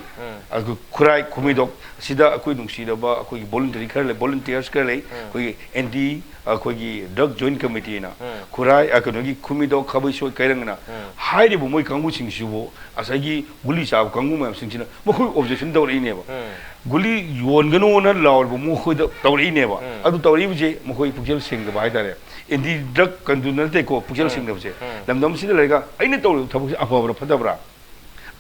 ꯑꯗꯨꯒ ꯈꯨꯔꯥꯏ, ꯈꯨꯃꯤꯗꯣꯛ ꯑꯁꯤꯗ ꯑꯩꯈꯣꯏ ꯅꯨꯡꯁꯤꯔꯕ ꯑꯩꯈꯣꯏꯒꯤ voluntary ꯈꯔ ꯂꯩ, volunteers ꯈꯔ ꯂꯩ꯫ ꯑꯩꯈꯣꯏꯒꯤ anti ꯑꯩꯈꯣꯏꯒꯤ drug joint committeeꯅ ꯈꯨꯔꯥꯏ, ꯑ, ꯀꯩꯅꯣꯒꯤ ꯈꯨꯃꯤꯗꯣꯛ, ꯈꯥꯕꯩꯁꯣꯏ, ꯀꯩꯔꯪꯅ ꯍꯥꯏꯔꯤꯕ ꯃꯣꯏ ꯀꯥꯡꯕꯨꯁꯤꯡꯁꯤꯕꯨ ꯉꯁꯥꯏꯒꯤ ꯒꯨꯂꯤ ꯆꯥꯕ ꯀꯥꯡꯕꯨ ꯃꯌꯥꯝꯁꯤꯡꯁꯤꯅ ꯃꯈꯣꯏ objection ꯇꯧꯔꯛꯏꯅꯦꯕ꯫ ꯒꯨꯂꯤ ꯌꯣꯟꯒꯅꯣꯅ ꯂꯥꯎꯔꯤꯕ ꯃꯈꯣꯏꯗ ꯇꯧꯔꯛꯏꯅꯦꯕ꯫ ꯑꯗꯨ ꯇꯧꯔꯛꯏꯕꯁꯦ ꯃꯈꯣꯏ ꯄꯨꯛꯆꯦꯜ ꯁꯦꯡꯗꯕ ꯍꯥꯏꯇꯥꯔꯦ꯫ Anti drug ꯀꯟꯗꯨꯅ ꯅꯠꯇꯦꯀꯣ, ꯄꯨꯛꯆꯦꯜ ꯁꯦꯡꯗꯕꯁꯦ꯫ ꯂꯝꯗꯝꯁꯤꯗ ꯂꯩꯔꯒ ꯑꯩꯅ ꯇꯧꯔꯤꯕ ꯊꯕꯛꯁꯦ ꯑꯐꯕ꯭ꯔꯥ ꯐꯠꯇꯕ꯭ꯔꯥ?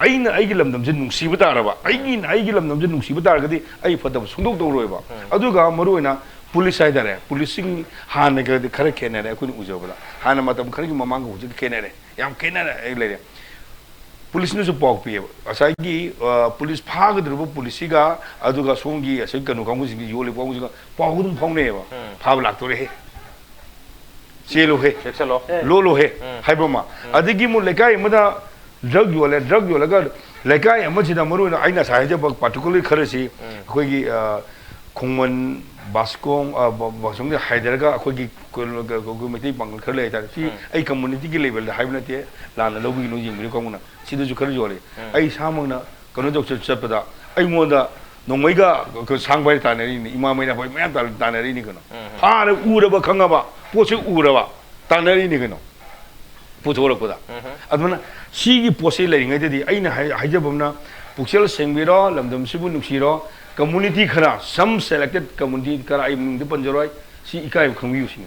ꯑꯩꯅ ꯑꯩꯒꯤ ꯂꯝꯗꯝꯁꯦ ꯅꯨꯡꯁꯤꯕ ꯇꯥꯔꯕ, ꯑꯩꯒꯤꯅ ꯑꯩꯒꯤ ꯂꯝꯗꯝꯁꯦ ꯅꯨꯡꯁꯤꯕ ꯇꯥꯔꯒꯗꯤ ꯑꯩ ꯐꯠꯇꯕ ꯁꯨꯡꯇꯧ ꯇꯧꯔꯣꯏꯕ꯫ ꯑꯗꯨꯒ ꯃꯔꯨꯑꯣꯏꯅ ꯄꯨꯂꯤꯁ ꯍꯥꯏꯇꯥꯔꯦ, ꯄꯨꯂꯤꯁꯁꯤꯡ ꯍꯥꯟꯅꯒꯗꯤ ꯈꯔ ꯈꯦꯠꯅꯔꯦ ꯑꯩꯈꯣꯏꯅ ꯎꯖꯕꯗ꯫ ꯍꯥꯟꯅ ꯃꯇꯝ ꯈꯔꯒꯤ ꯃꯃꯥꯡꯒ ꯍꯧꯖꯤꯛꯀ ꯈꯦꯠꯅꯔꯦ, ꯌꯥꯝ ꯈꯦꯠꯅꯔꯦ ꯂꯩꯔꯦ꯫ ꯄꯨꯂꯤꯁꯅꯁꯨ ꯄꯥꯎ ꯄꯤꯌꯦꯕ, ꯉꯁꯥꯏꯒꯤ, ꯑ, ꯄꯨꯂꯤꯁ ꯐꯥꯒꯗꯧꯔꯤꯕ ꯄꯨꯂꯤꯁꯁꯤꯒ ꯑꯗꯨꯒ ꯁꯣꯝꯒꯤ ꯑꯁꯤꯒꯤ ꯀꯩꯅꯣ ꯀꯥꯡꯕꯨꯁꯤꯡꯒꯤ ꯌꯣꯜꯂꯤꯕ ꯀꯥꯡꯕꯨꯁꯤꯒ ꯄꯥꯎ ꯑꯗꯨꯝ ꯐꯥꯎꯅꯩꯌꯦꯕ꯫ ꯐꯥꯕ ꯂꯥꯛꯇꯣꯔꯦꯍꯦ꯫ ꯆꯦꯜꯂꯨꯍꯦ, ꯆꯦꯛꯁꯤꯜꯂꯣ꯫ ꯂꯣꯜꯂꯨꯍꯦ ꯍꯥꯏꯕ ꯑꯃ꯫ ꯑꯗꯒꯤ ꯑꯃꯨꯛ ꯂꯩꯀꯥꯏ ꯑꯃꯗ ꯗ꯭ꯔꯒ ꯌꯣꯜꯂꯦ, ꯗ꯭ꯔꯒ ꯌꯣꯜꯂꯒ ꯂꯩꯀꯥꯏ ꯑꯃꯁꯤꯗ, ꯃꯔꯨ ꯑꯣꯏꯅ ꯑꯩꯅ ꯉꯁꯥꯏ ꯍꯥꯏꯖꯕ ꯄꯥꯔꯇꯤꯀꯨꯂꯔ ꯈꯔꯁꯤ ꯑꯩꯈꯣꯏꯒꯤ, ꯑ, ꯈꯣꯡꯃꯟ, ꯕꯥꯁꯀꯣꯡ, ꯑ, ꯕ-, ꯕꯥꯁꯀꯣꯡꯗ ꯍꯥꯏꯊꯔꯒ ꯑꯩꯈꯣꯏꯒꯤ ꯀ-, ꯀ-, ꯑꯩꯈꯣꯏ ꯃꯩꯇꯩ ꯄꯥꯡꯒꯜ ꯈꯔ ꯂꯩ ꯍꯥꯏꯇꯥꯔꯦ꯫ ꯁꯤ ꯑꯩ ꯀꯝꯃꯨꯅꯤꯇꯤꯒꯤ ꯂꯦꯚꯦꯜꯗ ꯍꯥꯏꯕ ꯅꯠꯇꯦ, ꯂꯥꯟꯅ ꯂꯧꯕꯤꯒꯅꯨ, ꯌꯦꯡꯕꯤꯔꯣ ꯀꯥꯡꯕꯨꯅ꯫ ꯁꯤꯗꯁꯨ ꯈꯔ ꯌꯣꯜꯂꯤ꯫ ꯑꯩ ꯏꯁꯥꯃꯛꯅ ꯀꯩꯅꯣ ꯇꯧ ꯆꯠ-, ꯆꯠꯄꯗ ꯑꯩꯉꯣꯟꯗ ꯅꯣꯡꯃꯩꯒ ꯑꯩꯈꯣꯏ ꯁꯥꯡꯕ ꯍꯥꯏꯅ ꯇꯥꯟꯅꯔꯤꯅꯤ, ꯏꯃꯥ ꯃꯩꯅ ꯑꯩꯈꯣꯏ ꯃꯌꯥꯝ ꯇꯥꯟ-, ꯇꯥꯟꯅꯔꯤꯅꯤ ꯀꯩꯅꯣ꯫ ꯍꯥꯟꯅ ꯎꯔꯕ ꯈꯪꯉꯕ ꯄꯣꯠꯁꯦ ꯎꯔꯕ ꯇꯥꯟꯅꯔꯤꯅꯤ ꯀꯩꯅꯣ꯫ ꯄꯨꯊꯣꯔꯛꯄꯗ꯫ ꯑꯗꯨꯅ ꯁꯤꯒꯤ ꯄꯣꯠꯁꯤ ꯂꯩꯔꯤꯉꯩꯗꯗꯤ ꯑꯩꯅ ꯍꯥꯏ-, ꯍꯥꯏꯖꯕ ꯑꯃꯅ, ꯄꯨꯛꯆꯦꯜ ꯁꯦꯡꯕꯤꯔꯣ, ꯂꯝꯗꯝꯁꯤꯕꯨ ꯅꯨꯡꯁꯤꯔꯣ, ꯀꯝꯃꯨꯅꯤꯇꯤ ꯈꯔ, some selected community ꯈꯔ, ꯑꯩ ꯃꯤꯡꯗꯤ ꯄꯟꯖꯔꯣꯏ, ꯁꯤ ꯏꯀꯥꯏꯕ ꯈꯪꯕꯤꯌꯨ ꯁꯤꯅꯤ꯫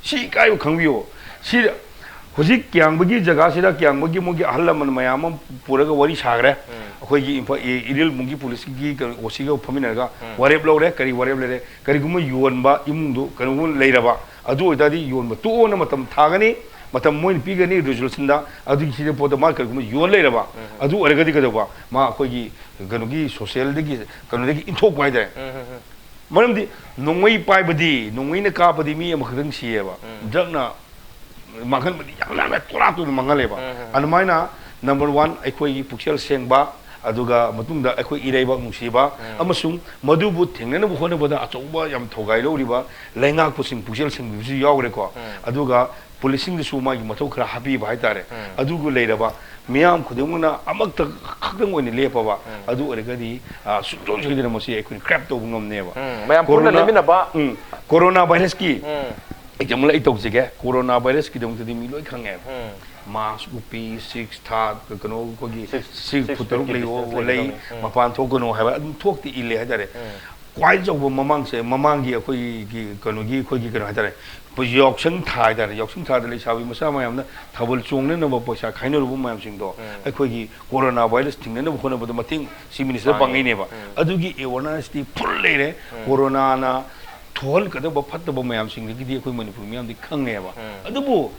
ꯁꯤ ꯏꯀꯥꯏꯕ ꯈꯪꯕꯤꯌꯨ꯫ ꯁꯤ ꯍꯧꯖꯤꯛ ꯀꯤꯌꯥꯡꯕꯒꯤ ꯖꯒꯥꯁꯤꯗ ꯀꯤꯌꯥꯡꯕꯒꯤ ꯃꯣꯏꯒꯤ ꯑꯍꯜ ꯂꯃꯟ ꯃꯌꯥꯝ ꯑꯃ ꯄꯨꯔꯒ ꯋꯥꯔꯤ ꯁꯥꯈ꯭ꯔꯦ꯫ ꯑꯩꯈꯣꯏꯒꯤ ꯏꯝꯐꯥꯜ, ꯏ-, ꯏꯔꯤꯜꯕꯨꯡꯒꯤ ꯄꯨꯂꯤꯁꯀꯤ ꯀꯩꯅꯣ, ꯑꯣ ꯁꯤꯒ ꯐꯝꯃꯤꯟꯅꯔꯒ ꯋꯥꯔꯦꯞ ꯂꯧꯔꯦ꯫ ꯀꯔꯤ ꯋꯥꯔꯦꯞ ꯂꯩꯔꯦ? ꯀꯔꯤꯒꯨꯝꯕ ꯌꯣꯟꯕ ꯏꯃꯨꯡꯗꯨ ꯀꯩꯅꯣꯒꯨꯝꯕ ꯂꯩꯔꯕ, ꯑꯗꯨ ꯑꯣꯏꯇꯥꯔꯗꯤ ꯌꯣꯟꯕ ꯇꯣꯛꯑꯣꯅ ꯃꯇꯝ ꯊꯥꯒꯅꯤ, ꯃꯇꯝ ꯃꯣꯏꯅ ꯄꯤꯒꯅꯤ ꯔꯤꯖꯣꯂꯨꯁꯟꯗ꯫ ꯑꯗꯨꯒꯤ ꯁꯤꯗ ꯄꯣꯠꯇꯣ ꯃꯥ ꯀꯔꯤꯒꯨꯝꯕ ꯌꯣꯟ ꯂꯩꯔꯕ, ꯑꯗꯨ ꯑꯣꯏꯔꯒꯗꯤ ꯀꯩꯗꯧꯕ? ꯃꯥ ꯑꯩꯈꯣꯏꯒꯤ ꯀꯩꯅꯣꯒꯤ ꯁꯣꯁꯦꯜꯗꯒꯤ, ꯀꯩꯅꯣꯗꯒꯤ ꯏꯟꯊꯣꯛꯄ ꯍꯥꯏꯇꯥꯔꯦ꯫ ꯃꯔꯝꯗꯤ ꯅꯣꯡꯃꯩ ꯄꯥꯏꯕꯗꯤ, ꯅꯣꯡꯃꯩꯅ ꯀꯥꯞꯄꯗꯤ ꯃꯤ ꯑꯃꯈꯛꯇꯪ ꯁꯤꯌꯦꯕ꯫ ꯗ꯭ꯔꯒꯅ ꯃꯥꯡꯍꯟꯕꯗꯤ ꯌꯥꯝ ꯌꯥꯝꯅ ꯇꯣꯔꯥ ꯇꯣꯔꯥ ꯃꯥꯡꯍꯜꯂꯦꯕ꯫ ꯑꯗꯨꯃꯥꯏꯅ ꯅꯝꯕꯔ ꯋꯥꯟ, ꯑꯩꯈꯣꯏꯒꯤ ꯄꯨꯛꯆꯦꯜ ꯁꯦꯡꯕ, ꯑꯗꯨꯒ ꯃꯇꯨꯡꯗ ꯑꯩꯈꯣꯏ ꯏꯔꯩꯕꯥꯛ ꯅꯨꯡꯁꯤꯕ, ꯑꯃꯁꯨꯡ ꯃꯗꯨꯕꯨ ꯊꯦꯡꯅꯅꯕ ꯍꯣꯠꯅꯕꯗ ꯑꯆꯧꯕ ꯌꯥꯝ ꯊꯧꯒꯥꯏ ꯂꯧꯔꯤꯕ ꯂꯩꯉꯥꯛꯄꯁꯤꯡ ꯄꯨꯛꯆꯦꯜ ꯁꯦꯡꯕꯤꯕꯁꯨ ꯌꯥꯎꯈ꯭ꯔꯦꯀꯣ꯫ ꯑꯗꯨꯒ ꯄꯨꯂꯤꯁꯁꯤꯡꯗꯁꯨ ꯃꯥꯒꯤ ꯃꯊꯧ ꯈꯔ ꯍꯥꯞꯄꯤꯕ ꯍꯥꯏꯇꯥꯔꯦ꯫ ꯑꯗꯨꯒ ꯂꯩꯔꯕ ꯃꯤꯌꯥꯝ ꯈꯨꯗꯤꯡꯃꯛꯅ ꯑꯃꯛꯇ ꯈꯛꯇꯪ ꯑꯣꯏꯅ ꯂꯦꯞꯄꯕ, ꯑꯗꯨ ꯑꯣꯏꯔꯒꯗꯤ, ꯑ, ꯁꯨꯡꯁꯣꯏ ꯁꯣꯏꯗꯅ ꯃꯁꯤ ꯑꯩꯈꯣꯏꯅ ꯀ꯭ꯔꯦꯞ ꯇꯧꯕ ꯉꯝꯅꯦꯕ꯫ ꯎꯝ, ꯃꯌꯥꯝ ꯄꯨꯟꯅ ꯀꯣꯔꯣꯅꯥ-, ꯂꯦꯞꯃꯤꯟꯅꯕ꯫ ꯎꯝ, ꯀꯣꯔꯣꯅꯥ ꯚꯥꯏꯔꯁꯀꯤ ꯑꯦꯛꯖꯥꯝꯄꯜ ꯑꯩ ꯇꯧꯖꯒꯦ꯫ ꯀꯣꯔꯣꯅꯥ ꯚꯥꯏꯔꯁꯀꯤꯗꯃꯛꯇꯗꯤ ꯃꯤ ꯂꯣꯏ ꯈꯪꯉꯦꯕ꯫ ꯃꯥꯁ ꯎꯞꯄꯤ, ꯁꯤꯛꯁ ꯊꯥ, ꯀꯩꯅꯣ, ꯑꯩꯈꯣꯏꯒꯤ Six, ꯁꯤꯛꯁ six ꯐꯨꯠ ꯇꯔꯨꯛ feet ꯂꯩꯌꯣ, distance ꯂꯩ, ꯂꯩꯒꯗꯕꯅꯤ꯫ ꯎꯝ꯫ ꯃꯄꯥꯟ ꯊꯣꯛꯀꯅꯨ ꯍꯥꯏꯕ ꯑꯗꯨꯝ ꯊꯣꯛꯇꯤ ꯏꯜꯂꯦ ꯍꯥꯏꯇꯥꯔꯦ꯫ ꯈ꯭ꯋꯥꯏ ꯆꯥꯎꯕ ꯃꯃꯥꯡꯁꯦ, ꯃꯃꯥꯡꯒꯤ ꯑꯩꯈꯣꯏꯒꯤ ꯀꯩꯅꯣꯒꯤ, ꯑꯩꯈꯣꯏꯒꯤ ꯀꯩꯅꯣ ꯍꯥꯏꯇꯥꯔꯦ, ꯌꯥꯎꯁꯪ ꯊꯥ ꯍꯥꯏꯇꯥꯔꯦ, ꯌꯥꯎꯁꯪ ꯊꯥꯗ ꯂꯩꯁꯥꯕꯤ ꯃꯆꯥ ꯃꯌꯥꯝꯅ ꯊꯥꯕꯜ ꯆꯣꯡꯅꯅꯕ ꯄꯩꯁꯥ ꯈꯥꯏꯅꯔꯨꯕ ꯃꯌꯥꯝꯁꯤꯡꯗꯣ ꯑꯩꯈꯣꯏꯒꯤ ꯀꯣꯔꯣꯅꯥ ꯚꯥꯏꯔꯁ ꯊꯤꯡꯅꯅꯕ ꯍꯣꯠꯅꯕꯗ ꯃꯇꯦꯡ ꯆꯤꯐ ꯃꯤꯅꯤꯁꯇꯔ ꯄꯥꯡꯉꯤꯅꯦꯕ꯫ ꯑꯗꯨꯒꯤ ꯑꯦꯋꯥꯔꯅꯦꯁꯇꯤ ꯐꯨꯜ ꯂꯩꯔꯦ꯫ ꯀꯣꯔꯣꯅꯥꯅ ꯊꯣꯛꯍꯟꯒꯗꯕ ꯐꯠꯇꯕ ꯃꯌꯥꯝꯁꯤꯡꯗꯒꯤꯗꯤ ꯑꯩꯈꯣꯏ ꯃꯅꯤꯄꯨꯔ ꯃꯤꯌꯥꯝꯗꯤ ꯈꯪꯉꯦꯕ꯫ ꯑꯗꯨꯕꯨ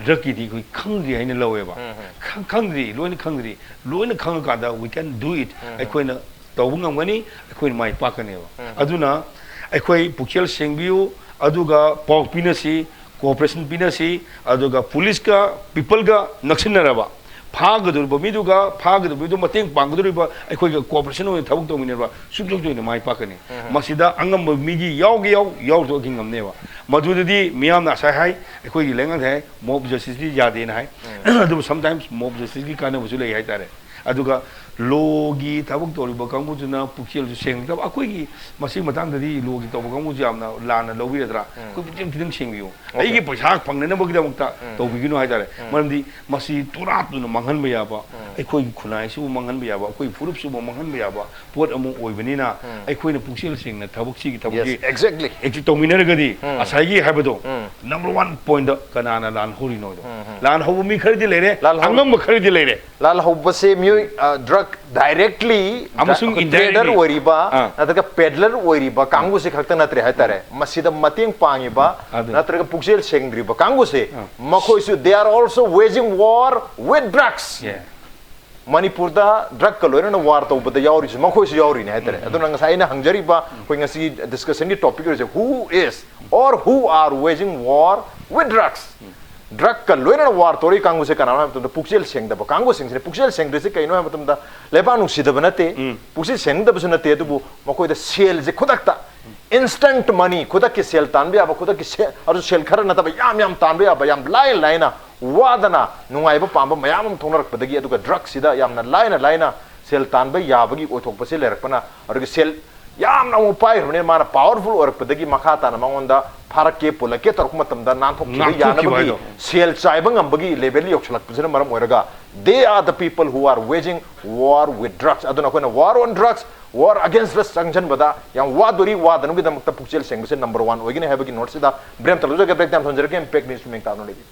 ꯗ꯭ꯔꯒꯀꯤꯗꯤ ꯑꯩꯈꯣꯏ ꯈꯪꯗ꯭ꯔꯤ ꯍꯥꯏꯅ ꯂꯧꯋꯦꯕ꯫ ꯈꯪ-, ꯈꯪꯗ꯭ꯔꯤ, ꯂꯣꯏꯅ ꯈꯪꯗ꯭ꯔꯤ꯫ ꯂꯣꯏꯅ ꯈꯪꯉꯀꯥꯟꯗ we can do it꯫ ꯑꯩꯈꯣꯏꯅ ꯇꯧꯕ ꯉꯝꯒꯅꯤ, ꯑꯩꯈꯣꯏꯅ ꯃꯥꯏ ꯄꯥꯛꯀꯅꯦꯕ꯫ ꯑꯗꯨꯅ ꯑꯩꯈꯣꯏ ꯄꯨꯛꯆꯦꯜ ꯁꯦꯡꯕꯤꯌꯨ, ꯑꯗꯨꯒ ꯄꯥꯎ ꯄꯤꯅꯁꯤ꯫ ꯀꯣꯑꯣꯄꯔꯦꯁꯟ ꯄꯤꯅꯁꯤ꯫ ꯑꯗꯨꯒ ꯄꯨꯂꯤꯁꯀ ꯄꯤꯄꯜꯒ ꯅꯛꯁꯤꯟꯅꯔꯕ, ꯐꯥꯒꯗꯧꯔꯤꯕ ꯃꯤꯗꯨꯒ ꯐꯥꯒꯗꯧꯔꯤꯕ ꯃꯤꯗꯨ ꯃꯇꯦꯡ ꯄꯥꯡꯒꯗꯧꯔꯤꯕ ꯑꯩꯈꯣꯏꯒ ꯀꯣꯑꯣꯄꯔꯦꯁꯟ ꯑꯣꯏꯅ ꯊꯕꯛ ꯇꯧꯃꯤꯟꯅꯔꯕ ꯁꯨꯡꯁꯣꯏ ꯁꯣꯏꯗꯅ ꯃꯥꯏ ꯄꯥꯛꯀꯅꯤ꯫ ꯃꯁꯤꯗ ꯑꯉꯝꯕ ꯃꯤꯒꯤ ꯌꯥꯎꯒꯦ ꯌꯥꯎ, ꯌꯥꯎꯗ꯭ꯔꯒ ꯉꯝꯅꯦꯕ꯫ ꯃꯗꯨꯗꯗꯤ ꯃꯤꯌꯥꯝꯅ ꯉꯁꯥꯏ ꯍꯥꯏ, ꯑꯩꯈꯣꯏꯒꯤ ꯂꯩꯉꯥꯛꯅ ꯍꯥꯏ, ꯃꯣꯕ ꯖꯁꯇꯤꯁꯇꯤ ꯌꯥꯗꯦꯅ ꯍꯥꯏ꯫ ꯑꯗꯨꯕꯨ ꯁꯝꯇꯥꯏꯝꯁ ꯃꯣꯕ ꯖꯁꯇꯤꯁꯀꯤ ꯀꯥꯟꯅꯕꯁꯨ ꯂꯩ ꯍꯥꯏꯇꯥꯔꯦ꯫ ꯑꯗꯨꯒ ꯂꯣꯒꯤ ꯊꯕꯛ ꯇꯧꯔꯤꯕ ꯀꯥꯡꯕꯨꯗꯨꯅ ꯄꯨꯛꯆꯦꯜꯁꯨ ꯁꯦꯡꯗꯕ꯫ ꯑꯩꯈꯣꯏꯒꯤ ꯃꯁꯤꯒꯤ ꯃꯇꯥꯡꯗꯗꯤ ꯂꯣꯒꯤ ꯇꯧꯕ ꯀꯥꯡꯕꯨꯁꯨ ꯌꯥꯝꯅ ꯂꯥꯟꯅ ꯂꯧꯕꯤꯔꯗ꯭ꯔꯥ? ꯑꯩꯈꯣꯏ ꯄꯨꯛꯆꯦꯜ ꯈꯤꯇꯪ ꯁꯦꯡꯕꯤꯌꯨ꯫ ꯑꯩꯒꯤ ꯄꯩꯁꯥ ꯐꯪꯅꯅꯕꯒꯤꯗꯃꯛꯇ ꯇꯧꯕꯤꯒꯅꯨ ꯍꯥꯏꯇꯥꯔꯦ꯫ ꯃꯔꯝꯗꯤ ꯃꯁꯤ ꯇꯨꯔꯥꯠꯇꯨꯅ ꯃꯥꯡꯍꯟꯕ ꯌꯥꯕ, ꯑꯩꯈꯣꯏꯒꯤ ꯈꯨꯟꯅꯥꯏꯁꯤꯕꯨ ꯃꯥꯡꯍꯟꯕ ꯌꯥꯕ, ꯑꯩꯈꯣꯏ ꯐꯨꯔꯨꯞꯁꯤꯕꯨ ꯃꯥꯡꯍꯟꯕ ꯌꯥꯕ ꯄꯣꯠ ꯑꯃ ꯑꯣꯏꯕꯅꯤꯅ, ꯑꯩꯈꯣꯏꯅ ꯄꯨꯛꯆꯦꯜ ꯁꯦꯡꯅ ꯊꯕꯛꯁꯤꯒꯤ ꯊꯕꯛꯁꯤ Yes, exactly. ꯑꯦꯛꯖꯤꯠ ꯇꯧꯃꯤꯟꯅꯔꯒꯗꯤ ꯉꯁꯥꯏꯒꯤ ꯍꯥꯏꯕꯗꯣ, ꯅꯝꯕꯔ ꯋꯥꯟ ꯄꯣꯏꯟꯗ ꯀꯅꯥꯅ ꯂꯥꯟ ꯍꯧꯔꯤꯅꯣꯗꯣ꯫ ꯂꯥꯟ ꯍꯧꯕ ꯃꯤ ꯈꯔꯗꯤ ꯂꯩꯔꯦ, ꯂꯥꯟ ꯍꯧ- ꯑꯉꯝꯕ ꯈꯔꯗꯤ ꯂꯩꯔꯦ꯫ ꯂꯥꯜꯍꯧꯕꯁꯦ ꯃꯤꯑꯣꯏ, ꯑ, ꯗ꯭ꯔꯒ ꯗꯥꯏꯔꯦꯛꯂꯤ ꯑꯃꯁꯨꯡ ꯗ꯭ꯔ-, ꯏꯟꯗꯥꯏꯔꯦꯛꯂꯤ꯫ ꯇ꯭ꯔꯦꯗꯔ ꯑꯣꯏꯔꯤꯕ ꯑꯥ꯫ ꯅꯠꯇ꯭ꯔꯒ ꯄꯦꯗꯂꯔ ꯑꯣꯏꯔꯤꯕ ꯀꯥꯡꯕꯨꯁꯤ ꯈꯛꯇ ꯅꯠꯇ꯭ꯔꯦ ꯍꯥꯏꯇꯥꯔꯦ꯫ ꯃꯁꯤꯗ ꯃꯇꯦꯡ ꯄꯥꯡꯉꯤꯕ ꯑꯗꯨ꯫ ꯅꯠꯇ꯭ꯔꯒ ꯄꯨꯛꯆꯦꯜ ꯁꯦꯡꯗ꯭ꯔꯤꯕ ꯀꯥꯡꯕꯨꯁꯦ, ꯑꯥ꯫ ꯃꯈꯣꯏꯁꯨ they are also waging war with drugs. Yeah. ꯃꯅꯤꯄꯨꯔꯗ ꯗ꯭ꯔꯒꯀ ꯂꯣꯏꯅꯅ ꯋꯥꯔ ꯇꯧꯕꯗ ꯌꯥꯎꯔꯤꯁꯤ ꯃꯈꯣꯏꯁꯨ ꯌꯥꯎꯔꯤꯅꯦ ꯍꯥꯏꯇꯥꯔꯦ꯫ ꯑꯗꯨꯅ ꯉꯁꯥꯏ ꯑꯩꯅ ꯍꯪꯖꯔꯤꯕ ꯑꯩꯈꯣꯏ ꯉꯁꯤ ꯗꯤꯁꯀꯁꯟꯒꯤ ꯇꯣꯄꯤꯛ ꯑꯣꯏꯔꯤꯁꯦ, who is or who are waging war with drugs? ꯗ꯭ꯔꯒꯀ ꯂꯣꯏꯅꯅ ꯋꯥꯔ ꯇꯧꯔꯤ ꯀꯥꯡꯕꯨꯁꯦ ꯀꯅꯥꯅꯣ ꯍꯥꯏꯕ ꯃꯇꯝꯗ ꯄꯨꯛꯆꯦꯜ ꯁꯦꯡꯗꯕ ꯀꯥꯡꯕꯨꯁꯤꯡꯁꯤꯅꯤ꯫ ꯄꯨꯛꯆꯦꯜ ꯁꯦꯡꯗ꯭ꯔꯤꯁꯤ ꯀꯩꯅꯣ ꯍꯥꯏꯕ ꯃꯇꯝꯗ ꯂꯩꯕꯥꯛ ꯅꯨꯡꯁꯤꯗꯕ ꯅꯠꯇꯦ, ꯎꯝ꯫ ꯄꯨꯛꯆꯦꯜ ꯁꯦꯡꯗꯕꯁꯨ ꯅꯠꯇꯦ, ꯑꯗꯨꯕꯨ ꯃꯈꯣꯏꯗ ꯁꯦꯜꯁꯦ ꯈꯨꯗꯛꯇ, instant money, ꯈꯨꯗꯛꯀꯤ ꯁꯦꯜ ꯇꯥꯟꯕ ꯌꯥꯕ, ꯈꯨꯗꯛꯀꯤ ꯁꯦꯜ, ꯑꯗꯨ ꯁꯦꯜ ꯈꯔ ꯅꯠꯇꯕ ꯌꯥꯝ ꯌꯥꯝ ꯇꯥꯟꯕ ꯌꯥꯕ, ꯌꯥꯝ ꯂꯥꯏ ꯂꯥꯏꯅ ꯋꯥꯗꯅ ꯅꯨꯡꯉꯥꯏꯕ ꯄꯥꯝꯕ ꯃꯌꯥꯝ ꯑꯃ ꯊꯣꯛꯅꯔꯛꯄꯗꯒꯤ, ꯑꯗꯨꯒ ꯗ꯭ꯔꯒꯁꯤꯗ ꯌꯥꯝꯅ ꯂꯥꯏꯅ ꯂꯥꯏꯅ ꯁꯦꯜ ꯇꯥꯟꯕ ꯌꯥꯕꯒꯤ ꯑꯣꯏꯊꯣꯛꯄꯁꯤ ꯂꯩꯔꯛꯄꯅ, ꯑꯗꯨꯒ ꯁꯦꯜ ꯌꯥꯝꯅ ꯑꯃꯨꯛ ꯄꯥꯏꯈ꯭ꯔꯕꯅꯤꯅ ꯃꯥꯅ ꯄꯥꯋꯔꯐꯨꯜ ꯑꯣꯏꯔꯛꯄꯗꯒꯤ ꯃꯈꯥ ꯇꯥꯅ ꯃꯉꯣꯟꯗ ꯐꯥꯔꯛꯀꯦ ꯄꯨꯜꯂꯛꯀꯦ ꯇꯧꯔꯛꯄ ꯃꯇꯝꯗ ꯅꯥꯟꯊꯣꯛꯈꯤꯕ ꯉꯥꯛꯊꯣꯛꯈꯤꯕ ꯌꯥꯅꯕꯒꯤ ꯍꯥꯏꯗꯣ꯫ ꯁꯦꯜ ꯆꯥꯏꯕ ꯉꯝꯕꯒꯤ ꯂꯦꯚꯦꯜ ꯌꯧꯁꯤꯜꯂꯛꯄꯁꯤꯅ ꯃꯔꯝ ꯑꯣꯏꯔꯒ they are the people who are waging war with drugs. ꯑꯗꯨꯅ ꯑꯩꯈꯣꯏꯅ war on drugs, war against drugs ꯆꯪꯁꯤꯟꯕꯗ ꯌꯥꯝ ꯋꯥꯗꯣꯔꯤ, ꯋꯥꯗꯅꯕꯒꯤꯗꯃꯛꯇ ꯄꯨꯛꯆꯦꯜ ꯁꯦꯡꯕꯁꯦ ꯅꯝꯕꯔ ꯋꯥꯟ ꯑꯣꯏꯒꯅꯤ ꯍꯥꯏꯕꯒꯤ ꯅꯣꯠꯁꯤꯗ ꯕ꯭ꯔꯦꯛ ꯑꯃꯇ ꯂꯧꯖꯒꯦ꯫ ꯕ꯭ꯔꯦꯛ ꯇꯥꯏꯝ ꯊꯝꯖꯔꯒꯦ꯫ ꯏꯝꯄꯦꯛ ꯅ꯭ꯌꯨꯁ ꯃꯤꯡ ꯇꯥꯕꯅ ꯂꯩꯕꯤꯌꯨ꯫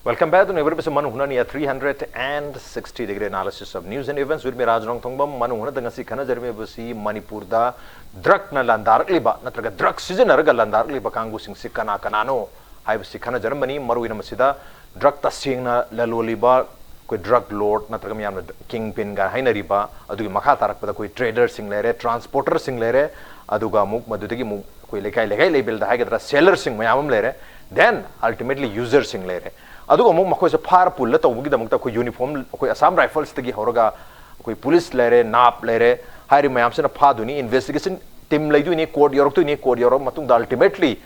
Welcome back to Neighbor Episode ꯃꯅꯨꯡ ꯍꯨꯠꯅꯅꯤ, three hundred and sixty degree analysis of news and events with me, Raj ꯔꯣꯡꯊꯣꯡꯕꯝ꯫ ꯃꯅꯨꯡ ꯍꯨꯠꯅꯗ ꯉꯁꯤ ꯈꯟꯅꯖꯔꯝꯃꯤꯕꯁꯤ ꯃꯅꯤꯄꯨꯔꯗ ꯗ꯭ꯔꯒꯅ ꯂꯥꯟꯗꯥꯔꯛꯂꯤꯕ ꯅꯠꯇ꯭ꯔꯒ ꯗ꯭ꯔꯒ ꯁꯤꯖꯤꯟꯅꯔꯒ ꯂꯥꯟꯗꯥꯔꯛꯂꯤꯕ ꯀꯥꯡꯕꯨꯁꯤꯡꯁꯤ ꯀꯅꯥ ꯀꯅꯥꯅꯣ ꯍꯥꯏꯕꯁꯤ ꯈꯟꯅꯖꯔꯝꯕꯅꯤ꯫ ꯃꯔꯨꯑꯣꯏꯅ ꯃꯁꯤꯗ ꯗ꯭ꯔꯒ ꯇꯁꯦꯡꯅ ꯂꯂꯣꯜꯂꯤꯕ, ꯑꯩꯈꯣꯏ ꯗ꯭ꯔꯒ ꯂꯣꯔꯗ ꯅꯠꯇ꯭ꯔꯒ ꯃꯌꯥꯝꯅ ꯀꯤꯡ ꯄꯤꯟꯒ ꯍꯥꯏꯅꯔꯤꯕ, ꯑꯗꯨꯒꯤ ꯃꯈꯥ ꯇꯥꯔꯛꯄꯗ ꯑꯩꯈꯣꯏ ꯇ꯭ꯔꯦꯗꯔꯁꯤꯡ ꯂꯩꯔꯦ, ꯇ꯭ꯔꯥꯟꯁꯄꯣꯔꯇꯔꯁꯤꯡ ꯂꯩꯔꯦ, ꯑꯗꯨꯒ ꯑꯃꯨꯛ ꯃꯗꯨꯗꯒꯤ ꯑꯃꯨꯛ ꯑꯩꯈꯣꯏ ꯂꯩꯀꯥꯏ ꯂꯩꯀꯥꯏ ꯂꯦꯕꯦꯜꯗ ꯍꯥꯏꯒꯗ꯭ꯔꯥ, ꯁꯦꯂꯔꯁꯤꯡ ꯃꯌꯥꯝ ꯑꯃ ꯂꯩꯔꯦ, ꯗꯦꯟ ꯑꯜꯇꯤꯃꯦꯠꯂꯤ ꯌꯨꯖꯔꯁꯤꯡ ꯂꯩꯔꯦ꯫ ꯑꯗꯨꯒ ꯑꯃꯨꯛ ꯃꯈꯣꯏꯁꯦ ꯐꯥꯔ ꯄꯨꯜꯂ ꯇꯧꯕꯒꯤꯗꯃꯛꯇ ꯑꯩꯈꯣꯏ ꯌꯨꯅꯤꯐꯣꯔꯝ, ꯑꯩꯈꯣꯏ ꯑꯁꯥꯝ ꯔꯥꯏꯐꯜꯁꯇꯒꯤ ꯍꯧꯔꯒ ꯑꯩꯈꯣꯏ ꯄꯨꯂꯤꯁ ꯂꯩꯔꯦ, ꯅꯥꯞ ꯂꯩꯔꯦ, ꯍꯥꯏꯔꯤꯕ ꯃꯌꯥꯝꯁꯤꯅ ꯐꯥꯗꯣꯏꯅꯤ, ꯏꯟꯚꯦꯁꯇꯤꯒꯦꯁꯟ ꯇꯤꯝ ꯂꯩꯗꯣꯏꯅꯤ, ꯀꯣꯔꯠ ꯌꯧꯔꯛꯇꯣꯏꯅꯤ, ꯀꯣꯔꯠ ꯌꯧꯔꯛꯑ ꯃꯇꯨꯡꯗ ꯑꯜꯇꯤꯃꯦꯠꯂꯤ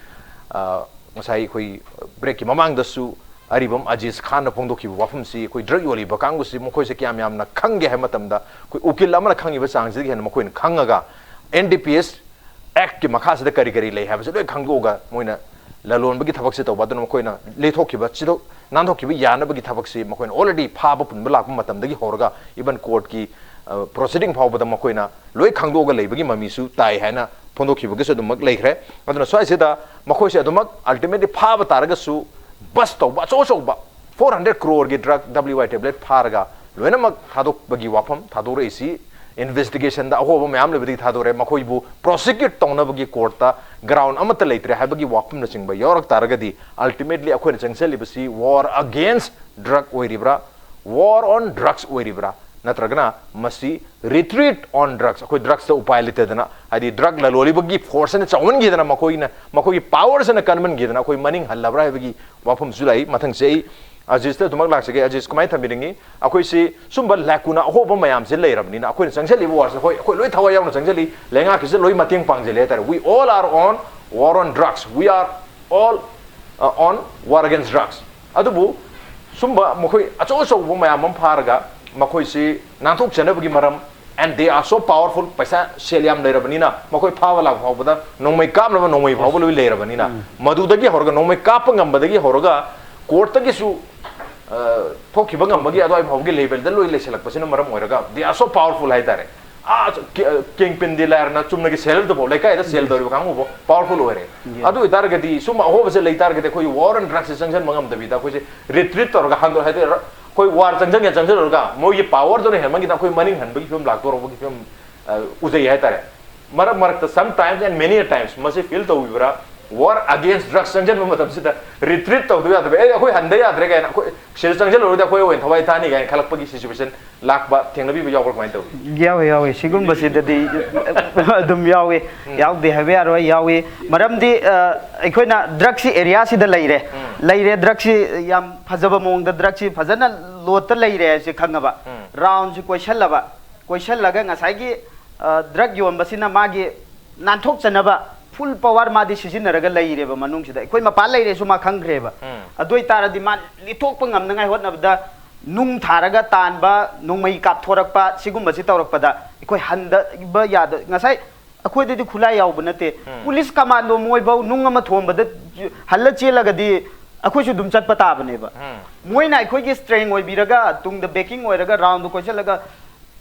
ꯉꯁꯥꯏ ꯑꯩꯈꯣꯏ ꯕ꯭ꯔꯦꯛꯀꯤ ꯃꯃꯥꯡꯗꯁꯨ ꯑꯔꯤꯕꯝ ꯑꯖꯤꯖ ꯈꯥꯟꯅ ꯐꯣꯡꯗꯣꯛꯈꯤꯕ ꯋꯥꯐꯝꯁꯤ, ꯑꯩꯈꯣꯏ ꯗ꯭ꯔꯒ ꯌꯣꯜꯂꯤꯕ ꯀꯥꯡꯕꯨꯁꯤ ꯃꯈꯣꯏꯁꯦ ꯀꯌꯥꯝ ꯌꯥꯝꯅ ꯈꯪꯒꯦ ꯍꯥꯏꯕ ꯃꯇꯝꯗ, ꯑꯩꯈꯣꯏ ꯎꯀꯤꯜ ꯑꯃꯅ ꯈꯪꯉꯤꯕ ꯆꯥꯡꯁꯤꯗꯒꯤ ꯍꯦꯟꯅ ꯃꯈꯣꯏꯅ ꯈꯪꯉꯒ, ꯑꯦꯟ ꯗꯤ ꯄꯤ ꯑꯦꯁ ꯑꯦꯛꯀꯤ ꯃꯈꯥꯁꯤꯗ ꯀꯔꯤ ꯀꯔꯤ ꯂꯩ ꯍꯥꯏꯕꯁꯤ ꯂꯣꯏ ꯈꯪꯗꯣꯛꯑꯒ ꯃꯣꯏꯅ ꯂꯂꯣꯟꯕꯒꯤ ꯊꯕꯛꯁꯤ ꯇꯧꯕ꯫ ꯑꯗꯨꯅ ꯃꯈꯣꯏꯅ ꯂꯩꯊꯣꯛꯈꯤꯕ, ꯆꯤꯊꯣꯛ ꯅꯥꯟꯊꯣꯛꯈꯤꯕ ꯌꯥꯅꯕꯒꯤ ꯊꯕꯛꯁꯤ ꯃꯈꯣꯏꯅ ꯑꯣꯜꯔꯦꯗꯤ ꯐꯥꯕ ꯄꯨꯟꯕ ꯂꯥꯛꯄ ꯃꯇꯝꯗꯒꯤ ꯍꯧꯔꯒ, ꯏꯚꯟ ꯀꯣꯔꯠꯀꯤ ꯄ꯭ꯔꯣꯁꯤꯗꯤꯡ ꯐꯥꯎꯕꯗ ꯃꯈꯣꯏꯅ ꯂꯣꯏ ꯈꯪꯗꯣꯛꯑꯒ ꯂꯩꯕꯒꯤ ꯃꯃꯤꯁꯨ ꯇꯥꯏ ꯍꯥꯏꯅ ꯐꯣꯡꯗꯣꯛꯈꯤꯕꯒꯤꯁꯨ ꯑꯗꯨꯃꯛ ꯂꯩꯈ꯭ꯔꯦ꯫ ꯑꯗꯨꯅ ꯁ꯭ꯋꯥꯏꯁꯤꯗ ꯃꯈꯣꯏꯁꯦ ꯑꯗꯨꯃꯛ ꯑꯜꯇꯤꯃꯦꯠꯂꯤ ꯐꯥꯕ ꯇꯥꯔꯒꯁꯨ, ꯕꯁ ꯇꯧꯕ ꯑꯆꯧ ꯑꯆꯧꯕ, ꯐꯣꯔ ꯍꯟꯗ꯭ꯔꯦꯠ ꯀ꯭ꯔꯣꯔꯒꯤ ꯗ꯭ꯔꯒ ꯗꯕ꯭ꯂꯤꯎ ꯑꯥꯏ ꯇꯦꯕ꯭ꯂꯦꯠ ꯐꯥꯔꯒ ꯂꯣꯏꯅꯃꯛ ꯊꯥꯗꯣꯛꯄꯒꯤ ꯋꯥꯐꯝ ꯊꯥꯗꯣꯔꯛꯏꯁꯤ, ꯏꯟꯚꯦꯁꯇꯤꯒꯦꯁꯟꯗ ꯑꯍꯣꯕ ꯃꯌꯥꯝ ꯂꯩꯕꯗꯒꯤ ꯊꯥꯗꯣꯔꯛꯑꯦ꯫ ꯃꯈꯣꯏꯕꯨ ꯄ꯭ꯔꯣꯁꯤꯀ꯭ꯌꯨꯠ ꯇꯧꯅꯕꯒꯤ ꯀꯣꯔꯠꯇ ꯒ꯭ꯔꯥꯎꯟ ꯑꯃꯠꯇ ꯂꯩꯇ꯭ꯔꯦ ꯍꯥꯏꯕꯒꯤ ꯋꯥꯐꯝꯅꯆꯤꯡꯕ ꯌꯥꯎꯔꯛ ꯇꯥꯔꯒꯗꯤ, ꯑꯜꯇꯤꯃꯦꯠꯂꯤ ꯑꯩꯈꯣꯏꯅ ꯆꯪꯁꯤꯜꯂꯤꯕꯁꯤ ꯋꯥꯔ ꯑꯒꯦꯟꯁ ꯗ꯭ꯔꯒ ꯑꯣꯏꯔꯤꯕ꯭ꯔꯥ, ꯋꯥꯔ ꯑꯣꯟ ꯗ꯭ꯔꯒꯁ ꯑꯣꯏꯔꯤꯕ꯭ꯔꯥ, ꯅꯠꯇ꯭ꯔꯒꯅ ꯃꯁꯤ ꯔꯤꯇ꯭ꯔꯤꯠ ꯑꯣꯟ ꯗ꯭ꯔꯒꯁ, ꯑꯩꯈꯣꯏ ꯗ꯭ꯔꯒꯁꯇ ꯎꯄꯥꯏ ꯂꯩꯇꯗꯅ, ꯍꯥꯏꯗꯤ ꯗ꯭ꯔꯒ ꯂꯂꯣꯜꯂꯤꯕꯒꯤ ꯐꯣꯔꯁꯁꯤꯅ ꯆꯥꯎꯍꯟꯈꯤꯗꯅ, ꯃꯈꯣꯏꯅ, ꯃꯈꯣꯏꯒꯤ ꯄꯥꯋꯔꯁꯤꯅ ꯀꯟꯃꯟꯈꯤꯗꯅ ꯑꯩꯈꯣꯏ ꯃꯅꯤꯡ ꯍꯜꯂꯕ꯭ꯔꯥ ꯍꯥꯏꯕꯒꯤ ꯋꯥꯐꯝꯁꯨ ꯂꯥꯛꯏ꯫ ꯃꯊꯪꯁꯦ ꯑꯩ ꯑꯖꯤꯖꯇ ꯑꯗꯨꯃꯛ ꯂꯥꯛꯆꯒꯦ꯫ ꯑꯖꯤꯖ, ꯀꯃꯥꯏꯅ ꯊꯝꯕꯤꯅꯤꯡꯉꯤ? ꯑꯩꯈꯣꯏꯁꯤ ꯁꯨꯝꯕ ꯂꯥꯀꯨꯅꯥ ꯑꯍꯣꯕ ꯃꯌꯥꯝꯁꯦ ꯂꯩꯔꯕꯅꯤꯅ, ꯑꯩꯈꯣꯏꯅ ꯆꯪꯁꯤꯜꯂꯤꯕ ꯋꯥꯔꯁꯦ, ꯍꯣꯏ, ꯑꯩꯈꯣꯏ ꯂꯣꯏ ꯊꯋꯥꯏ ꯌꯥꯎꯅ ꯆꯪꯁꯤꯜꯂꯤ, ꯂꯩꯉꯥꯛꯀꯤꯁꯤꯗ ꯂꯣꯏ ꯃꯇꯦꯡ ꯄꯥꯡꯁꯤꯜꯂꯤ ꯍꯥꯏꯇꯥꯔꯦ꯫ We all are on war on drugs, we are all uh, on war against drugs. ꯑꯗꯨꯕꯨ ꯁꯨꯝꯕ ꯃꯈꯣꯏ ꯑꯆꯧ ꯑꯆꯧꯕ ꯃꯌꯥꯝ ꯑꯃ ꯐꯥꯔꯒ ꯃꯈꯣꯏꯁꯤ ꯅꯥꯟꯊꯣꯛꯆꯅꯕꯒꯤ ꯃꯔꯝ, and they are so powerful, ꯄꯩꯁꯥ ꯁꯦꯜ ꯌꯥꯝ ꯂꯩꯔꯕꯅꯤꯅ, ꯃꯈꯣꯏ ꯐꯥꯕ ꯂꯥꯛꯄ ꯐꯥꯎꯕꯗ ꯅꯣꯡꯃꯩ ꯀꯥꯞꯅꯕ ꯅꯣꯡꯃꯩ ꯐꯥꯎꯕ ꯂꯣꯏ ꯂꯩꯔꯕꯅꯤꯅ, ꯃꯗꯨꯗꯒꯤ ꯍꯧꯔꯒ, ꯅꯣꯡꯃꯩ ꯀꯥꯞꯄ ꯉꯝꯕꯗꯒꯤ ꯍꯧꯔꯒ ꯀꯣꯔꯠꯇꯒꯤꯁꯨ ꯑ, ꯊꯣꯛꯈꯤꯕ ꯉꯝꯕꯒꯤ ꯑꯗꯨꯋꯥꯏ ꯐꯥꯎꯕꯒꯤ ꯂꯦꯚꯦꯜꯗ ꯂꯣꯏ ꯂꯩꯁꯜꯂꯛꯄꯁꯤꯅ ꯃꯔꯝ ꯑꯣꯏꯔꯒ, they are so powerful ꯍꯥꯏꯇꯥꯔꯦ꯫ ꯑꯥ, ꯀꯤ-, ꯑ, ꯀꯤꯡ ꯄꯤꯟꯗꯤ ꯂꯥꯏꯔꯅ ꯆꯨꯝꯅꯒꯤ ꯁꯦꯜꯗꯨꯐꯥꯎ, ꯂꯩꯀꯥꯏꯗ ꯁꯦꯜ ꯇꯧꯔꯤꯕ ꯀꯥꯡꯕꯨꯐꯥꯎ ꯄꯥꯋꯔꯐꯨꯜ ꯑꯣꯏꯔꯦ꯫ ꯑꯗꯨ ꯑꯣꯏꯇꯥꯔꯒꯗꯤ, ꯁꯨꯝꯕ ꯑꯍꯣꯕꯁꯦ ꯂꯩꯇꯥꯔꯒꯗꯤ, ꯑꯩꯈꯣꯏꯒꯤ ꯋꯥꯔ ꯑꯣꯟ ꯗ꯭ꯔꯒꯁꯁꯦ ꯆꯪꯁꯤꯟꯕ ꯉꯝꯗꯕꯤꯗ, ꯑꯩꯈꯣꯏꯁꯦ ꯔꯤꯇ꯭ꯔꯤꯠ ꯇꯧꯔꯒ ꯍꯟꯗꯣꯛ, ꯍꯥꯏꯗꯤ, ꯑꯩꯈꯣꯏ ꯋꯥꯔ ꯆꯪꯁꯤꯟꯒꯦ ꯆꯪꯁꯤꯜꯂꯨꯔꯒ ꯃꯣꯏꯒꯤ ꯄꯥꯋꯔꯗꯨꯅ ꯍꯦꯟꯃꯟꯈꯤꯗꯅ ꯑꯩꯈꯣꯏ ꯃꯅꯤꯡ ꯍꯟꯕꯒꯤ ꯐꯤꯕꯝ ꯂꯥꯛꯇꯧꯔꯛꯄꯒꯤ ꯐꯤꯕꯝ, ꯑ, ꯎꯖꯩ ꯍꯥꯏꯇꯥꯔꯦ꯫ ꯃꯔꯛ ꯃꯔꯛꯇ, sometimes and many a times, ꯃꯁꯤ ꯐꯤꯜ ꯇꯧꯕꯤꯕ꯭ꯔꯥ? War against drugs ꯆꯪꯁꯤꯟꯕ ꯃꯇꯝꯁꯤꯗ ꯔꯤꯇ꯭ꯔꯤꯠ ꯇꯧꯗꯕ ꯌꯥꯗꯕ, ꯑꯦ, ꯑꯩꯈꯣꯏ ꯍꯟꯗ ꯌꯥꯗ꯭ꯔꯦ ꯀꯥꯏꯅ, ꯑꯩꯈꯣꯏ ꯁꯤꯗ ꯆꯪꯁꯤꯜꯂꯨꯔꯗꯤ ꯑꯩꯈꯣꯏ ꯑꯣꯏꯅ ꯊꯋꯥꯏ ꯊꯥꯅꯤ ꯀꯥꯏꯅ ꯈꯜꯂꯛꯄꯒꯤ ꯁꯤꯆꯨꯋꯦꯁꯟ ꯂꯥꯛꯄ ꯊꯦꯡꯅꯕꯤꯕ ꯌꯥꯎꯕ꯭ꯔꯥ, ꯀꯃꯥꯏꯅ ꯇꯧꯏ? ꯌꯥꯎꯋꯦ, ꯌꯥꯎꯋꯦ, ꯁꯤꯒꯨꯝꯕꯁꯤꯗꯗꯤ ꯑꯗꯨꯝ ꯌꯥꯎꯋꯦ꯫ ꯌꯥꯎꯗꯦ ꯍꯥꯏꯕ ꯌꯥꯔꯣꯏ, ꯌꯥꯎꯋꯤ꯫ ꯃꯔꯝꯗꯤ ꯑ, ꯑꯩꯈꯣꯏꯅ ꯗ꯭ꯔꯛꯁꯤ ꯑꯦꯔꯤꯌꯥꯁꯤꯗ ꯂꯩꯔꯦ꯫ ꯂꯩꯔꯦ, ꯗ꯭ꯔꯛꯁꯤ ꯌꯥꯝ ꯐꯖꯕ ꯃꯑꯣꯡꯗ ꯗ꯭ꯔꯛꯁꯤ ꯐꯖꯅ ꯂꯣꯠꯇ ꯂꯩꯔꯦ ꯍꯥꯏꯁꯦ ꯈꯪꯉꯕ, ꯔꯥꯎꯟꯁꯤ ꯀꯣꯏꯁꯜꯂꯕ, ꯀꯣꯏꯁꯜꯂꯒ ꯉꯁꯥꯏꯒꯤ ꯗ꯭ꯔꯛ ꯌꯣꯟꯕꯁꯤꯅ ꯃꯥꯒꯤ ꯅꯥꯟꯊꯣꯛꯆꯅꯕ ꯐꯨꯜ ꯄꯋꯥꯔ ꯃꯥꯗꯤ ꯁꯤꯖꯤꯟꯅꯔꯒ ꯂꯩꯔꯦꯕ ꯃꯅꯨꯡꯁꯤꯗ꯫ ꯑꯩꯈꯣꯏ ꯃꯄꯥꯟ ꯂꯩꯔꯦꯁꯨ ꯃꯥ ꯈꯪꯈ꯭ꯔꯦꯕ꯫ ꯑꯗꯨ ꯑꯣꯏꯇꯥꯔꯗꯤ ꯃꯥ ꯂꯤꯊꯣꯛꯄ ꯉꯝꯅꯉꯥꯏ ꯍꯣꯠꯅꯕꯗ ꯅꯨꯡ ꯊꯥꯔꯒ ꯇꯥꯟꯕ, ꯅꯣꯡꯃꯩ ꯀꯥꯞꯊꯣꯔꯛꯄ, ꯁꯤꯒꯨꯝꯕꯁꯤ ꯇꯧꯔꯛꯄꯗ ꯑꯩꯈꯣꯏ ꯍꯟꯗꯕ ꯌꯥꯗ꯫ ꯉꯁꯥꯏ ꯑꯩꯈꯣꯏꯗꯗꯤ ꯈꯨꯠꯂꯥꯏ ꯌꯥꯎꯕ ꯅꯠꯇꯦ꯫ ꯄꯨꯂꯤꯁ ꯀꯃꯥꯟꯗꯣ ꯃꯣꯏꯐꯧ ꯅꯨꯡ ꯑꯃ ꯊꯣꯝꯕꯗ ꯍꯜꯂ ꯆꯦꯜꯂꯒꯗꯤ ꯑꯩꯈꯣꯏꯁꯨ ꯑꯗꯨꯝ ꯆꯠꯄ ꯇꯥꯕꯅꯦꯕ꯫ ꯃꯣꯏꯅ ꯑꯩꯈꯣꯏꯒꯤ ꯁ꯭ꯇ꯭ꯔꯦꯡ ꯑꯣꯏꯕꯤꯔꯒ ꯇꯨꯡꯗ ꯕꯦꯀꯤꯡ ꯑꯣꯏꯔꯒ ꯔꯥꯎꯟꯗꯣ ꯀꯣꯏꯁꯜꯂꯒ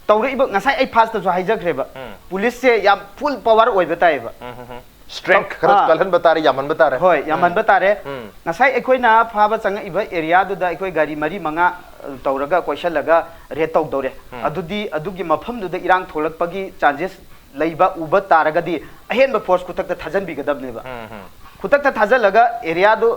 ꯇꯧꯔꯛꯏꯕ, ꯉꯁꯥꯏ ꯑꯩ ꯐꯥꯔꯁꯇꯁꯨ ꯍꯥꯏꯖꯈ꯭ꯔꯦꯕ, ꯄꯨꯂꯤꯁꯁꯦ ꯌꯥꯝ ꯐꯨꯜ ꯄꯋꯥꯔ ꯑꯣꯏꯕ ꯇꯥꯏꯌꯦꯕ꯫ ꯁ꯭ꯇ꯭ꯔꯦꯡꯊ ꯈꯔ ꯑꯥ꯫ ꯀꯜꯍꯟꯕ ꯇꯥꯔꯦ, ꯌꯥꯝꯍꯟꯕ ꯇꯥꯔꯦ꯫ ꯍꯣꯏ, ꯌꯥꯝꯍꯟꯕ ꯇꯥꯔꯦ꯫ ꯉꯁꯥꯏ ꯑꯩꯈꯣꯏꯅ ꯐꯥꯕ ꯆꯪꯉꯛꯏꯕ ꯑꯦꯔꯤꯌꯥꯗꯨꯗ ꯑꯩꯈꯣꯏ ꯒꯥꯔꯤ ꯃꯔꯤ ꯃꯉꯥ, ꯑ, ꯇꯧꯔꯒ ꯀꯣꯏꯁꯜꯂꯒ ꯔꯦꯗ ꯇꯧꯗꯧꯔꯦ꯫ ꯑꯗꯨꯗꯤ ꯑꯗꯨꯒꯤ ꯃꯐꯝꯗꯨꯗ ꯏꯔꯥꯡ ꯊꯣꯛꯂꯛꯄꯒꯤ ꯆꯥꯟꯁꯦꯁ ꯂꯩꯕ ꯎꯕ ꯇꯥꯔꯒꯗꯤ ꯑꯍꯦꯟꯕ ꯐꯣꯔꯁ ꯈꯨꯗꯛꯇ ꯊꯥꯖꯤꯟꯕꯤꯒꯗꯕꯅꯦꯕ꯫ ꯈꯨꯗꯛꯇ ꯊꯥꯖꯤꯜꯂꯒ ꯑꯦꯔꯤꯌꯥꯗꯨ,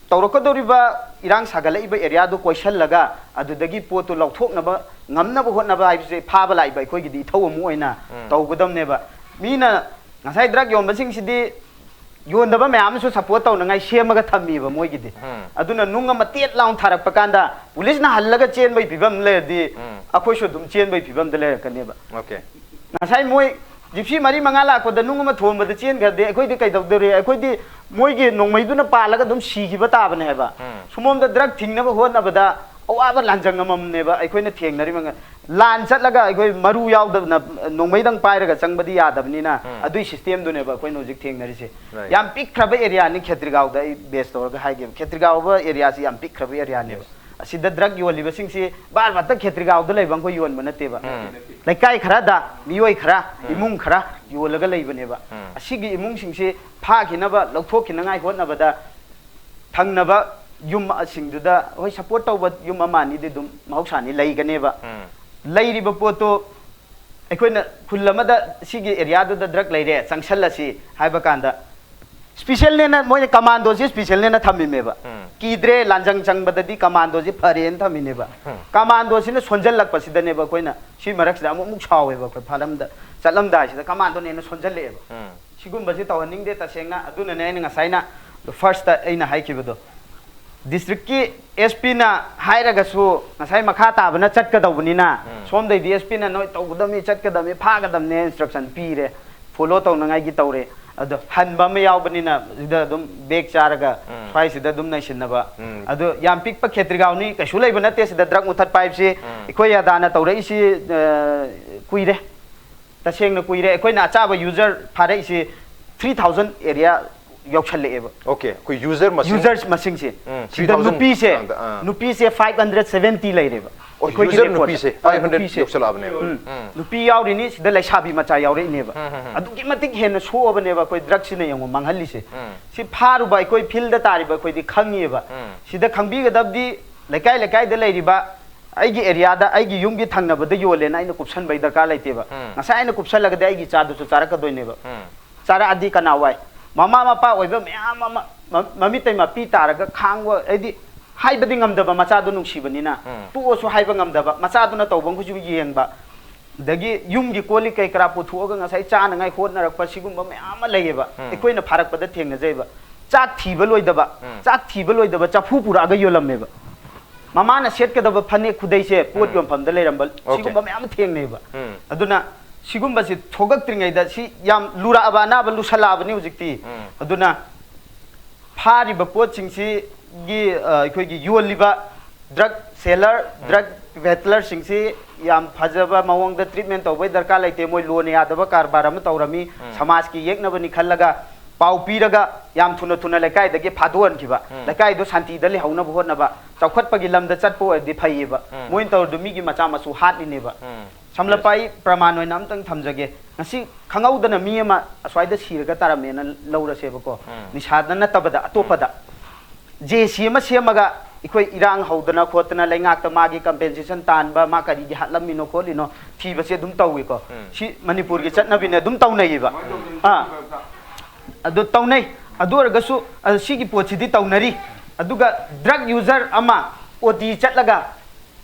ꯇꯧꯔꯛꯀꯗꯧꯔꯤꯕ ꯏꯔꯥꯡ ꯁꯥꯒꯠꯂꯛꯏꯕ ꯑꯦꯔꯤꯌꯥꯗꯨ ꯀꯣꯏꯁꯜꯂꯒ ꯑꯗꯨꯗꯒꯤ ꯄꯣꯠꯇꯨ ꯂꯧꯊꯣꯛꯅꯕ ꯉꯝꯅꯕ ꯍꯣꯠꯅꯕ ꯍꯥꯏꯕꯁꯦ ꯐꯥꯕ ꯂꯥꯛꯏꯕ ꯑꯩꯈꯣꯏꯒꯤꯗꯤ ꯏꯊꯧ ꯑꯃ ꯑꯣꯏꯅ ꯇꯧꯒꯗꯕꯅꯦꯕ꯫ ꯃꯤꯅ ꯉꯁꯥꯏ ꯗ꯭ꯔꯛ ꯌꯣꯟꯕꯁꯤꯡꯁꯤꯗꯤ ꯌꯣꯟꯗꯕ ꯃꯌꯥꯝ ꯑꯃꯁꯨ ꯁꯄꯣꯔꯠ ꯇꯧꯅꯉꯥꯏ ꯁꯦꯝꯃꯒ ꯊꯝꯃꯤꯕ ꯃꯣꯏꯒꯤꯗꯤ꯫ ꯑꯗꯨꯅ ꯅꯨꯡ ꯑꯃ ꯇꯦꯠ ꯂꯥꯎꯅ ꯊꯥꯔꯛꯄ ꯀꯥꯟꯗ ꯄꯨꯂꯤꯁꯅ ꯍꯜꯂꯒ ꯆꯦꯟꯕꯒꯤ ꯐꯤꯕꯝ ꯂꯩꯔꯗꯤ ꯑꯩꯈꯣꯏꯁꯨ ꯑꯗꯨꯝ ꯆꯦꯟꯕꯒꯤ ꯐꯤꯕꯝꯗ ꯂꯩꯔꯛꯀꯅꯦꯕ꯫ ꯉꯁꯥꯏ ꯃꯣꯏ ꯖꯤꯞꯁꯤ ꯃꯔꯤ ꯃꯉꯥ ꯂꯥꯛꯄꯗ ꯅꯨꯡ ꯑꯃ ꯊꯣꯝꯕꯗ ꯆꯦꯟꯈ꯭ꯔꯗꯤ ꯑꯩꯈꯣꯏꯗꯤ ꯀꯩꯗꯧꯗꯣꯔꯤ? ꯑꯩꯈꯣꯏꯗꯤ ꯃꯣꯏꯒꯤ ꯅꯣꯡꯃꯩꯗꯨꯅ ꯄꯥꯜꯂꯒ ꯑꯗꯨꯝ ꯁꯤꯈꯤꯕ ꯇꯥꯕꯅꯦ ꯍꯥꯏꯕ꯫ ꯁꯣꯝꯂꯣꯝꯗ ꯗ꯭ꯔꯛ ꯊꯤꯡꯅꯕ ꯍꯣꯠꯅꯕꯗ ꯑꯋꯥꯕ ꯂꯥꯟꯖꯪ ꯑꯃꯃꯝꯅꯦꯕ ꯑꯩꯈꯣꯏꯅ ꯊꯦꯡꯅꯔꯤꯕ꯫ ꯂꯥꯟ ꯆꯠꯂꯒ ꯑꯩꯈꯣꯏ ꯃꯔꯨ ꯌꯥꯎꯗꯕꯅ ꯅꯣꯡꯃꯩꯗꯪ ꯄꯥꯏꯔꯒ ꯆꯪꯕꯗꯤ ꯌꯥꯗꯕꯅꯤꯅ, ꯑꯗꯨꯏ ꯁꯤꯁꯇꯦꯝꯗꯨꯅꯦꯕ ꯑꯩꯈꯣꯏꯅ ꯍꯧꯖꯤꯛ ꯊꯦꯡꯅꯔꯤꯁꯦ꯫ Right. ꯌꯥꯝ ꯄꯤꯛꯈ꯭ꯔꯕ ꯑꯦꯔꯤꯌꯥꯅꯤ ꯈꯦꯇ꯭ꯔꯤꯒꯥꯎꯗ ꯑꯩ ꯕꯦꯁ ꯇꯧꯔꯒ ꯍꯥꯏꯒꯦꯕ꯫ ꯈꯦꯇ꯭ꯔꯤꯒꯥꯎꯕ ꯑꯦꯔꯤꯌꯥꯁꯤ ꯌꯥꯝ ꯄꯤꯛꯈ꯭ꯔꯕ ꯑꯦꯔꯤꯌꯥꯅꯦꯕ꯫ ꯑꯁꯤꯗ ꯗ꯭ꯔꯛ ꯌꯣꯜꯂꯤꯕꯁꯤꯡꯁꯤ ꯕꯥꯔ ꯕꯥꯔꯇ ꯈꯦꯇ꯭ꯔꯤꯒꯥꯎꯗ ꯂꯩꯕ ꯑꯩꯈꯣꯏ ꯌꯣꯟꯕ ꯅꯠꯇꯦꯕ꯫ ꯂꯩꯀꯥꯏ ꯈꯔꯗ ꯃꯤꯑꯣꯏ ꯈꯔ, ꯏꯃꯨꯡ ꯈꯔ ꯌꯣꯜꯂꯒ ꯂꯩꯕꯅꯦꯕ꯫ ꯑꯁꯤꯒꯤ ꯏꯃꯨꯡꯁꯤꯡꯁꯤ ꯐꯥꯈꯤꯅꯕ, ꯂꯧꯊꯣꯛꯈꯤꯅꯉꯥꯏ ꯍꯣꯠꯅꯕꯗ ꯊꯪꯅꯕ ꯌꯨꯝꯁꯤꯡꯗꯨꯗ, ꯍꯣꯏ, ꯁꯄꯣꯔꯠ ꯇꯧꯕ ꯌꯨꯝ ꯑꯃ ꯑꯅꯤꯗꯤ ꯑꯗꯨꯝ ꯃꯍꯧꯁꯥꯅꯤ ꯂꯩꯒꯅꯦꯕ꯫ ꯂꯩꯔꯤꯕ ꯄꯣꯠꯇꯣ ꯑꯩꯈꯣꯏꯅ ꯈꯨꯜ ꯑꯃꯗ ꯁꯤꯒꯤ ꯑꯦꯔꯤꯌꯥꯗꯨꯗ ꯗ꯭ꯔꯛ ꯂꯩꯔꯦ, ꯆꯪꯁꯜꯂꯁꯤ ꯍꯥꯏꯕ ꯀꯥꯟꯗ ꯏꯁꯄꯤꯁꯦꯜꯅꯦꯅ, ꯃꯣꯏꯅ ꯀꯃꯥꯟꯗꯣꯁꯤ ꯏꯁꯄꯤꯁꯦꯜꯅꯦꯅ ꯊꯝꯃꯤꯅꯦꯕ꯫ ꯀꯤꯗ꯭ꯔꯦ, ꯂꯥꯟꯖꯪ ꯆꯪꯕꯗꯗꯤ ꯀꯃꯥꯟꯗꯣꯁꯤ ꯐꯔꯦꯅ ꯊꯝꯃꯤꯅꯦꯕ꯫ ꯀꯃꯥꯟꯗꯣꯁꯤꯅ ꯁꯣꯟꯖꯜꯂꯛꯄꯁꯤꯗꯅꯦꯕ ꯑꯩꯈꯣꯏꯅ ꯁꯤ ꯃꯔꯛꯁꯤꯗ ꯑꯃꯨꯛ ꯑꯃꯨꯛ ꯁꯥꯎꯋꯦꯕ ꯑꯩꯈꯣꯏ ꯐꯥꯔꯝꯗ ꯆꯠꯂꯝꯗꯥꯏꯁꯤꯗ ꯀꯃꯥꯟꯗꯣꯅꯦꯅ ꯁꯣꯟꯖꯜꯂꯛꯑꯦꯕ꯫ ꯁꯤꯒꯨꯝꯕꯁꯤ ꯇꯧꯍꯟꯅꯤꯡꯗꯦ ꯇꯁꯦꯡꯅ꯫ ꯑꯗꯨꯅꯅꯦ ꯑꯩꯅ ꯉꯁꯥꯏꯅ ꯐꯥꯔꯁꯇ ꯑꯩꯅ ꯍꯥꯏꯈꯤꯕꯗꯣ, ꯗꯤꯁꯇ꯭ꯔꯤꯛꯀꯤ ꯑꯦꯁ ꯄꯤꯅ ꯍꯥꯏꯔꯒꯁꯨ ꯉꯁꯥꯏ ꯃꯈꯥ ꯇꯥꯕꯅ ꯆꯠꯀꯗꯧꯕꯅꯤꯅ, ꯁꯣꯝꯗꯩꯗꯤ ꯑꯦꯁ ꯄꯤꯅ ꯅꯣꯏ ꯇꯧꯒꯗꯕꯅꯤ, ꯆꯠꯀꯗꯕꯅꯤ, ꯐꯥꯒꯗꯕꯅꯤ ꯏꯟꯁꯇ꯭ꯔꯛꯁꯟ ꯄꯤꯔꯦ, ꯐꯣꯂꯣ ꯇꯧꯅꯉꯥꯏꯒꯤ ꯇꯧꯔꯦ꯫ ꯑꯗꯣ ꯍꯟꯕ ꯑꯃ ꯌꯥꯎꯕꯅꯤꯅ ꯁꯤꯗ ꯑꯗꯨꯝ ꯕꯦꯛ ꯆꯥꯔꯒ ꯁ꯭ꯋꯥꯏꯁꯤꯗ ꯑꯗꯨꯝ ꯅꯩꯁꯤꯟꯅꯕ꯫ ꯑꯗꯣ ꯌꯥꯝ ꯄꯤꯛꯄ ꯈꯦꯇ꯭ꯔꯤꯒꯥꯎꯅꯤ, ꯀꯩꯁꯨ ꯂꯩꯕ ꯅꯠꯇꯦ ꯁꯤꯗ ꯗ꯭ꯔꯒ ꯃꯨꯊꯠꯄ ꯍꯥꯏꯕꯁꯤ꯫ ꯑꯩꯈꯣꯏ ꯑꯗꯥꯅ ꯇꯧꯔꯛꯏꯁꯤ, ꯑ, ꯀꯨꯏꯔꯦ, ꯇꯁꯦꯡꯅ ꯀꯨꯏꯔꯦ꯫ ꯑꯩꯈꯣꯏꯅ ꯑꯆꯥꯕ ꯌꯨꯖꯔ ꯐꯥꯔꯛꯏꯁꯤ ꯊ꯭ꯔꯤ ꯊꯥꯎꯖꯟ ꯑꯦꯔꯤꯌꯥ ꯌꯧꯁꯜꯂꯛꯑꯦꯕ꯫ ꯑꯣꯀꯦ, ꯑꯩꯈꯣꯏ ꯌꯨꯖꯔ ꯃꯁꯤꯡ ꯌꯨꯖꯔꯁ ꯃꯁꯤꯡꯁꯦ꯫ ꯎꯝ, ꯁꯤꯗ three thousand ꯅꯨꯄꯤꯁꯦ, ꯆꯥꯡꯗ, ꯑꯥ꯫ ꯅꯨꯄꯤꯁꯦ ꯐꯥꯏꯚ ꯍꯟꯗ꯭ꯔꯦꯠ ꯁꯚꯦꯟꯇꯤ ꯂꯩꯔꯦꯕ꯫ ꯑꯣ, ꯑꯩꯈꯣꯏꯒꯤ ꯌꯨꯖꯔ ꯔꯦꯀꯣꯔꯗ꯫ ꯅꯨꯄꯤꯁꯦ ꯑꯥ, ꯐꯥꯏꯚ ꯍꯟꯗ꯭ꯔꯦꯠ ꯅꯨꯄꯤꯁꯦ꯫ ꯌꯧꯁꯜꯂꯛꯑꯕꯅꯦꯕ꯫ ꯎꯝ꯫ ꯅꯨꯄꯤ ꯌꯥꯎꯔꯤꯅꯤ, ꯁꯤꯗ ꯂꯩꯁꯥꯕꯤ ꯃꯆꯥ ꯌꯥꯎꯔꯛꯏꯅꯦꯕ꯫ ꯑꯗꯨꯛꯀꯤ ꯃꯇꯤꯛ ꯍꯦꯟꯅ ꯁꯣꯛꯑꯕꯅꯦꯕ ꯑꯩꯈꯣꯏ ꯗ꯭ꯔꯒꯁꯤꯅ ꯌꯦꯡꯉꯣ ꯃꯥꯡꯍꯜꯂꯤꯁꯦ꯫ ꯁꯤ ꯐꯥꯔꯨꯕ ꯑꯩꯈꯣꯏ ꯐꯤꯜꯗ ꯇꯥꯔꯤꯕ ꯑꯩꯈꯣꯏꯗꯤ ꯈꯪꯉꯤꯕ꯫ ꯁꯤꯗ ꯈꯪꯕꯤꯒꯗꯕꯗꯤ ꯂꯩꯀꯥꯏ ꯂꯩꯀꯥꯏꯗ ꯂꯩꯔꯤꯕ ꯑꯩꯒꯤ ꯑꯦꯔꯤꯌꯥꯗ ꯑꯩꯒꯤ ꯌꯨꯝꯒꯤ ꯊꯪꯅꯕꯗ ꯌꯣꯜꯂꯦꯅ ꯑꯩꯅ ꯀꯨꯞꯁꯟꯕꯩ ꯗꯔꯀꯥꯔ ꯂꯩꯇꯦꯕ꯫ ꯉꯁꯥꯏ ꯑꯩꯅ ꯀꯨꯞꯁꯜꯂꯒꯗꯤ ꯑꯩꯒꯤ ꯏꯆꯥꯗꯨꯁꯨ ꯆꯥꯔꯛꯀꯗꯣꯏꯅꯦꯕ꯫ ꯆꯥꯔꯛꯑꯗꯤ ꯀꯅꯥ ꯋꯥꯏ? ꯃꯃꯥ ꯃꯄꯥ ꯑꯣꯏꯕ ꯃꯌꯥꯝ ꯑꯃ ꯃ-, ꯃꯃꯤꯠꯇꯩ ꯃꯄꯤ ꯇꯥꯔꯒ ꯈꯥꯡꯕ, ꯍꯥꯏꯗꯤ ꯍꯥꯏꯕꯗꯤ ꯉꯝꯗꯕ, ꯃꯆꯥꯗꯣ ꯅꯨꯡꯁꯤꯕꯅꯤꯅ꯫ ꯇꯣꯛꯑꯁꯨ ꯍꯥꯏꯕ ꯉꯝꯗꯕ, ꯃꯆꯥꯗꯨꯅ ꯇꯧꯕ ꯑꯃꯈꯣꯏꯁꯨ ꯌꯦꯡꯕ꯫ ꯑꯗꯒꯤ ꯌꯨꯝꯒꯤ ꯀꯣꯜ ꯂꯤꯛ ꯀꯩ ꯀꯔꯥ ꯄꯨꯊꯣꯛꯑꯒ ꯉꯁꯥꯏ ꯆꯥꯅꯉꯥꯏ ꯍꯣꯠꯅꯔꯛꯄ, ꯁꯤꯒꯨꯝꯕ ꯃꯌꯥꯝ ꯑꯃ ꯂꯩꯌꯦꯕ ꯑꯩꯈꯣꯏꯅ ꯐꯥꯔꯛꯄꯗ ꯊꯦꯡꯅꯖꯩꯕ꯫ ꯆꯥꯛ ꯊꯤꯕ ꯂꯣꯏꯗꯕ, ꯆꯥꯛ ꯊꯤꯕ ꯂꯣꯏꯗꯕ ꯆꯐꯨ ꯄꯨꯔꯛꯑꯒ ꯌꯣꯜꯂꯝꯃꯦꯕ꯫ ꯃꯃꯥꯅ ꯁꯦꯠꯀꯗꯕ ꯐꯅꯦꯛ ꯈꯨꯗꯩꯁꯦ ꯄꯣꯠ ꯌꯣꯟꯐꯝꯗ ꯂꯩꯔꯝꯕ, ꯑꯣꯀꯦ꯫ ꯁꯤꯒꯨꯝꯕ ꯃꯌꯥꯝ ꯑꯃ ꯊꯦꯡꯅꯩꯕ꯫ ꯎꯝ꯫ ꯑꯗꯨꯅ ꯁꯤꯒꯨꯝꯕꯁꯤ ꯊꯣꯛꯂꯛꯇ꯭ꯔꯤꯉꯩꯗ ꯁꯤ ꯌꯥꯝ ꯂꯨꯔꯛꯑꯕ ꯑꯅꯥꯕ ꯂꯨꯁꯜꯂꯛꯑꯕꯅꯤ ꯍꯧꯖꯤꯛꯇꯤ꯫ ꯑꯗꯨꯅ ꯐꯥꯔꯤꯕ ꯄꯣꯠꯁꯤꯡꯁꯤꯒꯤ, ꯑ, ꯑꯩꯈꯣꯏꯒꯤ ꯌꯣꯜꯂꯤꯕ ꯗ꯭ꯔꯒ ꯁꯦꯂꯔ, ꯗ꯭ꯔꯒ ꯄꯦꯗꯂꯔꯁꯤꯡꯁꯤ ꯌꯥꯝ ꯐꯖꯕ ꯃꯑꯣꯡꯗ ꯇ꯭ꯔꯤꯠꯃꯦꯟ ꯇꯧꯕꯩ ꯗꯔꯀꯥꯔ ꯂꯩꯇꯦ꯫ ꯃꯣꯏ ꯂꯣꯅ ꯌꯥꯗꯕ ꯀꯔꯕꯥꯔ ꯑꯃ ꯇꯧꯔꯝꯃꯤ, ꯁꯃꯥꯖꯀꯤ ꯌꯦꯛꯅꯕꯅꯤ ꯈꯜꯂꯒ ꯄꯥꯎ ꯄꯤꯔꯒ ꯌꯥꯝ ꯊꯨꯅ ꯊꯨꯅ ꯂꯩꯀꯥꯏꯗꯒꯤ ꯐꯥꯗꯣꯛꯍꯟꯈꯤꯕ, ꯂꯩꯀꯥꯏꯗꯣ ꯁꯥꯟꯇꯤꯗ ꯂꯩꯍꯧꯅꯕ ꯍꯣꯠꯅꯕ, ꯆꯥꯎꯈꯠꯄꯒꯤ ꯂꯝꯗ ꯆꯠꯄ ꯑꯣꯏꯔꯗꯤ ꯐꯩꯌꯦꯕ꯫ ꯃꯣꯏꯅ ꯇꯧꯔꯤꯗꯨ ꯃꯤꯒꯤ ꯃꯆꯥ ꯃꯁꯨ ꯍꯥꯠꯂꯤꯅꯦꯕ꯫ ꯁꯝꯂꯞꯄ ꯑꯩ ꯄ꯭ꯔꯃꯥꯟ ꯑꯣꯏꯅ ꯑꯝꯇꯪ ꯊꯝꯖꯒꯦ꯫ ꯉꯁꯤ ꯈꯪꯍꯧꯗꯅ ꯃꯤ ꯑꯃ ꯑꯁ꯭ꯋꯥꯏꯗ ꯁꯤꯔꯒ ꯇꯥꯔꯝꯃꯦꯅ ꯂꯧꯔꯁꯦꯕꯀꯣ, ꯅꯤꯁꯥꯗ ꯅꯠꯇꯕꯗ ꯑꯇꯣꯞꯄꯗ꯫ ꯖꯦ ꯁꯤ ꯑꯃ ꯁꯦꯝꯃꯒ ꯑꯩꯈꯣꯏ ꯏꯔꯥꯡ ꯍꯧꯗꯅ ꯈꯣꯠꯇꯅ ꯂꯩꯉꯥꯛꯇ ꯃꯥꯒꯤ ꯀꯝꯄꯦꯟꯁꯦꯁꯟ ꯇꯥꯟꯕ, ꯃꯥ ꯀꯔꯤꯒꯤ ꯍꯥꯠꯂꯝꯃꯤꯅꯣ ꯈꯣꯠꯂꯤꯅꯣ ꯊꯤꯕꯁꯦ ꯑꯗꯨꯝ ꯇꯧꯏꯀꯣ꯫ ꯁꯤ ꯃꯅꯤꯄꯨꯔꯒꯤ ꯆꯠꯅꯕꯤꯅꯦ, ꯑꯗꯨꯝ ꯇꯧꯅꯩꯌꯦꯕ꯫ ꯑꯥ꯫ ꯑꯗꯨ ꯇꯧꯅꯩ꯫ ꯑꯗꯨ ꯑꯣꯏꯔꯒꯁꯨ ꯑ, ꯁꯤꯒꯤ ꯄꯣꯠꯁꯤꯗꯤ ꯇꯧꯅꯔꯤ꯫ ꯑꯗꯨꯒ ꯗ꯭ꯔꯒ ꯌꯨꯖꯔ ꯑꯃ ꯑꯣ ꯇꯤ ꯆꯠꯂꯒ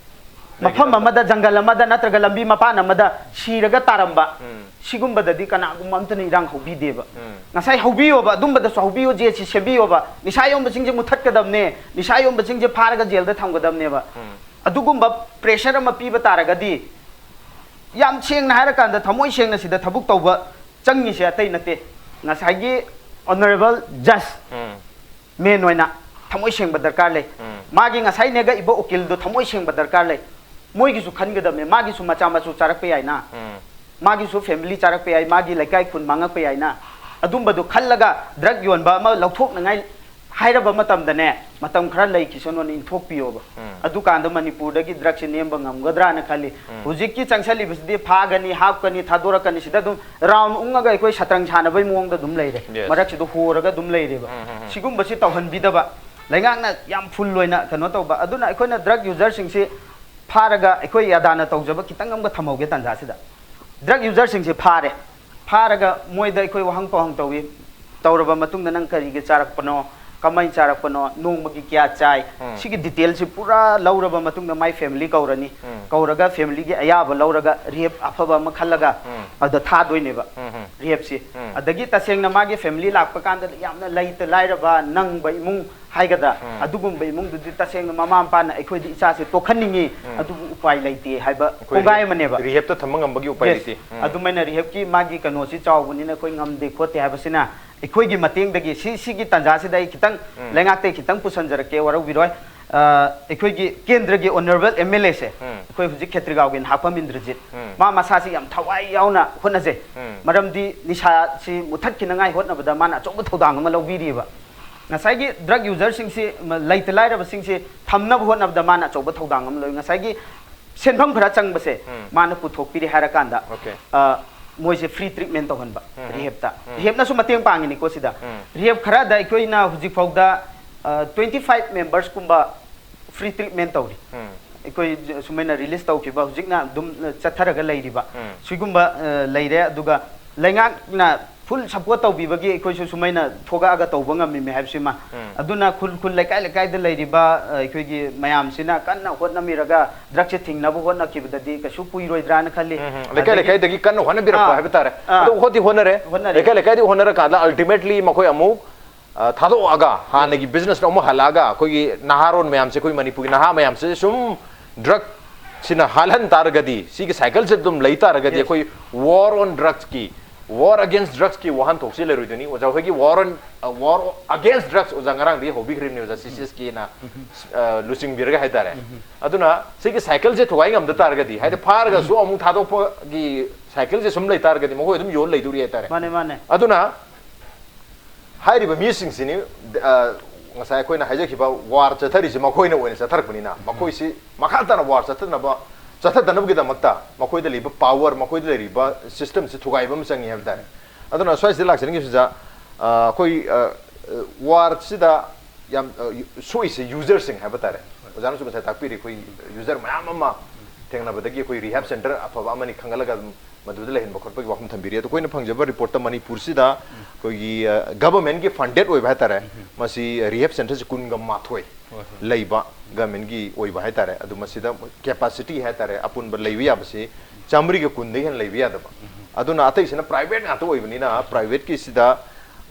ꯃꯐꯝ ꯑꯃꯗ, ꯖꯪꯒꯜ ꯑꯃꯗ ꯅꯠꯇ꯭ꯔꯒ ꯂꯝꯕꯤ ꯃꯄꯥꯟ ꯑꯃꯗ ꯁꯤꯔꯒ ꯇꯥꯔꯝꯕ, ꯁꯤꯒꯨꯝꯕꯗꯗꯤ ꯀꯅꯥꯒꯨꯝꯕ ꯑꯝꯇꯅ ꯏꯔꯥꯡ ꯍꯧꯕꯤꯗꯦꯕ꯫ ꯉꯁꯥꯏ ꯍꯧꯕꯤꯌꯣꯕ, ꯑꯗꯨꯝꯕꯗꯁꯨ ꯍꯧꯕꯤꯌꯣ, ꯖꯦ ꯁꯤ ꯁꯦꯝꯕꯤꯌꯣꯕ꯫ ꯅꯤꯁꯥ ꯌꯣꯟꯕꯁꯤꯡꯁꯦ ꯃꯨꯊꯠꯀꯗꯕꯅꯦ, ꯅꯤꯁꯥ ꯌꯣꯟꯕꯁꯤꯡꯁꯦ ꯐꯥꯔꯒ ꯖꯦꯜꯗ ꯊꯝꯒꯗꯕꯅꯦꯕ꯫ ꯑꯗꯨꯒꯨꯝꯕ ꯄ꯭ꯔꯦꯁꯔ ꯑꯃ ꯄꯤꯕ ꯇꯥꯔꯒꯗꯤ, ꯌꯥꯝ ꯁꯦꯡꯅ ꯍꯥꯏꯔꯀꯥꯟꯗ, ꯊꯃꯣꯏ ꯁꯦꯡꯅ ꯁꯤꯗ ꯊꯕꯛ ꯇꯧꯕ ꯆꯪꯉꯤꯁꯦ ꯑꯇꯩ ꯅꯠꯇꯦ, ꯉꯁꯥꯏꯒꯤ ꯑꯣꯅꯔꯦꯕꯜ ꯖꯁ ꯃꯦꯟ ꯑꯣꯏꯅ ꯊꯃꯣꯏ ꯁꯦꯡꯕ ꯗꯔꯀꯥꯔ ꯂꯩ꯫ ꯃꯥꯒꯤ ꯉꯁꯥꯏ ꯅꯦꯛꯂꯛꯏꯕ ꯎꯀꯤꯜꯗꯣ ꯊꯃꯣꯏ ꯁꯦꯡꯕ ꯗꯔꯀꯥꯔ ꯂꯩ꯫ ꯃꯣꯏꯒꯤꯁꯨ ꯈꯟꯒꯗꯕꯅꯦ, ꯃꯥꯒꯤꯁꯨ ꯃꯆꯥ ꯃꯁꯨ ꯆꯥꯔꯛꯄ ꯌꯥꯏꯅ, ꯃꯥꯒꯤꯁꯨ ꯐꯦꯃꯤꯂꯤ ꯆꯥꯔꯛꯄ ꯌꯥꯏ, ꯃꯥꯒꯤ ꯂꯩꯀꯥꯏ ꯈꯨꯟ ꯃꯥꯡꯉꯛꯄ ꯌꯥꯏꯅ꯫ ꯑꯗꯨꯝꯕꯗꯣ ꯈꯜꯂꯒ ꯗ꯭ꯔꯒ ꯌꯣꯟꯕ ꯑꯃ ꯂꯧꯊꯣꯛꯅꯉꯥꯏ ꯍꯥꯏꯔꯕ ꯃꯇꯝꯗꯅꯦ, ꯃꯇꯝ ꯈꯔ ꯂꯩꯈꯤꯁꯅꯨꯅ ꯏꯟꯊꯣꯛꯄꯤꯌꯣꯕ꯫ ꯑꯗꯨꯀꯥꯟꯗ ꯃꯅꯤꯄꯨꯔꯗꯒꯤ ꯗ꯭ꯔꯒꯁꯤ ꯅꯦꯝꯕ ꯉꯝꯒꯗ꯭ꯔꯥꯅ ꯈꯜꯂꯤ꯫ ꯍꯧꯖꯤꯛꯀꯤ ꯆꯪꯁꯜꯂꯤꯕꯁꯤꯗꯤ ꯐꯥꯒꯅꯤ, ꯍꯥꯞꯀꯅꯤ, ꯊꯥꯗꯣꯔꯛꯀꯅꯤ, ꯁꯤꯗ ꯑꯗꯨꯝ ꯔꯥꯎꯟ ꯎꯪꯉꯒ ꯑꯩꯈꯣꯏ ꯁꯇ꯭ꯔꯪ ꯁꯥꯟꯅꯕꯩ ꯃꯑꯣꯡꯗ ꯑꯗꯨꯝ ꯂꯩꯔꯦ꯫ Yes. ꯃꯔꯛꯁꯤꯗ ꯍꯣꯔꯒ ꯑꯗꯨꯝ ꯂꯩꯔꯦꯕ꯫ ꯁꯤꯒꯨꯝꯕꯁꯤ ꯇꯧꯍꯟꯕꯤꯗꯕ, ꯂꯩꯉꯥꯛꯅ ꯌꯥꯝ ꯐꯨꯜ ꯑꯣꯏꯅ ꯀꯩꯅꯣ ꯇꯧꯕ꯫ ꯑꯗꯨꯅ ꯑꯩꯈꯣꯏꯅ ꯗ꯭ꯔꯒ ꯌꯨꯖꯔꯁꯤꯡꯁꯤ ꯐꯥꯔꯒ ꯑꯩꯈꯣꯏ ꯌꯥꯗꯥꯅ ꯇꯧꯖꯕ ꯈꯤꯇꯪ ꯑꯃꯒ ꯊꯝꯍꯧꯒꯦ ꯇꯥꯟꯖꯥꯁꯤꯗ꯫ ꯗ꯭ꯔꯒ ꯌꯨꯖꯔꯁꯤꯡꯁꯤ ꯐꯥꯔꯦ, ꯐꯥꯔꯒ ꯃꯣꯏꯗ ꯑꯩꯈꯣꯏ ꯋꯥꯍꯪ ꯄꯥꯎꯍꯪ ꯇꯧꯏ꯫ ꯇꯧꯔꯕ ꯃꯇꯨꯡꯗ ꯅꯪ ꯀꯔꯤꯒꯤ ꯆꯥꯔꯛꯄꯅꯣ, ꯀꯃꯥꯏꯅ ꯆꯥꯔꯛꯄꯅꯣ, ꯅꯣꯡꯃꯒꯤ ꯀꯌꯥ ꯆꯥꯏ, ꯁꯤꯒꯤ ꯗꯤꯇꯦꯜꯁꯤ ꯄꯨꯔꯥ ꯂꯧꯔꯕ ꯃꯇꯨꯡꯗ ꯃꯥꯏ ꯐꯦꯃꯤꯂꯤ ꯀꯧꯔꯅꯤ꯫ ꯀꯧꯔꯒ ꯐꯦꯃꯤꯂꯤꯒꯤ ꯑꯌꯥꯕ ꯂꯧꯔꯒ ꯔꯤꯍꯦꯞ ꯑꯐꯕ ꯑꯃ ꯈꯜꯂꯒ ꯑꯗ ꯊꯥꯗꯣꯏꯅꯦꯕ, ꯔꯤꯍꯦꯞꯁꯤ꯫ ꯑꯗꯒꯤ ꯇꯁꯦꯡꯅ ꯃꯥꯒꯤ ꯐꯦꯃꯤꯂꯤ ꯂꯥꯛꯄ ꯀꯥꯟꯗ ꯌꯥꯝꯅ ꯂꯩꯇ ꯂꯥꯏꯔꯕ ꯅꯪꯕ ꯏꯃꯨꯡ ꯍꯥꯏꯒꯗ꯭ꯔꯥ, ꯑꯗꯨꯒꯨꯝꯕ ꯏꯃꯨꯡꯗꯨꯗꯤ ꯇꯁꯦꯡꯅ ꯃꯃꯥ ꯃꯄꯥꯅ ꯑꯩꯈꯣꯏꯗꯤ ꯏꯆꯥꯁꯦ ꯇꯣꯛꯍꯟꯅꯤꯡꯉꯤ, ꯑꯗꯨꯕꯨ ꯎꯄꯥꯏ ꯂꯩꯇꯦ ꯍꯥꯏꯕ ꯑꯩꯈꯣꯏ ꯀꯣꯡꯒꯥꯏ ꯑꯃꯅꯦꯕ꯫ ꯔꯤꯍꯦꯞꯇ ꯊꯝꯕ ꯉꯝꯕꯒꯤ ꯎꯄꯥꯏ Yes. ꯂꯩꯇꯦ꯫ ꯑꯗꯨꯃꯥꯏꯅ ꯔꯤꯍꯦꯞꯀꯤ ꯃꯥꯒꯤ ꯀꯩꯅꯣꯁꯤ ꯆꯥꯎꯕꯅꯤꯅ ꯑꯩꯈꯣꯏ ꯉꯝꯗꯦ ꯈꯣꯠꯇꯦ ꯍꯥꯏꯕꯁꯤꯅ ꯑꯩꯈꯣꯏꯒꯤ ꯃꯇꯦꯡꯗꯒꯤ ꯁꯤ, ꯁꯤꯒꯤ ꯇꯥꯟꯖꯥꯁꯤꯗ ꯑꯩ ꯈꯤꯇꯪ ꯂꯩꯉꯥꯛꯇꯒꯤ ꯈꯤꯇꯪ ꯄꯨꯁꯟꯖꯔꯛꯀꯦ, ꯋꯥꯔꯧꯕꯤꯔꯣꯏ꯫ ꯑ, ꯑꯩꯈꯣꯏꯒꯤ ꯀꯦꯟꯗ꯭ꯔꯒꯤ ꯑꯣꯅꯔꯦꯕꯜ ꯑꯦꯝ ꯑꯦꯜ ꯑꯦꯁꯦ, ꯑꯩꯈꯣꯏ ꯍꯧꯖꯤꯛ ꯈꯦꯇ꯭ꯔꯤꯒꯥꯎꯒꯤ ꯅꯍꯥꯛꯄꯝ ꯏꯟꯗ꯭ꯔꯖꯤꯠ, ꯃꯥ ꯃꯁꯥꯁꯤ ꯌꯥꯝ ꯊꯋꯥꯏ ꯌꯥꯎꯅ ꯍꯣꯠꯅꯖꯩ꯫ ꯃꯔꯝꯗꯤ ꯅꯤꯁꯥꯁꯤ ꯃꯨꯊꯠꯈꯤꯅꯉꯥꯏ ꯍꯣꯠꯅꯕꯗ ꯃꯥꯅ ꯑꯆꯧꯕ ꯊꯧꯗꯥꯡ ꯑꯃ ꯂꯧꯕꯤꯔꯤꯕ꯫ ꯉꯁꯥꯏꯒꯤ ꯗ꯭ꯔꯒ ꯌꯨꯖꯔꯁꯤꯡꯁꯤ, ꯃ-, ꯂꯩꯇ ꯂꯥꯏꯔꯕꯁꯤꯡꯁꯤ ꯊꯝꯅꯕ ꯍꯣꯠꯅꯕꯗ ꯃꯥꯅ ꯑꯆꯧꯕ ꯊꯧꯗꯥꯡ ꯑꯃ ꯂꯧꯏ꯫ ꯉꯁꯥꯏꯒꯤ ꯁꯦꯟꯐꯝ ꯈꯔ ꯆꯪꯕꯁꯦ ꯃꯥꯅ ꯄꯨꯊꯣꯛꯄꯤꯔꯦ ꯍꯥꯏꯔꯀꯥꯟꯗ, Okay. ꯑ, ꯃꯣꯏꯁꯦ ꯐ꯭ꯔꯤ ꯇ꯭ꯔꯤꯠꯃꯦꯟ ꯇꯧꯍꯟꯕ ꯔꯤꯍꯦꯞꯇ꯫ ꯔꯤꯍꯦꯞꯅꯁꯨ ꯃꯇꯦꯡ ꯄꯥꯡꯉꯤꯅꯤꯀꯣ ꯁꯤꯗ꯫ ꯔꯤꯍꯦꯞ ꯈꯔꯗ ꯑꯩꯈꯣꯏꯅ ꯍꯧꯖꯤꯛ ꯐꯥꯎꯗ, ꯑ, twenty five membersꯀꯨꯝꯕ ꯐ꯭ꯔꯤ ꯇ꯭ꯔꯤꯠꯃꯦꯟ ꯇꯧꯔꯤ꯫ ꯑꯩꯈꯣꯏ ꯁꯨꯃꯥꯏꯅ ꯔꯤꯂꯤꯁ ꯇꯧꯈꯤꯕ ꯍꯧꯖꯤꯛꯅ ꯑꯗꯨꯝ ꯆꯠꯊꯔꯒ ꯂꯩꯔꯤꯕ ꯁꯤꯒꯨꯝꯕ, ꯑ, ꯂꯩꯔꯦ꯫ ꯑꯗꯨꯒ ꯂꯩꯉꯥꯛꯅ ꯐꯨꯜ ꯁꯞꯄꯣꯔꯠ ꯇꯧꯕꯤꯕꯒꯤ ꯑꯩꯈꯣꯏꯁꯨ ꯁꯨꯃꯥꯏꯅ ꯊꯣꯛꯂꯛꯑꯒ ꯇꯧꯕ ꯉꯝꯃꯤꯃꯦ ꯍꯥꯏꯕꯁꯤꯃ꯫ ꯑꯗꯨꯅ ꯈꯨꯜ ꯈꯨꯜ ꯂꯩꯀꯥꯏ ꯂꯩꯀꯥꯏꯗ ꯂꯩꯔꯤꯕ ꯑ, ꯑꯩꯈꯣꯏꯒꯤ ꯃꯌꯥꯝꯁꯤꯅ ꯀꯟꯅ ꯍꯣꯠꯅꯕꯤꯔꯒ ꯗ꯭ꯔꯒꯁꯦ ꯊꯤꯡꯅꯕ ꯍꯣꯠꯅꯈꯤꯕꯗꯗꯤ ꯀꯩꯁꯨ ꯀꯨꯏꯔꯣꯏꯗ꯭ꯔꯥꯅ ꯈꯜꯂꯤ꯫ ꯎꯝ, ꯎꯝ꯫ ꯂꯩꯀꯥꯏ ꯑꯗꯒꯤ ꯂꯩꯀꯥꯏꯗꯒꯤ ꯀꯟꯅ ꯍꯣꯠꯅꯕꯤꯔꯛꯄ ꯑꯥ, ꯍꯥꯏꯕ ꯇꯥꯔꯦ꯫ ꯑꯥ꯫ ꯑꯗꯨ ꯍꯣꯠꯇꯤ ꯍꯣꯠꯅꯔꯦ꯫ ꯍꯣꯠꯅꯔꯦ꯫ ꯂꯩꯀꯥꯏ ꯂꯩꯀꯥꯏꯗꯒꯤ ꯍꯣꯠꯅꯔꯀꯥꯟꯗ ꯑꯜꯇꯤꯃꯦꯠꯂꯤ ꯃꯈꯣꯏ ꯑꯃꯨꯛ ꯑ, ꯊꯥꯗꯣꯛꯑꯒ ꯍꯥꯟꯅꯒꯤ ꯕꯤꯖꯤꯅꯦꯁꯇ ꯑꯃꯨꯛ ꯍꯜꯂꯛꯑꯒ ꯑꯩꯈꯣꯏꯒꯤ ꯅꯍꯥꯔꯣꯟ ꯃꯌꯥꯝꯁꯦ, ꯑꯩꯈꯣꯏ ꯃꯅꯤꯄꯨꯔꯒꯤ ꯅꯍꯥ ꯃꯌꯥꯝꯁꯦ ꯁꯨꯝ ꯗ꯭ꯔꯒꯁꯤꯅ ꯍꯥꯜꯍꯟ ꯇꯥꯔꯒꯗꯤ, ꯁꯤꯒꯤ ꯁꯥꯏꯀꯜꯁꯦ ꯑꯗꯨꯝ ꯂꯩ ꯇꯥꯔꯒꯗꯤ, Yes. ꯑꯩꯈꯣꯏ ꯋꯥꯔ ꯑꯣꯟ ꯗ꯭ꯔꯒꯁꯀꯤ, ꯋꯥꯔ ꯑꯒꯦꯟꯁ ꯗ꯭ꯔꯒꯁꯀꯤ ꯋꯥꯍꯟꯊꯣꯛꯁꯤ ꯂꯩꯔꯣꯏꯗꯣꯏꯅꯤ꯫ ꯑꯣꯖꯥ ꯍꯣꯏꯒꯤ ꯋꯥꯔ ꯑꯣꯟ ꯋꯥꯔ ꯑꯒꯦꯟꯁ ꯗ꯭ꯔꯒꯁ ꯑꯣꯖꯥ ꯉꯔꯥꯡꯗꯒꯤ ꯍꯧꯕꯤꯈ꯭ꯔꯤꯕꯅꯤ, ꯑꯣꯖꯥ ꯁꯤ ꯁꯤ ꯑꯦꯁ ꯀꯦꯅ ꯂꯨꯆꯤꯡꯕꯤꯔꯒ ꯍꯥꯏꯇꯥꯔꯦ꯫ ꯑꯗꯨꯅ ꯁꯤꯒꯤ ꯁꯥꯏꯀꯜꯁꯦ ꯊꯨꯒꯥꯏ ꯉꯝꯗ ꯇꯥꯔꯒꯗꯤ, ꯍꯥꯏꯗꯤ ꯐꯥꯔꯒꯁꯨ ꯑꯃꯨꯛ ꯊꯥꯗꯣꯛꯄꯒꯤ ꯁꯥꯏꯀꯜꯁꯦ ꯁꯨꯝ ꯂꯩ ꯇꯥꯔꯒꯗꯤ, ꯃꯈꯣꯏ ꯑꯗꯨꯝ ꯌꯣꯜ ꯂꯩꯗꯣꯔꯤ ꯍꯥꯏꯇꯥꯔꯦ꯫ ꯃꯥꯅꯦ, ꯃꯥꯅꯦ꯫ ꯑꯗꯨꯅ ꯍꯥꯏꯔꯤꯕ ꯃꯤꯁꯤꯡꯁꯤꯅꯤ, ꯑ, ꯉꯁꯥꯏ ꯑꯩꯈꯣꯏꯅ ꯍꯥꯏꯖꯈꯤꯕ ꯋꯥꯔ ꯆꯠꯊꯔꯤꯁꯦ ꯃꯈꯣꯏꯅ ꯑꯣꯏꯅ ꯆꯠꯊꯔꯛꯄꯅꯤꯅ, ꯃꯈꯣꯏꯁꯤ ꯃꯈꯥ ꯇꯥꯅ ꯋꯥꯔ ꯆꯠꯊꯅꯕ, ꯆꯠꯊꯗꯅꯕꯒꯤꯗꯃꯛꯇ ꯃꯈꯣꯏꯗ ꯂꯩꯕ ꯄꯥꯋꯔ, ꯃꯈꯣꯏꯗ ꯂꯩꯔꯤꯕ ꯁꯤꯁꯇꯦꯝꯁꯤ ꯊꯨꯒꯥꯏꯕ ꯑꯃ ꯆꯪꯉꯤ ꯍꯥꯏꯕ ꯇꯥꯔꯦ꯫ ꯑꯗꯨꯅ ꯁ꯭ꯋꯥꯏꯁꯤꯗ ꯂꯥꯛꯆꯅꯤꯡꯉꯤꯁꯤꯗ, ꯑ, ꯑꯩꯈꯣꯏ, ꯑ, ꯑ, ꯋꯥꯔꯁꯤꯗ ꯌꯥꯝ, ꯑ, ꯌꯨ-, ꯁꯣꯛꯏꯁꯦ ꯌꯨꯖꯔꯁꯤꯡ ꯍꯥꯏꯕ ꯇꯥꯔꯦ꯫ ꯑꯣꯖꯥꯅꯁꯨ ꯉꯁꯥꯏ ꯇꯥꯛꯄꯤꯔꯤ, ꯑꯩꯈꯣꯏ ꯌꯨꯖꯔ ꯃꯌꯥꯝ ꯑꯃ ꯊꯦꯡꯅꯕꯗꯒꯤ ꯑꯩꯈꯣꯏ ꯔꯤꯍꯦꯕ ꯁꯦꯟꯇꯔ ꯑꯐꯕ ꯑꯃꯅꯤ ꯈꯪꯒꯠꯂꯒ ꯑꯗꯨꯝ ꯃꯗꯨꯗ ꯂꯩꯍꯟꯕ ꯈꯣꯠꯄꯒꯤ ꯋꯥꯐꯝ ꯊꯝꯕꯤꯔꯤ꯫ ꯑꯗꯣ ꯑꯩꯈꯣꯏꯅ ꯐꯪꯖꯕ ꯔꯤꯄꯣꯔꯠꯇ ꯃꯅꯤꯄꯨꯔꯁꯤꯗ ꯑꯩꯈꯣꯏꯒꯤ, ꯑ, ꯒꯚꯔꯟꯃꯦꯟꯠꯀꯤ ꯐꯟꯗꯦꯗ ꯑꯣꯏꯕ ꯍꯥꯏꯇꯥꯔꯦ, ꯃꯁꯤ ꯔꯤꯍꯦꯕ ꯁꯦꯟꯇꯔꯁꯦ ꯀꯨꯟꯒ ꯃꯥꯊꯣꯏ ꯂꯩꯕ ꯒꯚꯔꯟꯃꯦꯟꯠꯀꯤ ꯑꯣꯏꯕ ꯍꯥꯏꯇꯥꯔꯦ꯫ ꯑꯗꯨ ꯃꯁꯤꯗ ꯀꯦꯄꯥꯁꯤꯇꯤ ꯍꯥꯏꯇꯥꯔꯦ, ꯑꯄꯨꯟꯕ ꯂꯩꯕ ꯌꯥꯕꯁꯤ ꯆꯥꯃꯔꯤꯒ ꯀꯨꯟꯗꯒꯤ ꯍꯦꯟꯅ ꯂꯩꯕ ꯌꯥꯗꯕ꯫ ꯑꯗꯨꯅ ꯑꯇꯩꯁꯤꯅ ꯄ꯭ꯔꯥꯏꯚꯦꯠ ꯉꯥꯛꯇ ꯑꯣꯏꯕꯅꯤꯅ ꯄ꯭ꯔꯥꯏꯚꯦꯠꯀꯤꯁꯤꯗ,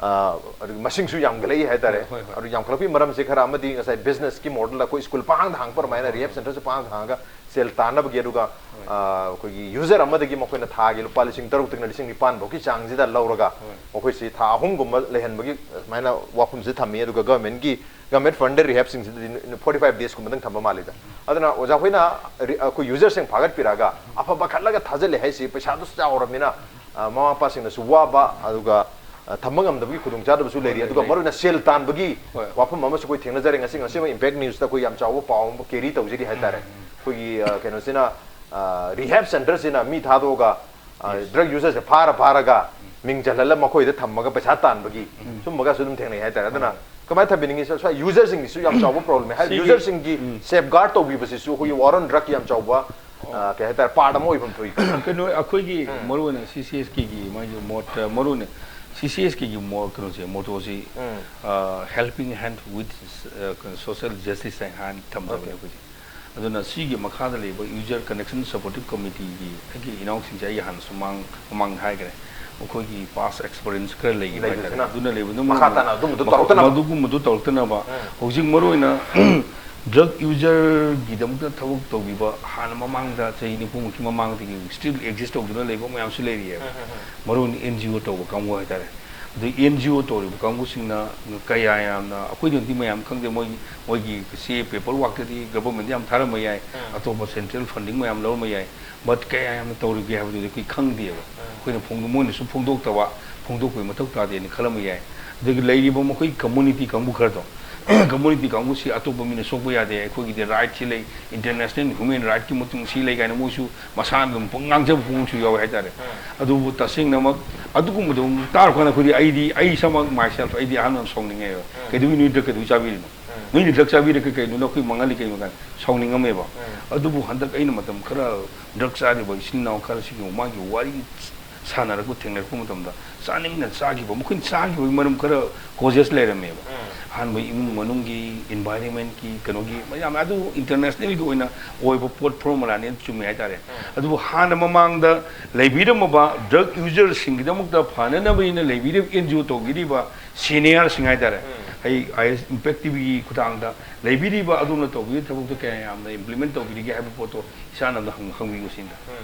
ꯑ, ꯑꯗꯨꯒꯤ ꯃꯁꯤꯡꯁꯨ ꯌꯥꯝꯈꯠꯂꯛꯏ ꯍꯥꯏꯇꯥꯔꯦ꯫ ꯍꯣꯏ, ꯍꯣꯏ꯫ ꯑꯗꯨ ꯌꯥꯝꯈꯠꯂꯛꯄꯒꯤ ꯃꯔꯝꯁꯦ ꯈꯔ ꯑꯃꯗꯤ ꯉꯁꯥꯏ ꯕꯤꯖꯤꯅꯦꯁꯀꯤ ꯃꯣꯗꯦꯜꯗ ꯑꯩꯈꯣꯏ ꯁ꯭ꯀꯨꯜ ꯄꯥꯡꯗ ꯍꯥꯡꯕ ꯑꯗꯨꯃꯥꯏꯅ ꯔꯤꯍꯦꯕ ꯁꯦꯟꯇꯔꯁꯨ ꯄꯥꯡꯗ ꯍꯥꯡꯉꯒ ꯁꯦꯜ ꯇꯥꯟꯅꯕꯒꯤ, ꯑꯗꯨꯒ, ꯑ, ꯑꯩꯈꯣꯏꯒꯤ ꯌꯨꯖꯔ ꯑꯃꯗꯒꯤ ꯃꯈꯣꯏꯅ ꯊꯥꯒꯤ ꯂꯨꯄꯥ ꯂꯤꯁꯤꯡ ꯇꯔꯨꯛꯇꯒꯤꯅ ꯂꯤꯁꯤꯡ ꯅꯤꯄꯥꯟ ꯐꯥꯎꯒꯤ ꯆꯥꯡꯁꯤꯗ ꯂꯧꯔꯒ ꯃꯈꯣꯏꯁꯤ ꯊꯥ ꯑꯍꯨꯝꯒꯨꯝꯕ ꯂꯩꯍꯟꯕꯒꯤ ꯁꯨꯃꯥꯏꯅ ꯋꯥꯐꯝꯁꯤ ꯊꯝꯃꯤ꯫ ꯑꯗꯨꯒ ꯒꯚꯔꯟꯃꯦꯟꯠꯀꯤ, ꯒꯚꯔꯟꯃꯦꯟꯠ ꯐꯟꯗꯦꯗ ꯔꯤꯍꯦꯕꯁꯤꯡꯁꯤꯗꯤ ꯐꯣꯔꯇꯤ ꯐꯥꯏꯚ ꯗꯦꯖꯀꯨꯝꯕꯗꯪ ꯊꯝꯕ ꯃꯥꯜꯂꯤꯗ꯫ ꯑꯗꯨꯅ ꯑꯣꯖꯥ ꯍꯣꯏꯅ ꯔꯤ-, ꯑꯩꯈꯣꯏ ꯌꯨꯖꯔꯁꯤꯡ ꯐꯥꯒꯠꯄꯤꯔꯛꯑꯒ ꯑꯐꯕ ꯈꯜꯂꯒ ꯊꯥꯖꯤꯜꯂꯦ ꯍꯥꯏꯁꯤ ꯄꯩꯁꯥꯗꯨꯁꯨ ꯆꯥꯎꯔꯕꯅꯤꯅ, ꯑ, ꯃꯃꯥ ꯃꯄꯥꯁꯤꯡꯅꯁꯨ ꯋꯥꯕ, ꯑꯗꯨꯒ, ꯑ, ꯊꯝꯕ ꯉꯝꯗꯕꯒꯤ ꯈꯨꯗꯣꯡꯆꯥꯗꯕꯁꯨ ꯂꯩꯔꯤ꯫ ꯑꯗꯨꯒ ꯃꯔꯨꯑꯣꯏꯅ ꯁꯦꯜ ꯇꯥꯟꯕꯒꯤ ꯍꯣꯏ꯫ ꯋꯥꯐꯝ ꯑꯃꯁꯨ ꯑꯩꯈꯣꯏ ꯊꯦꯡꯅꯖꯔꯦ꯫ ꯉꯁꯤ, ꯉꯁꯤꯃꯛ ꯏꯝꯄꯦꯛ ꯅ꯭ꯌꯨꯁꯇ ꯑꯩꯈꯣꯏ ꯌꯥꯝ ꯆꯥꯎꯕ ꯄꯥꯎ ꯑꯃ ꯀꯦꯔꯤ ꯇꯧꯖꯔꯤ ꯍꯥꯏꯇꯥꯔꯦ꯫ ꯑꯩꯈꯣꯏꯒꯤ, ꯑ, ꯀꯩꯅꯣꯁꯤꯅ, ꯑ, ꯔꯤꯍꯦꯕ ꯁꯦꯟꯇꯔꯁꯤꯅ ꯃꯤ ꯊꯥꯗꯣꯛꯑꯒ, ꯑ, ꯗ꯭ꯔꯒ ꯌꯨꯖꯔꯁꯦ ꯐꯥꯔ ꯐꯥꯔꯒ ꯃꯤꯡ ꯆꯜꯍꯜꯂ ꯃꯈꯣꯏꯗ ꯊꯝꯃꯒ ꯄꯩꯁꯥ ꯇꯥꯟꯕꯒꯤ ꯁꯨꯝꯕꯒꯁꯨ ꯑꯗꯨꯝ ꯊꯦꯡꯅꯩ ꯍꯥꯏꯇꯥꯔꯦ꯫ ꯑꯗꯨꯅ ꯀꯃꯥꯏꯅ ꯊꯝꯕꯤꯅꯤꯡꯉꯤ? ꯁ꯭ꯋꯥꯏ ꯌꯨꯖꯔꯁꯤꯡꯒꯤꯁꯨ ꯌꯥꯝ ꯆꯥꯎꯕ ꯄ꯭ꯔꯣꯕ꯭ꯂꯦꯝ ꯍꯥꯏ꯫ ꯁꯤꯒꯤ ꯌꯨꯖꯔꯁꯤꯡꯒꯤ ꯁꯦꯐ ꯒꯥꯔꯗ ꯇꯧꯕꯤꯕꯁꯤꯁꯨ ꯑꯩꯈꯣꯏꯒꯤ ꯋꯥꯔ ꯑꯣꯟ ꯗ꯭ꯔꯒꯀꯤ ꯌꯥꯝ ꯆꯥꯎꯕ, ꯑ, ꯀꯩ ꯍꯥꯏꯇꯥꯔꯦ, ꯄꯥꯔꯠ ꯑꯃ ꯑꯣꯏꯐꯝ ꯊꯣꯛꯏ꯫ ꯀꯩꯅꯣ, ꯑꯩꯈꯣꯏꯒꯤ ꯃꯔꯨꯑꯣꯏꯅ ꯁꯤ ꯁꯤ ꯑꯦꯁ ꯀꯦꯒꯤ ꯃꯥꯒꯤ ꯃꯣꯠ, ꯃꯔꯨꯑꯣꯏꯅ ꯁꯤ ꯁꯤ ꯑꯦꯁ ꯀꯦꯒꯤ ꯃꯣꯠ, ꯀꯩꯅꯣꯁꯦ, ꯃꯣꯇꯣꯁꯤ, helping hand with social justice ꯍꯥꯏꯅ ꯊꯝꯖꯕꯅꯦ ꯑꯩꯈꯣꯏꯁꯦ꯫ ꯑꯗꯨꯅ ꯁꯤꯒꯤ ꯃꯈꯥꯗ ꯂꯩꯕ User Connection Supportive Committeeꯒꯤ ꯑꯩꯒꯤ ꯏꯅꯥꯎꯁꯤꯡꯁꯦ ꯑꯩ ꯍꯥꯟꯅꯁꯨ ꯃꯥꯡ-, ꯃꯃꯥꯡꯗ ꯍꯥꯏꯈ꯭ꯔꯦ, ꯃꯈꯣꯏꯒꯤ ꯄꯥꯁ ꯑꯦꯛꯁꯄꯤꯔꯤꯌꯦꯟꯁ ꯈꯔ ꯂꯩꯈꯤꯕ ꯍꯥꯏꯇꯥꯔꯦ꯫ ꯂꯩꯕꯁꯤꯅ ꯑꯗꯨꯅ ꯂꯩꯕꯗꯨꯅ ꯃꯈꯥ ꯃꯔꯝ ꯇꯥꯅ ꯑꯗꯨꯝꯕꯗꯣ ꯃꯈꯣꯏ-, ꯇꯧꯔꯛꯇꯅꯕ꯫ ꯃꯗꯨꯒꯨꯝꯕꯗꯨ ꯇꯧꯔꯛꯇꯅꯕ꯫ ꯍꯧꯖꯤꯛ ꯃꯔꯨꯑꯣꯏꯅ ꯗ꯭ꯔꯒ ꯌꯨꯖꯔꯒꯤꯗꯃꯛꯇ ꯊꯕꯛ ꯇꯧꯕꯤꯕ ꯍꯥꯟꯅ ꯃꯃꯥꯡꯗ ꯆꯍꯤ ꯅꯤꯐꯨꯃꯨꯛꯀꯤ ꯃꯃꯥꯡꯗꯒꯤ ꯁ꯭ꯇꯤꯜ ꯑꯦꯛꯖꯤꯁ ꯇꯧꯗꯨꯅ ꯂꯩꯕ ꯃꯌꯥꯝꯁꯨ ꯂꯩꯔꯤꯑꯕ꯫ ꯃꯔꯨꯑꯣꯏꯅ ꯑꯦꯟ ꯖꯤ ꯑꯣ ꯇꯧꯕ ꯀꯥꯡꯕꯨ ꯍꯥꯏꯇꯥꯔꯦ꯫ ꯑꯗꯩ ꯑꯦꯟ ꯖꯤ ꯑꯣ ꯇꯧꯔꯤꯕ ꯀꯥꯡꯕꯨꯁꯤꯡꯅ ꯀꯌꯥ ꯌꯥꯝꯅ, ꯑꯩꯈꯣꯏꯗꯗꯤ ꯃꯌꯥꯝ ꯈꯪꯗꯦ, ꯃꯣꯏꯒꯤ, ꯃꯣꯏꯒꯤ ꯁꯤ ꯄꯦꯄꯔ ꯋꯥꯛꯇꯗꯤ ꯒꯚꯔꯟꯃꯦꯟꯗ ꯌꯥꯝ ꯊꯥꯔꯝꯕ ꯌꯥꯏ, ꯑꯇꯣꯞꯄ ꯁꯦꯟꯇ꯭ꯔꯦꯜ ꯐꯟꯗꯤꯡ ꯃꯌꯥꯝ ꯂꯧꯔꯝꯕ ꯌꯥꯏ, ꯕꯠ ꯀꯌꯥ ꯌꯥꯝꯅ ꯇꯧꯔꯤꯒꯦ ꯍꯥꯏꯕꯗꯨꯗꯤ ꯑꯩꯈꯣꯏ ꯈꯪꯗꯦꯕ꯫ ꯑꯩꯈꯣꯏꯅ ꯐꯣꯡꯗꯣ-, ꯃꯣꯏꯅꯁꯨ ꯐꯣꯡꯗꯣꯛꯇꯕ, ꯐꯣꯡꯗꯣꯛꯄꯒꯤ ꯃꯊꯧ ꯇꯥꯗꯦꯅ ꯈꯜꯂꯝꯕ ꯌꯥꯏ꯫ ꯑꯗꯒꯤ ꯂꯩꯔꯤꯕ ꯃꯈꯣꯏ ꯀꯝꯃꯨꯅꯤꯇꯤ ꯀꯥꯡꯕꯨ ꯈꯔꯗꯣ, ꯀꯝꯃꯨꯅꯤꯇꯤ ꯀꯥꯡꯕꯨꯁꯤ ꯑꯇꯣꯞꯄ ꯃꯤꯅ ꯁꯣꯛꯄ ꯌꯥꯗꯦ, ꯑꯩꯈꯣꯏꯒꯤꯗꯤ ꯔꯥꯏꯠꯁꯤ ꯂꯩ, ꯏꯟꯇꯔꯅꯦꯁꯅꯦꯜ ꯍ꯭ꯌꯨꯃꯦꯟ ꯔꯥꯏꯠꯀꯤ ꯃꯇꯨꯡ ꯁꯤ ꯂꯩ ꯀꯥꯏꯅ ꯃꯣꯏꯁꯨ ꯃꯁꯥꯅ ꯑꯗꯨꯝ ꯄꯨꯡ ꯉꯥꯡꯖꯕ ꯄꯨꯡꯁꯨ ꯌꯥꯎꯋꯦ ꯍꯥꯏꯇꯥꯔꯦ꯫ ꯑꯗꯨꯕꯨ ꯇꯁꯦꯡꯅꯃꯛ ꯑꯗꯨꯒꯨꯝꯕꯗꯣ ꯇꯥꯔꯀꯥꯟꯗ ꯑꯩꯈꯣꯏꯗꯤ, ꯑꯩꯗꯤ, ꯑꯩ ꯏꯁꯥꯃꯛ, ꯃꯥꯏꯁꯦꯜꯐ, ꯑꯩꯗꯤ ꯑꯍꯥꯟꯕ ꯌꯥꯝ ꯁꯥꯎꯅꯤꯡꯉꯦꯕ꯫ ꯀꯩꯗꯧꯕꯒꯤ ꯅꯣꯏ ꯗ꯭ꯔꯒ ꯀꯩꯗꯧꯕꯒꯤ ꯆꯥꯕꯤꯔꯤꯅꯣ? ꯅꯣꯏꯅ ꯗ꯭ꯔꯒ ꯆꯥꯕꯤꯔꯒ ꯀꯩꯅꯣ ꯑꯩꯈꯣꯏ ꯃꯥꯡꯍꯜꯂꯤ ꯀꯩꯅꯣ ꯀꯥꯏꯅ ꯁꯥꯎꯅꯤꯡꯉꯝꯃꯦꯕ꯫ ꯑꯗꯨꯕꯨ ꯍꯟꯗꯛ ꯑꯩꯅ ꯃꯇꯝ ꯈꯔ ꯗ꯭ꯔꯒ ꯆꯥꯔꯤꯕ ꯏꯆꯤꯟ ꯏꯅꯥꯎ ꯈꯔꯁꯤꯒꯤ ꯃꯥꯒꯤ ꯋꯥꯔꯤ ꯁꯥꯟꯅꯔꯛꯄ, ꯊꯦꯡꯅꯔꯛꯄ ꯃꯇꯝꯗ ꯆꯥꯅꯤꯡꯅ ꯆꯥꯈꯤꯕ, ꯃꯈꯣꯏꯅ ꯆꯥꯈꯤꯕꯒꯤ ꯃꯔꯝ ꯈꯔ ꯀꯣꯖꯦꯁ ꯂꯩꯔꯝꯃꯦꯕ꯫ ꯑꯍꯥꯟꯕ ꯏꯃꯨꯡ ꯃꯅꯨꯡꯒꯤ, ꯏꯟꯚꯥꯏꯔꯟꯃꯦꯟꯀꯤ, ꯀꯩꯅꯣꯒꯤ ꯃꯌꯥꯝ ꯑꯗꯨ ꯏꯟꯇꯔꯅꯦꯁꯅꯦꯜꯒꯤ ꯑꯣꯏꯅ ꯑꯣꯏꯕ ꯄꯣꯠ ꯐꯣꯔꯃꯨꯂꯥꯅꯦꯅ ꯆꯨꯝꯃꯦ ꯍꯥꯏꯇꯥꯔꯦ꯫ ꯑꯗꯨꯕꯨ ꯍꯥꯟꯅ ꯃꯃꯥꯡꯗ ꯂꯩꯕꯤꯔꯝꯃꯕ ꯗ꯭ꯔꯒ ꯌꯨꯖꯔꯁꯤꯡꯒꯤꯗꯃꯛꯇ ꯐꯅꯅꯕꯅ ꯂꯩꯕꯤꯔꯤꯕ ꯑꯦꯟ ꯖꯤ ꯑꯣ ꯇꯧꯕꯤꯔꯤꯕ ꯁꯦꯅꯤꯌꯔꯁꯤꯡ ꯍꯥꯏꯇꯥꯔꯦ, ꯑꯩ ꯑꯥꯏ ꯑꯦꯁ ꯏꯝꯄꯦꯛ ꯇꯤ ꯚꯤꯒꯤ ꯈꯨꯊꯥꯡꯗ ꯂꯩꯕꯤꯔꯤꯕ ꯑꯗꯣꯝꯅ ꯇꯧꯕꯤꯔꯤꯕ ꯊꯕꯛꯇꯣ ꯀꯌꯥ ꯌꯥꯝꯅ ꯏꯝꯄ꯭ꯂꯤꯃꯦꯟ ꯇꯧꯕꯤꯔꯤꯒꯦ ꯍꯥꯏꯕ ꯄꯣꯠꯇꯣ ꯏꯁꯥꯅ ꯑꯝꯇ ꯍꯪ-, ꯍꯪꯕꯤꯌꯨ ꯁꯤꯅꯤꯗ꯫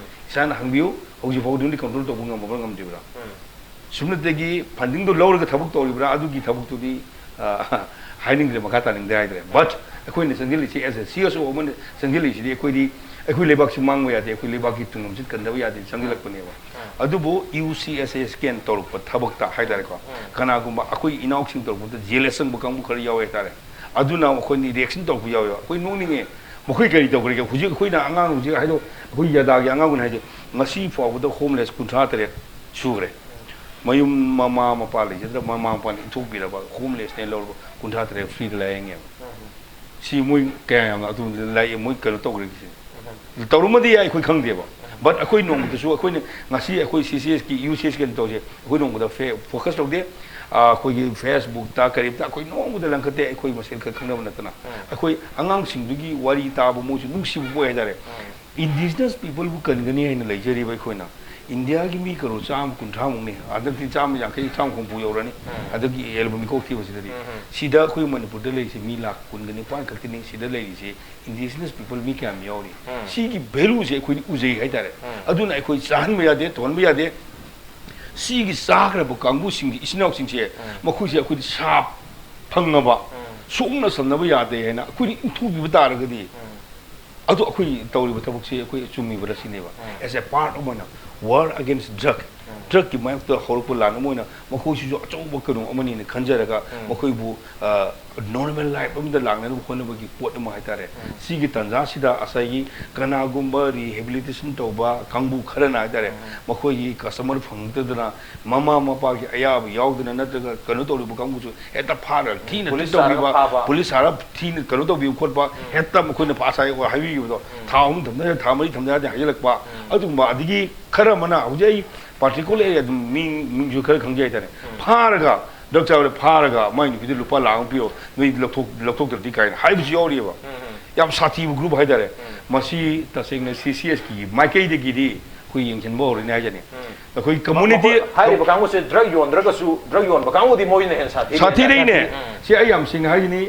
ꯏꯁꯥꯅ ꯍꯪꯕꯤꯌꯨ, ꯍꯧꯖꯤꯛ ꯐꯥꯎꯗꯤ ꯀꯟꯇ꯭ꯔꯣꯜ ꯇꯧꯕ ꯉꯝꯃꯕ꯭ꯔꯥ ꯉꯝꯗ꯭ꯔꯤꯕ꯭ꯔꯥ? ꯁꯨꯞꯅꯇꯒꯤ ꯐꯟꯗꯤꯡꯗꯣ ꯂꯧꯔꯒ ꯊꯕꯛ ꯇꯧꯔꯤꯕ꯭ꯔꯥ? ꯑꯗꯨꯒꯤ ꯊꯕꯛꯇꯨꯗꯤ, ꯑ, ꯍꯥꯏꯅꯤꯡꯗ꯭ꯔꯦ, ꯃꯈꯥ ꯇꯥꯅꯤꯡꯗ꯭ꯔꯦ ꯍꯥꯏꯇꯥꯔꯦ꯫ ꯕꯠ ꯑꯩꯈꯣꯏꯅ ꯆꯪꯁꯤꯜꯂꯤꯁꯤ, ꯑꯦꯁ ꯑꯦ ꯁꯤ ꯑꯦꯁ ꯑꯣ ꯑꯃꯅ ꯆꯪꯁꯤꯜꯂꯤꯁꯤꯗꯤ ꯑꯩꯈꯣꯏꯗꯤ, ꯑꯩꯈꯣꯏ ꯂꯩꯕꯥꯛꯁꯤ ꯃꯥꯡꯕ ꯌꯥꯗꯦ, ꯑꯩꯈꯣꯏ ꯂꯩꯕꯥꯛꯀꯤ ꯇꯨꯡꯂꯝꯆꯠ ꯀꯟꯗꯕ ꯌꯥꯗꯦ ꯆꯪꯁꯤꯜꯂꯛꯄꯅꯦꯕ꯫ ꯑꯗꯨꯕꯨ ꯌꯨ ꯁꯤ ꯑꯦꯁ ꯑꯦꯁ ꯀꯦꯅ ꯇꯧꯔꯛꯄ ꯊꯕꯛꯇ ꯍꯥꯏꯇꯥꯔꯦꯀꯣ, ꯀꯅꯥꯒꯨꯝꯕ ꯑꯩꯈꯣꯏ ꯏꯅꯥꯎꯁꯤꯡ ꯇꯧꯔꯛꯄꯗ ꯖꯦꯂꯁ ꯆꯪꯕ ꯀꯥꯡꯕꯨ ꯈꯔ ꯌꯥꯎꯋꯦ ꯍꯥꯏꯇꯥꯔꯦ꯫ ꯑꯗꯨꯅ ꯑꯩꯈꯣꯏꯅ ꯔꯤꯌꯦꯛꯁꯟ ꯇꯧꯔꯛꯄ ꯌꯥꯎꯋꯦꯕ꯫ ꯑꯩꯈꯣꯏ ꯅꯣꯛꯅꯤꯡꯉꯦ꯫ ꯃꯈꯣꯏ ꯀꯔꯤ ꯇꯧꯈ꯭ꯔꯒꯦ? ꯍꯧꯖꯤꯛ ꯑꯩꯈꯣꯏꯅ ꯑꯉꯥꯡ, ꯍꯧꯖꯤꯛ ꯍꯥꯏꯗꯣ, ꯑꯩꯈꯣꯏ ꯌꯥꯗꯥꯒꯤ ꯑꯉꯥꯡꯒꯨꯝꯅ ꯍꯥꯏꯁꯦ, ꯉꯁꯤ ꯐꯥꯎꯕꯗ ꯍꯣꯝꯂꯦꯁ ꯀꯨꯟꯊ꯭ꯔꯥ ꯇꯔꯦꯠ ꯁꯨꯈ꯭ꯔꯦ꯫ ꯃꯌꯨꯝ ꯃꯃꯥ ꯃꯄꯥ ꯂꯩꯖꯗ꯭ꯔꯕ, ꯃꯃꯥ ꯃꯄꯥꯅ ꯏꯟꯊꯣꯛꯄꯤꯔꯕ ꯍꯣꯝꯂꯦꯁꯅꯦ ꯂꯧꯔꯕ ꯀꯨꯟꯊ꯭ꯔꯥ ꯇꯔꯦꯠ ꯐ꯭ꯔꯤꯗ ꯂꯥꯏꯌꯦꯡꯉꯦꯕ꯫ ꯁꯤ ꯃꯣꯏ ꯀꯌꯥ ꯌꯥꯝꯅ ꯑꯗꯨ ꯂꯥꯏꯌꯦꯡ, ꯃꯣꯏ ꯀꯩꯅꯣ ꯇꯧꯈ꯭ꯔꯒꯦ ꯁꯤꯅꯤ꯫ ꯇꯧꯔꯝꯃꯗꯤ ꯌꯥꯏ, ꯑꯩꯈꯣꯏ ꯈꯪꯗꯦꯕ꯫ But ꯑꯩꯈꯣꯏ ꯅꯣꯡꯃꯇꯁꯨ, ꯑꯩꯈꯣꯏꯅ ꯉꯁꯤ ꯑꯩꯈꯣꯏ ꯁꯤ ꯁꯤ ꯑꯦꯁꯀꯤ, ꯌꯨ ꯁꯤ ꯑꯦꯁ ꯀꯩꯅꯣ ꯇꯧꯁꯦ, ꯑꯩꯈꯣꯏ ꯅꯣꯡꯃꯗ ꯐꯦ-, focus ꯇꯧꯗꯦ꯫ ꯑ, ꯑꯩꯈꯣꯏꯒꯤ Facebook-ꯇ ꯀꯔꯤꯝꯇ ꯑꯩꯈꯣꯏ ꯅꯣꯡꯃꯗ ꯂꯪꯈꯠꯇꯦ, ꯑꯩꯈꯣꯏ ꯃꯁꯦꯟ ꯈꯔ ꯈꯪꯅꯕ ꯅꯠꯇꯅ꯫ ꯎꯝ꯫ ꯑꯩꯈꯣꯏ ꯑꯉꯥꯡꯁꯤꯡꯗꯨꯒꯤ ꯋꯥꯔꯤ ꯇꯥꯕ, ꯃꯣꯏꯁꯨ ꯅꯨꯡꯁꯤꯕ ꯄꯣꯛꯑꯦ ꯍꯥꯏꯇꯥꯔꯦ꯫ ꯎꯝ꯫ Indigenous people-ꯕꯨ ꯀꯟꯒꯅꯤ ꯍꯥꯏꯅ ꯂꯩꯖꯔꯤꯕ ꯑꯩꯈꯣꯏꯅ, ꯏꯟꯗꯤꯌꯥꯒꯤ ꯃꯤ ꯀꯔꯣꯔ ꯆꯥꯝꯃ ꯀꯨꯟꯊ꯭ꯔꯥꯃꯨꯛꯅꯤ, ꯍꯟꯗꯛꯇꯤ ꯆꯥꯝꯃ ꯌꯥꯡꯈꯩ, ꯆꯥꯝꯃ ꯍꯨꯝꯐꯨ ꯌꯧꯔꯅꯤ꯫ ꯎꯝ꯫ ꯍꯟꯗꯛꯀꯤ ꯌꯦꯜꯂꯕ ꯃꯤꯀꯣꯛ ꯊꯤꯕꯁꯤꯗꯗꯤ꯫ ꯎꯝ꯫ ꯁꯤꯗ ꯑꯩꯈꯣꯏ ꯃꯅꯤꯄꯨꯔꯗ ꯂꯩꯔꯤꯁꯦ ꯃꯤ ꯂꯥꯈ ꯀꯨꯟꯒ ꯅꯤꯄꯥꯟ ꯈꯛꯇꯅꯤ ꯁꯤꯗ ꯂꯩꯔꯤꯁꯦ꯫ Indigenous people ꯃꯤ ꯀꯌꯥꯝ ꯌꯥꯎꯔꯤ? ꯎꯝ꯫ ꯁꯤꯒꯤ value-ꯁꯦ ꯑꯩꯈꯣꯏꯗꯤ ꯎꯖꯩ ꯍꯥꯏꯇꯥꯔꯦ꯫ ꯎꯝ꯫ ꯑꯗꯨꯅ ꯑꯩꯈꯣꯏ ꯆꯥꯍꯟꯕ ꯌꯥꯗꯦ, ꯇꯧꯍꯟꯕ ꯌꯥꯗꯦ꯫ ꯁꯤꯒꯤ ꯆꯥꯈ꯭ꯔꯕ ꯀꯥꯡꯕꯨꯁꯤꯡꯁꯦ, ꯏꯆꯤꯟ ꯏꯅꯥꯎꯁꯤꯡꯁꯦ, ꯎꯝ꯫ ꯃꯈꯣꯏꯁꯦ ꯑꯩꯈꯣꯏꯗꯤ ꯁꯥ ꯐꯪꯉꯕ, ꯎꯝ꯫ ꯁꯣꯛꯅ ꯁꯝꯅꯕ ꯌꯥꯗꯦ ꯍꯥꯏꯅ ꯑꯩꯈꯣꯏꯅ ꯏꯟꯊꯨꯕꯤꯕ ꯇꯥꯔꯒꯗꯤ, ꯎꯝ꯫ ꯑꯗꯨ ꯑꯩꯈꯣꯏ ꯇꯧꯔꯤꯕ ꯊꯕꯛꯁꯦ ꯑꯩꯈꯣꯏ ꯆꯨꯝꯃꯤꯕ꯭ꯔꯥ ꯁꯤꯅꯦꯕ꯫ ꯎꯝ꯫ As a part of ꯑꯣꯏꯅ war against drug, ꯎꯝ꯫ Drug-ꯀꯤ ꯃꯥꯌꯣꯛꯇ ꯍꯧꯔꯛꯄ ꯂꯥꯟ ꯑꯃ ꯑꯣꯏꯅ ꯃꯈꯣꯏꯁꯤꯁꯨ ꯑꯆꯧꯕ ꯀꯩꯅꯣ ꯑꯃꯅꯤꯅ ꯈꯟꯖꯔꯒ, ꯎꯝ꯫ ꯃꯈꯣꯏꯕꯨ, ꯑ, normal life ꯑꯃꯗ ꯂꯥꯛꯅꯅꯕ ꯍꯣꯠꯅꯕꯒꯤ ꯄꯣꯠ ꯑꯃ ꯍꯥꯏꯇꯥꯔꯦ꯫ ꯎꯝ꯫ ꯁꯤꯒꯤ ꯇꯥꯟꯖꯥꯁꯤꯗ ꯉꯁꯥꯏꯒꯤ ꯀꯅꯥꯒꯨꯝꯕ rehabilitation ꯇꯧꯕ ꯀꯥꯡꯕꯨ ꯈꯔꯅ ꯍꯥꯏꯇꯥꯔꯦ, ꯎꯝ꯫ ꯃꯈꯣꯏꯒꯤ customer ꯐꯪꯉꯛꯇꯗꯅ ꯃꯃꯥ ꯃꯄꯥꯒꯤ ꯑꯌꯥꯕ ꯌꯥꯎꯗꯅ ꯅꯠꯇ꯭ꯔꯒ ꯀꯩꯅꯣ ꯇꯧꯔꯤꯕ ꯀꯥꯡꯕꯨꯁꯨ ꯍꯦꯛꯇ ꯐꯥꯔ ꯊꯤꯅ ꯄꯨꯂꯤꯁ treat ꯇꯧꯕꯤꯕ, ꯁꯥꯔꯒ ꯐꯥꯕ꯫ ꯄꯨꯂꯤꯁ ꯁꯥꯔ ꯊꯤꯅ ꯀꯩꯅꯣ ꯇꯧꯕꯤꯕ ꯈꯣꯠꯄ, ꯎꯝ꯫ ꯍꯦꯛꯇ ꯃꯈꯣꯏꯅ ꯐꯥ ꯁꯥꯏ ꯍꯥꯏꯕꯤꯈꯤꯕꯗꯣ, ꯎꯝ꯫ ꯊꯥ ꯑꯍꯨꯝ ꯊꯝꯅ ꯊꯥ ꯃꯔꯤ ꯊꯝꯅ ꯌꯥꯗꯦ ꯍꯥꯏꯖꯤꯜꯂꯛꯄ, ꯎꯝ꯫ ꯑꯗꯨꯒꯨꯝꯕ꯫ ꯑꯗꯒꯤ ꯈꯔ ꯑꯃꯅ ꯍꯧꯖꯤꯛ ꯑꯩ particular ꯑꯩ ꯑꯗꯨꯝ ꯃꯤꯡ, ꯃꯤꯡꯁꯨ ꯈꯔ ꯈꯪꯖꯩ ꯍꯥꯏꯇꯥꯔꯦ꯫ ꯎꯝ꯫ ꯐꯥꯔꯒ, drug ꯆꯥꯕꯗ ꯐꯥꯔꯒ ꯃꯥꯏ ꯅꯨꯄꯤꯗꯨ ꯂꯨꯄꯥ ꯂꯥꯈ ꯑꯃ ꯄꯤꯌꯣ, ꯅꯣꯏ ꯂꯧꯊꯣꯛ-, ꯂꯧꯊꯣꯛꯇ꯭ꯔꯗꯤ ꯀꯥꯏꯅ ꯍꯥꯏꯕꯁꯨ ꯌꯥꯎꯔꯤꯑꯕ꯫ ꯎꯝ, ꯎꯝ꯫ ꯌꯥꯝ ꯁꯥꯊꯤꯕ group ꯍꯥꯏꯇꯥꯔꯦ꯫ ꯎꯝ꯫ ꯃꯁꯤ ꯇꯁꯦꯡꯅ ꯁꯤ ꯁꯤ ꯑꯦꯁꯀꯤ ꯃꯥꯏꯀꯩꯗꯒꯤꯗꯤ ꯑꯩꯈꯣꯏ ꯌꯦꯡꯁꯤꯟꯕ ꯍꯧꯔꯅꯤ ꯍꯥꯏꯖꯅꯤ꯫ ꯎꯝ꯫ ꯑꯩꯈꯣꯏ community ꯃꯈꯣꯏ ꯍꯥꯏꯔꯤꯕ ꯀꯥꯡꯕꯨꯁꯦ drug ꯌꯣꯟꯗ꯭ꯔꯒꯁꯨ, drug ꯌꯣꯟꯕ ꯀꯥꯡꯕꯨꯗꯤ ꯃꯣꯏꯅ ꯍꯦꯟꯅ ꯁꯥꯊꯤꯔꯤꯅꯦ꯫ ꯁꯥꯊꯤꯔꯛꯏꯅꯦ꯫ ꯎꯝ꯫ ꯁꯤ ꯑꯩ ꯌꯥꯝ ꯁꯦꯡꯅ ꯍꯥꯏꯖꯅꯤ,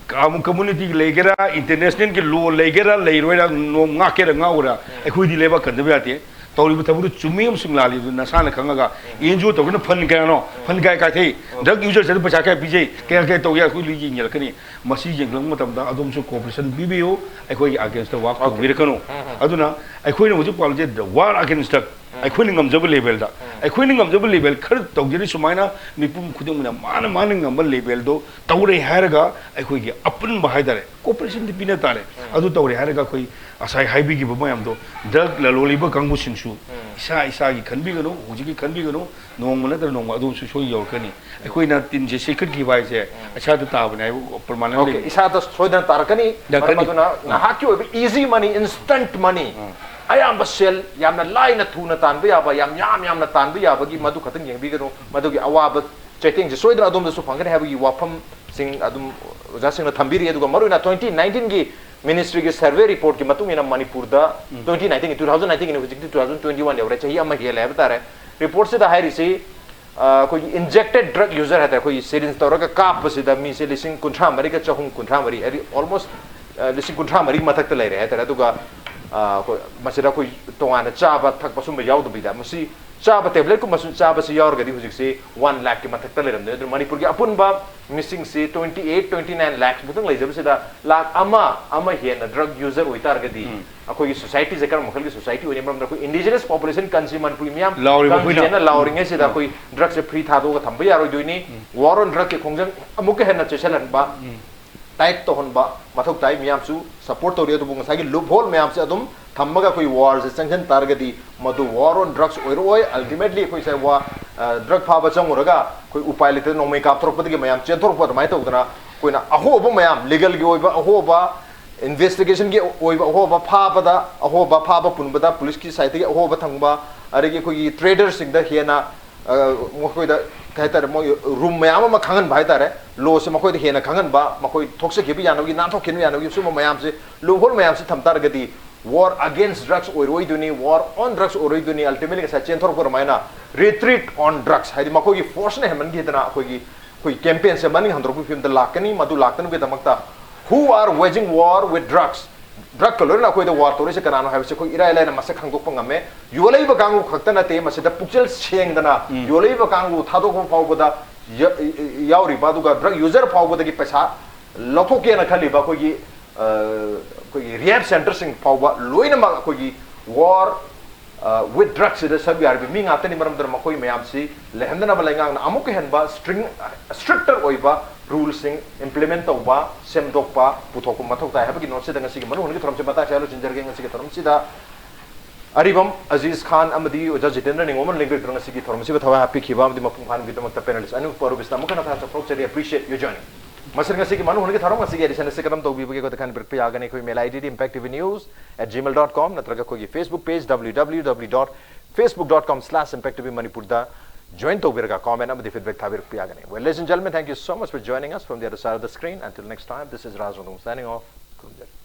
ꯀꯝ-, community ꯂꯩꯒꯦꯔꯥ, international-ꯒꯤ law ꯂꯩꯒꯦꯔꯥ, ꯂꯩꯔꯣꯏꯔꯥ, ꯅꯣꯡ ꯉꯥꯛꯀꯦꯔꯥ ꯉꯥꯎꯒꯦꯔꯥ, ꯎꯝ꯫ ꯑꯩꯈꯣꯏꯗꯤ ꯂꯩꯕꯥꯛ ꯀꯟꯗꯕ ꯌꯥꯗꯦ꯫ ꯇꯧꯔꯤꯕ ꯊꯕꯛꯇꯨ ꯆꯨꯝꯃꯤ ꯑꯃꯁꯨꯡ ꯂꯥꯜꯂꯤ ꯑꯗꯨ ꯅꯁꯥꯅ ꯈꯪꯉꯒ, ꯎꯝ꯫ N G O ꯇꯧꯒꯅ fund ꯀꯌꯥꯅꯣ, ꯎꯝ꯫ Fund ꯀꯌꯥ ꯀꯥꯏꯊꯩ, ꯎꯝ꯫ Drug user-ꯁꯤꯗ ꯄꯩꯁꯥ ꯀꯌꯥ ꯄꯤꯖꯩ, ꯀꯌꯥ ꯀꯌꯥ ꯇꯧꯏ, ꯑꯩꯈꯣꯏ ꯂꯣꯏ ꯌꯦꯡꯖꯔꯛꯀꯅꯤ꯫ ꯃꯁꯤ ꯌꯦꯡꯂꯛꯄ ꯃꯇꯝꯗ ꯑꯗꯣꯝꯁꯨ cooperation ꯄꯤꯕꯤꯌꯨ, ꯑꯩꯈꯣꯏꯒꯤ against-ꯇ work Okay. ꯇꯧꯕꯤꯔꯛꯀꯅꯨ꯫ ꯎꯝ, ꯎꯝ꯫ ꯑꯗꯨꯅ ꯑꯩꯈꯣꯏꯅ ꯍꯧꯖꯤꯛ ꯄꯥꯜꯂꯤꯁꯦ the war against drug꯫ ꯑꯩꯈꯣꯏꯅ ꯉꯝꯖꯕ ꯂꯦꯚꯦꯜꯗ, ꯑꯩꯈꯣꯏꯅ ꯉꯝꯖꯕ ꯂꯦꯚꯦꯜ ꯈꯔ ꯇꯧꯖꯔꯤ꯫ ꯁꯨꯃꯥꯏꯅ ꯃꯤꯄꯨꯝ ꯈꯨꯗꯤꯡꯃꯛꯅ ꯃꯥꯅ ꯃꯥꯅ ꯉꯝꯕ ꯂꯦꯚꯦꯜꯗꯣ ꯇꯧꯔꯦ ꯍꯥꯏꯔꯒ ꯑꯩꯈꯣꯏꯒꯤ ꯑꯄꯨꯟꯕ ꯍꯥꯏꯇꯥꯔꯦ, ꯀꯣꯑꯣꯄꯔꯦꯁꯟꯗꯤ ꯄꯤꯅ ꯇꯥꯔꯦ꯫ ꯑꯗꯨ ꯇꯧꯔꯦ ꯍꯥꯏꯔꯒ ꯑꯩꯈꯣꯏ ꯉꯁꯥꯏ ꯍꯥꯏꯕꯤꯈꯤꯕ ꯃꯌꯥꯝꯗꯣ, ꯗ꯭ꯔꯒ ꯂꯂꯣꯜꯂꯤꯕ ꯀꯥꯡꯕꯨꯁꯤꯡꯁꯨ ꯏꯁꯥ ꯏꯁꯥꯒꯤ ꯈꯟꯕꯤꯒꯅꯨ, ꯍꯧꯖꯤꯛꯀꯤ ꯈꯟꯕꯤꯒꯅꯨ, ꯅꯣꯡꯃ ꯅꯠꯇ꯭ꯔꯒ ꯅꯣꯡꯃ ꯑꯗꯣꯝꯁꯨ ꯁꯣꯏ ꯌꯧꯔꯛꯀꯅꯤ꯫ ꯑꯩꯈꯣꯏꯅ ꯇꯤꯟꯁꯦ ꯁꯦꯠꯀꯠꯈꯤꯕ ꯍꯥꯏꯁꯦ ꯏꯁꯥꯗ ꯇꯥꯕꯅꯦ ꯍꯥꯏꯕ ꯄ꯭ꯔꯃꯥꯟ ꯑꯃ ꯑꯣꯀꯦ ꯂꯩꯕꯅꯤ꯫ ꯏꯁꯥꯗ ꯁꯣꯏꯗꯅ ꯇꯥꯔꯛꯀꯅꯤ꯫ ꯇꯥꯔꯛꯀꯅꯤ꯫ ꯃꯔꯝ ꯑꯗꯨꯅ ꯉꯥꯏꯍꯥꯛꯀꯤ ꯑꯣꯏꯕ ꯏꯖꯤ ꯃꯅꯤ, ꯏꯟꯁꯇꯟꯠ ꯃꯅꯤ, ꯑꯌꯥꯝꯕ ꯁꯦꯜ ꯌꯥꯝꯅ ꯂꯥꯏꯅ ꯊꯨꯅ ꯇꯥꯟꯕ ꯌꯥꯕ, ꯌꯥꯝ ꯌꯥꯝ ꯌꯥꯝꯅ ꯇꯥꯟꯕ ꯌꯥꯕꯒꯤ ꯃꯗꯨ ꯈꯛꯇꯪ ꯌꯦꯡꯕꯤꯒꯅꯨ꯫ ꯃꯗꯨꯒꯤ ꯑꯋꯥꯕ ꯆꯩꯊꯦꯡꯁꯦ ꯁꯣꯏꯗꯅ ꯑꯗꯣꯝꯗꯁꯨ ꯐꯪꯒꯅꯤ ꯍꯥꯏꯕꯒꯤ ꯋꯥꯐꯝꯁꯤꯡ ꯑꯗꯨꯝ ꯑꯣꯖꯥꯁꯤꯡꯅ ꯊꯝꯕꯤꯔꯤ꯫ ꯑꯗꯨꯒ ꯃꯔꯨꯑꯣꯏꯅ twenty nineteenꯒꯤ ministryꯒꯤ survey reportꯀꯤ ꯃꯇꯨꯡ ꯏꯟꯅ ꯃꯅꯤꯄꯨꯔꯗ twenty nineteenꯒꯤ, two thousand nineteenꯒꯤꯅ ꯍꯧꯖꯤꯛꯇꯤ two thousand twenty one ꯌꯧꯔꯦ, ꯆꯍꯤ ꯑꯃ ꯍꯦꯜꯂꯦ ꯍꯥꯏꯕ ꯇꯥꯔꯦ꯫ Reportꯁꯤꯗ ꯍꯥꯏꯔꯤꯁꯤ ꯑ, ꯑꯩꯈꯣꯏꯒꯤ injected drug user ꯍꯥꯏꯇꯥꯔꯦ, ꯑꯩꯈꯣꯏꯒꯤ syringe ꯇꯧꯔꯒ ꯀꯥꯞꯄꯁꯤꯗ ꯃꯤꯁꯦ ꯂꯤꯁꯤꯡ ꯀꯨꯟꯊ꯭ꯔꯥ ꯃꯔꯤꯒ ꯆꯍꯨꯝ ꯀꯨꯟꯊ꯭ꯔꯥ ꯃꯔꯤ, ꯍꯥꯏꯗꯤ almost, ꯑ, ꯂꯤꯁꯤꯡ ꯀꯨꯟꯊ꯭ꯔꯥ ꯃꯔꯤ ꯃꯊꯛꯇ ꯂꯩꯔꯦ ꯍꯥꯏꯇꯥꯔꯦ꯫ ꯑꯗꯨꯒ ꯑ, ꯑꯩꯈꯣꯏ ꯃꯁꯤꯗ ꯑꯩꯈꯣꯏ ꯇꯣꯉꯥꯟꯅ ꯆꯥꯕ ꯊꯛꯄ ꯁꯨꯝꯕ ꯌꯥꯎꯗꯕꯤꯗ, ꯃꯁꯤ ꯆꯥꯕ tabletꯀꯨꯝꯕꯁꯨ ꯆꯥꯕꯁꯤ ꯌꯥꯎꯔꯒꯗꯤ ꯍꯧꯖꯤꯛꯁꯤ one lakhꯀꯤ ꯃꯊꯛꯇ ꯂꯩꯔꯝꯗꯣꯏꯅꯤ꯫ ꯑꯗꯨꯅ ꯃꯅꯤꯄꯨꯔꯒꯤ ꯑꯄꯨꯟꯕ ꯃꯤꯁꯤꯡꯁꯤ twenty eight, twenty nine lakhs ꯃꯨꯛꯇꯪ ꯂꯩꯖꯕꯁꯤꯗ lakh ꯑꯃ, ꯑꯃ ꯍꯦꯟꯅ drug user ꯑꯣꯏꯇꯥꯔꯒꯗꯤ ꯑꯩꯈꯣꯏꯒꯤ societyꯁꯦ ꯀꯔꯝꯕ ꯃꯈꯜꯒꯤ society ꯑꯣꯏꯅꯤ? ꯃꯔꯝꯗꯤ ꯑꯩꯈꯣꯏ indigenous population country ꯃꯅꯤꯄꯨꯔꯤ ꯃꯤꯌꯥꯝ ꯂꯥꯎꯔꯤꯕ ꯑꯩꯈꯣꯏꯅ꯫ ꯀꯪꯗꯦꯅ ꯂꯥꯎꯔꯤꯉꯩꯁꯤꯗ ꯑꯩꯈꯣꯏ drugꯁꯦ free ꯊꯥꯗꯣꯛꯑꯒ ꯊꯝꯕ ꯌꯥꯔꯣꯏꯗꯣꯏꯅꯤ꯫ War on drugꯀꯤ ꯈꯣꯡꯖꯪ ꯑꯃꯨꯛꯀ ꯍꯦꯟꯅ ꯆꯦꯠꯁꯤꯜꯍꯟꯕ, tight ꯇꯧꯍꯟꯕ ꯃꯊꯧ ꯇꯥꯏ꯫ ꯃꯤꯌꯥꯝꯁꯨ support ꯇꯧꯔꯤ, ꯑꯗꯨꯕꯨ ꯉꯁꯥꯏꯒꯤ loophole ꯃꯌꯥꯝꯁꯦ ꯑꯗꯨꯝ ꯊꯝꯃꯒ ꯑꯩꯈꯣꯏ warꯁꯦ ꯆꯪꯁꯤꯟ ꯇꯥꯔꯒꯗꯤ ꯃꯗꯨ war on drugs ꯑꯣꯏꯔꯛꯑꯣꯏ꯫ Ultimatelyꯑꯩꯈꯣꯏ ꯉꯁꯥꯏ ꯋꯥ, ꯑ, drug ꯐꯥꯕ ꯆꯪꯉꯨꯔꯒ ꯑꯩꯈꯣꯏ ꯎꯄꯥꯏ ꯂꯩꯇꯗꯅ ꯅꯣꯡꯃꯩ ꯀꯥꯞꯊꯣꯔꯛꯄꯗꯒꯤ ꯃꯌꯥꯝ ꯆꯦꯟꯊꯣꯔꯛꯄ ꯑꯗꯨꯃꯥꯏꯅ ꯇꯧꯗꯅ ꯑꯩꯈꯣꯏꯅ ꯑꯍꯣꯕ ꯃꯌꯥꯝ, legalꯒꯤ ꯑꯣꯏꯕ ꯑꯍꯣꯕ, investigationꯒꯤ ꯑꯣꯏꯕ ꯑꯍꯣꯕ, ꯐꯥꯕꯗ ꯑꯍꯣꯕ, ꯐꯥꯕ ꯄꯨꯟꯕꯗ policeꯀꯤ sideꯇꯒꯤ ꯑꯍꯣꯕ ꯊꯝꯕ, ꯑꯗꯒꯤ ꯑꯩꯈꯣꯏꯒꯤ traderꯁꯤꯡꯗ ꯍꯦꯟꯅ, ꯑ, ꯃꯈꯣꯏꯗ ꯀꯩ ꯍꯥꯏꯇꯥꯔꯦ, ꯃꯣꯏ room ꯃꯌꯥꯝ ꯑꯃ ꯈꯪꯍꯟꯕ ꯍꯥꯏꯇꯥꯔꯦ, lawꯁꯦ ꯃꯈꯣꯏꯗ ꯍꯦꯟꯅ ꯈꯪꯍꯟꯕ, ꯃꯈꯣꯏ ꯊꯣꯛꯆꯈꯤꯕ ꯌꯥꯅꯕꯒꯤ, ꯅꯥꯟꯊꯣꯛꯈꯤꯕ ꯌꯥꯅꯕꯒꯤ ꯁꯨꯝꯕ ꯃꯌꯥꯝꯁꯦ, loophole ꯃꯌꯥꯝꯁꯦ ꯊꯝ ꯇꯥꯔꯒꯗꯤ war against drugs ꯑꯣꯏꯔꯣꯏꯗꯣꯏꯅꯤ, war on drugs ꯑꯣꯏꯔꯣꯏꯗꯣꯏꯅꯤ꯫ Ultimately ꯉꯁꯥꯏ ꯆꯦꯟꯊꯣꯔꯛꯄ ꯑꯗꯨꯃꯥꯏꯅ retreat on drugs, ꯍꯥꯏꯗꯤ ꯃꯈꯣꯏꯒꯤ forceꯅ ꯍꯦꯟꯃꯟꯈꯤꯗꯅ ꯑꯩꯈꯣꯏꯒꯤ, ꯑꯩꯈꯣꯏ campaignꯁꯦ ꯃꯅꯤꯡ ꯍꯟꯗꯣꯔꯛꯄꯒꯤ ꯐꯤꯕꯝꯗ ꯂꯥꯛꯀꯅꯤ꯫ ꯃꯗꯨ ꯂꯥꯛꯇꯅꯕꯒꯤꯗꯃꯛꯇ who are waging war with drugs, drugꯀ ꯂꯣꯏꯅꯅ ꯑꯩꯈꯣꯏꯗ war ꯇꯧꯔꯤꯁꯦ ꯀꯅꯥꯅꯣ ꯍꯥꯏꯕꯁꯦ ꯑꯩꯈꯣꯏ ꯏꯔꯥꯏ ꯂꯥꯏꯅ ꯃꯁꯛ ꯈꯪꯗꯣꯛꯄ ꯉꯝꯃꯦ꯫ ꯌꯣꯜꯂꯛꯏꯕ ꯀꯥꯡꯕꯨ ꯈꯛꯇ ꯅꯠꯇꯦ, ꯃꯁꯤꯗ ꯄꯨꯛꯆꯦꯜ ꯁꯦꯡꯗꯅ ꯌꯣꯜꯂꯛꯏꯕ ꯀꯥꯡꯕꯨ ꯊꯥꯗꯣꯛꯄ ꯐꯥꯎꯕꯗ ꯌ-, ꯌꯥꯎꯔꯤꯕ, ꯑꯗꯨꯒ drug user ꯐꯥꯎꯕꯗꯒꯤ ꯄꯩꯁꯥ ꯂꯧꯊꯣꯛꯀꯦꯅ ꯈꯜꯂꯤꯕ ꯑꯩꯈꯣꯏꯒꯤ, ꯑ, ꯑꯩꯈꯣꯏꯒꯤ rehab centreꯁꯤꯡ ꯐꯥꯎꯕ ꯂꯣꯏꯅꯃꯛ ꯑꯩꯈꯣꯏꯒꯤ war ꯋꯤꯠ ꯗ꯭ꯔꯛꯁꯤꯗ ꯁꯔꯨꯛ ꯌꯥꯔꯤꯕ ꯃꯤ ꯉꯥꯛꯇꯅꯤ꯫ ꯃꯔꯝ ꯑꯗꯨꯅ ꯃꯈꯣꯏ ꯃꯌꯥꯝꯁꯤ ꯂꯩꯍꯟꯗꯅꯕ ꯂꯩꯉꯥꯛꯅ ꯑꯃꯨꯛꯀ ꯍꯦꯟꯕ ꯁ꯭ꯇ꯭ꯔꯤꯡ ꯁ꯭ꯇ꯭ꯔꯤꯛꯇꯔ ꯑꯣꯏꯕ ꯔꯨꯜꯁꯤꯡ ꯏꯝꯄ꯭ꯂꯤꯃꯦꯟ ꯇꯧꯕ, ꯁꯦꯝꯗꯣꯛꯄ, ꯄꯨꯊꯣꯛꯄ ꯃꯊꯧ ꯇꯥꯏ ꯍꯥꯏꯕꯒꯤ ꯅꯣꯠꯁꯤꯗ ꯉꯁꯤꯒꯤ ꯃꯅꯨꯡ ꯍꯨꯠꯅꯒꯤ ꯊꯧꯔꯝꯁꯤ ꯃꯇꯥꯡꯁꯤꯗ ꯂꯣꯏꯁꯤꯟꯖꯔꯒꯦ꯫ ꯉꯁꯤꯒꯤ ꯊꯧꯔꯝꯁꯤꯗ ꯑꯔꯤꯕꯝ ꯑꯖꯤꯖ ꯈꯥꯟ ꯑꯃꯗꯤ ꯑꯣꯖꯥ ꯖꯤꯇꯦꯟꯗ꯭ꯔ ꯅꯤꯉꯣꯝꯕꯅ ꯂꯦꯡꯕꯤꯔꯛꯇꯨꯅ ꯉꯁꯤꯒꯤ ꯊꯧꯔꯝ ꯑꯁꯤꯕꯨ ꯊꯋꯥꯏ ꯍꯥꯞꯄꯤꯈꯤꯕ ꯑꯃꯗꯤ ꯃꯄꯨꯡ ꯐꯥꯍꯟꯕꯒꯤꯗꯃꯛꯇ ꯄꯦꯅꯦꯂꯤꯁ ꯑꯅꯤꯃꯛꯄꯨ ꯑꯔꯨꯕꯤꯁꯅ ꯑꯃꯨꯛ ꯍꯟꯅ ꯊꯥꯒꯠꯆꯕ ꯐꯣꯡꯗꯣꯛꯆꯔꯤ꯫ Appreciate your journey꯫ ꯃꯁꯤꯅ ꯉꯁꯤꯒꯤ ꯃꯅꯨꯡ ꯍꯨꯠꯅꯒꯤ ꯊꯧꯔꯝ꯫ ꯉꯁꯤꯒꯤ ꯑꯦꯗꯤꯁꯟ ꯑꯁꯤ ꯀꯔꯝ ꯇꯧꯕꯤꯕꯒꯦ ꯑꯩꯈꯣꯏꯗ ꯈꯟꯕꯤꯔꯛꯄ ꯌꯥꯒꯅꯤ꯫ ꯑꯩꯈꯣꯏ email I ꯗꯤꯗꯤ impact t v news at gmail dot com ꯅꯠꯇ꯭ꯔꯒ ꯑꯩꯈꯣꯏꯒꯤ Facebook page w w w dot facebook dot com slash impact t v manipur ꯗ ꯖꯣꯏꯟ ꯇꯧꯕꯤꯔꯒ ꯀꯣꯃꯦꯟ ꯑꯃꯗꯤ ꯐꯤꯗꯕꯦꯛ ꯊꯥꯕꯤꯔꯛꯄ ꯌꯥꯒꯅꯤ꯫ Well, ladies and gentlemen, thank you so much for joining us from the other side of the screen. Until next time, this is Raj Rongdong signing off. ꯈꯨꯔꯨꯝꯖꯔꯤ꯫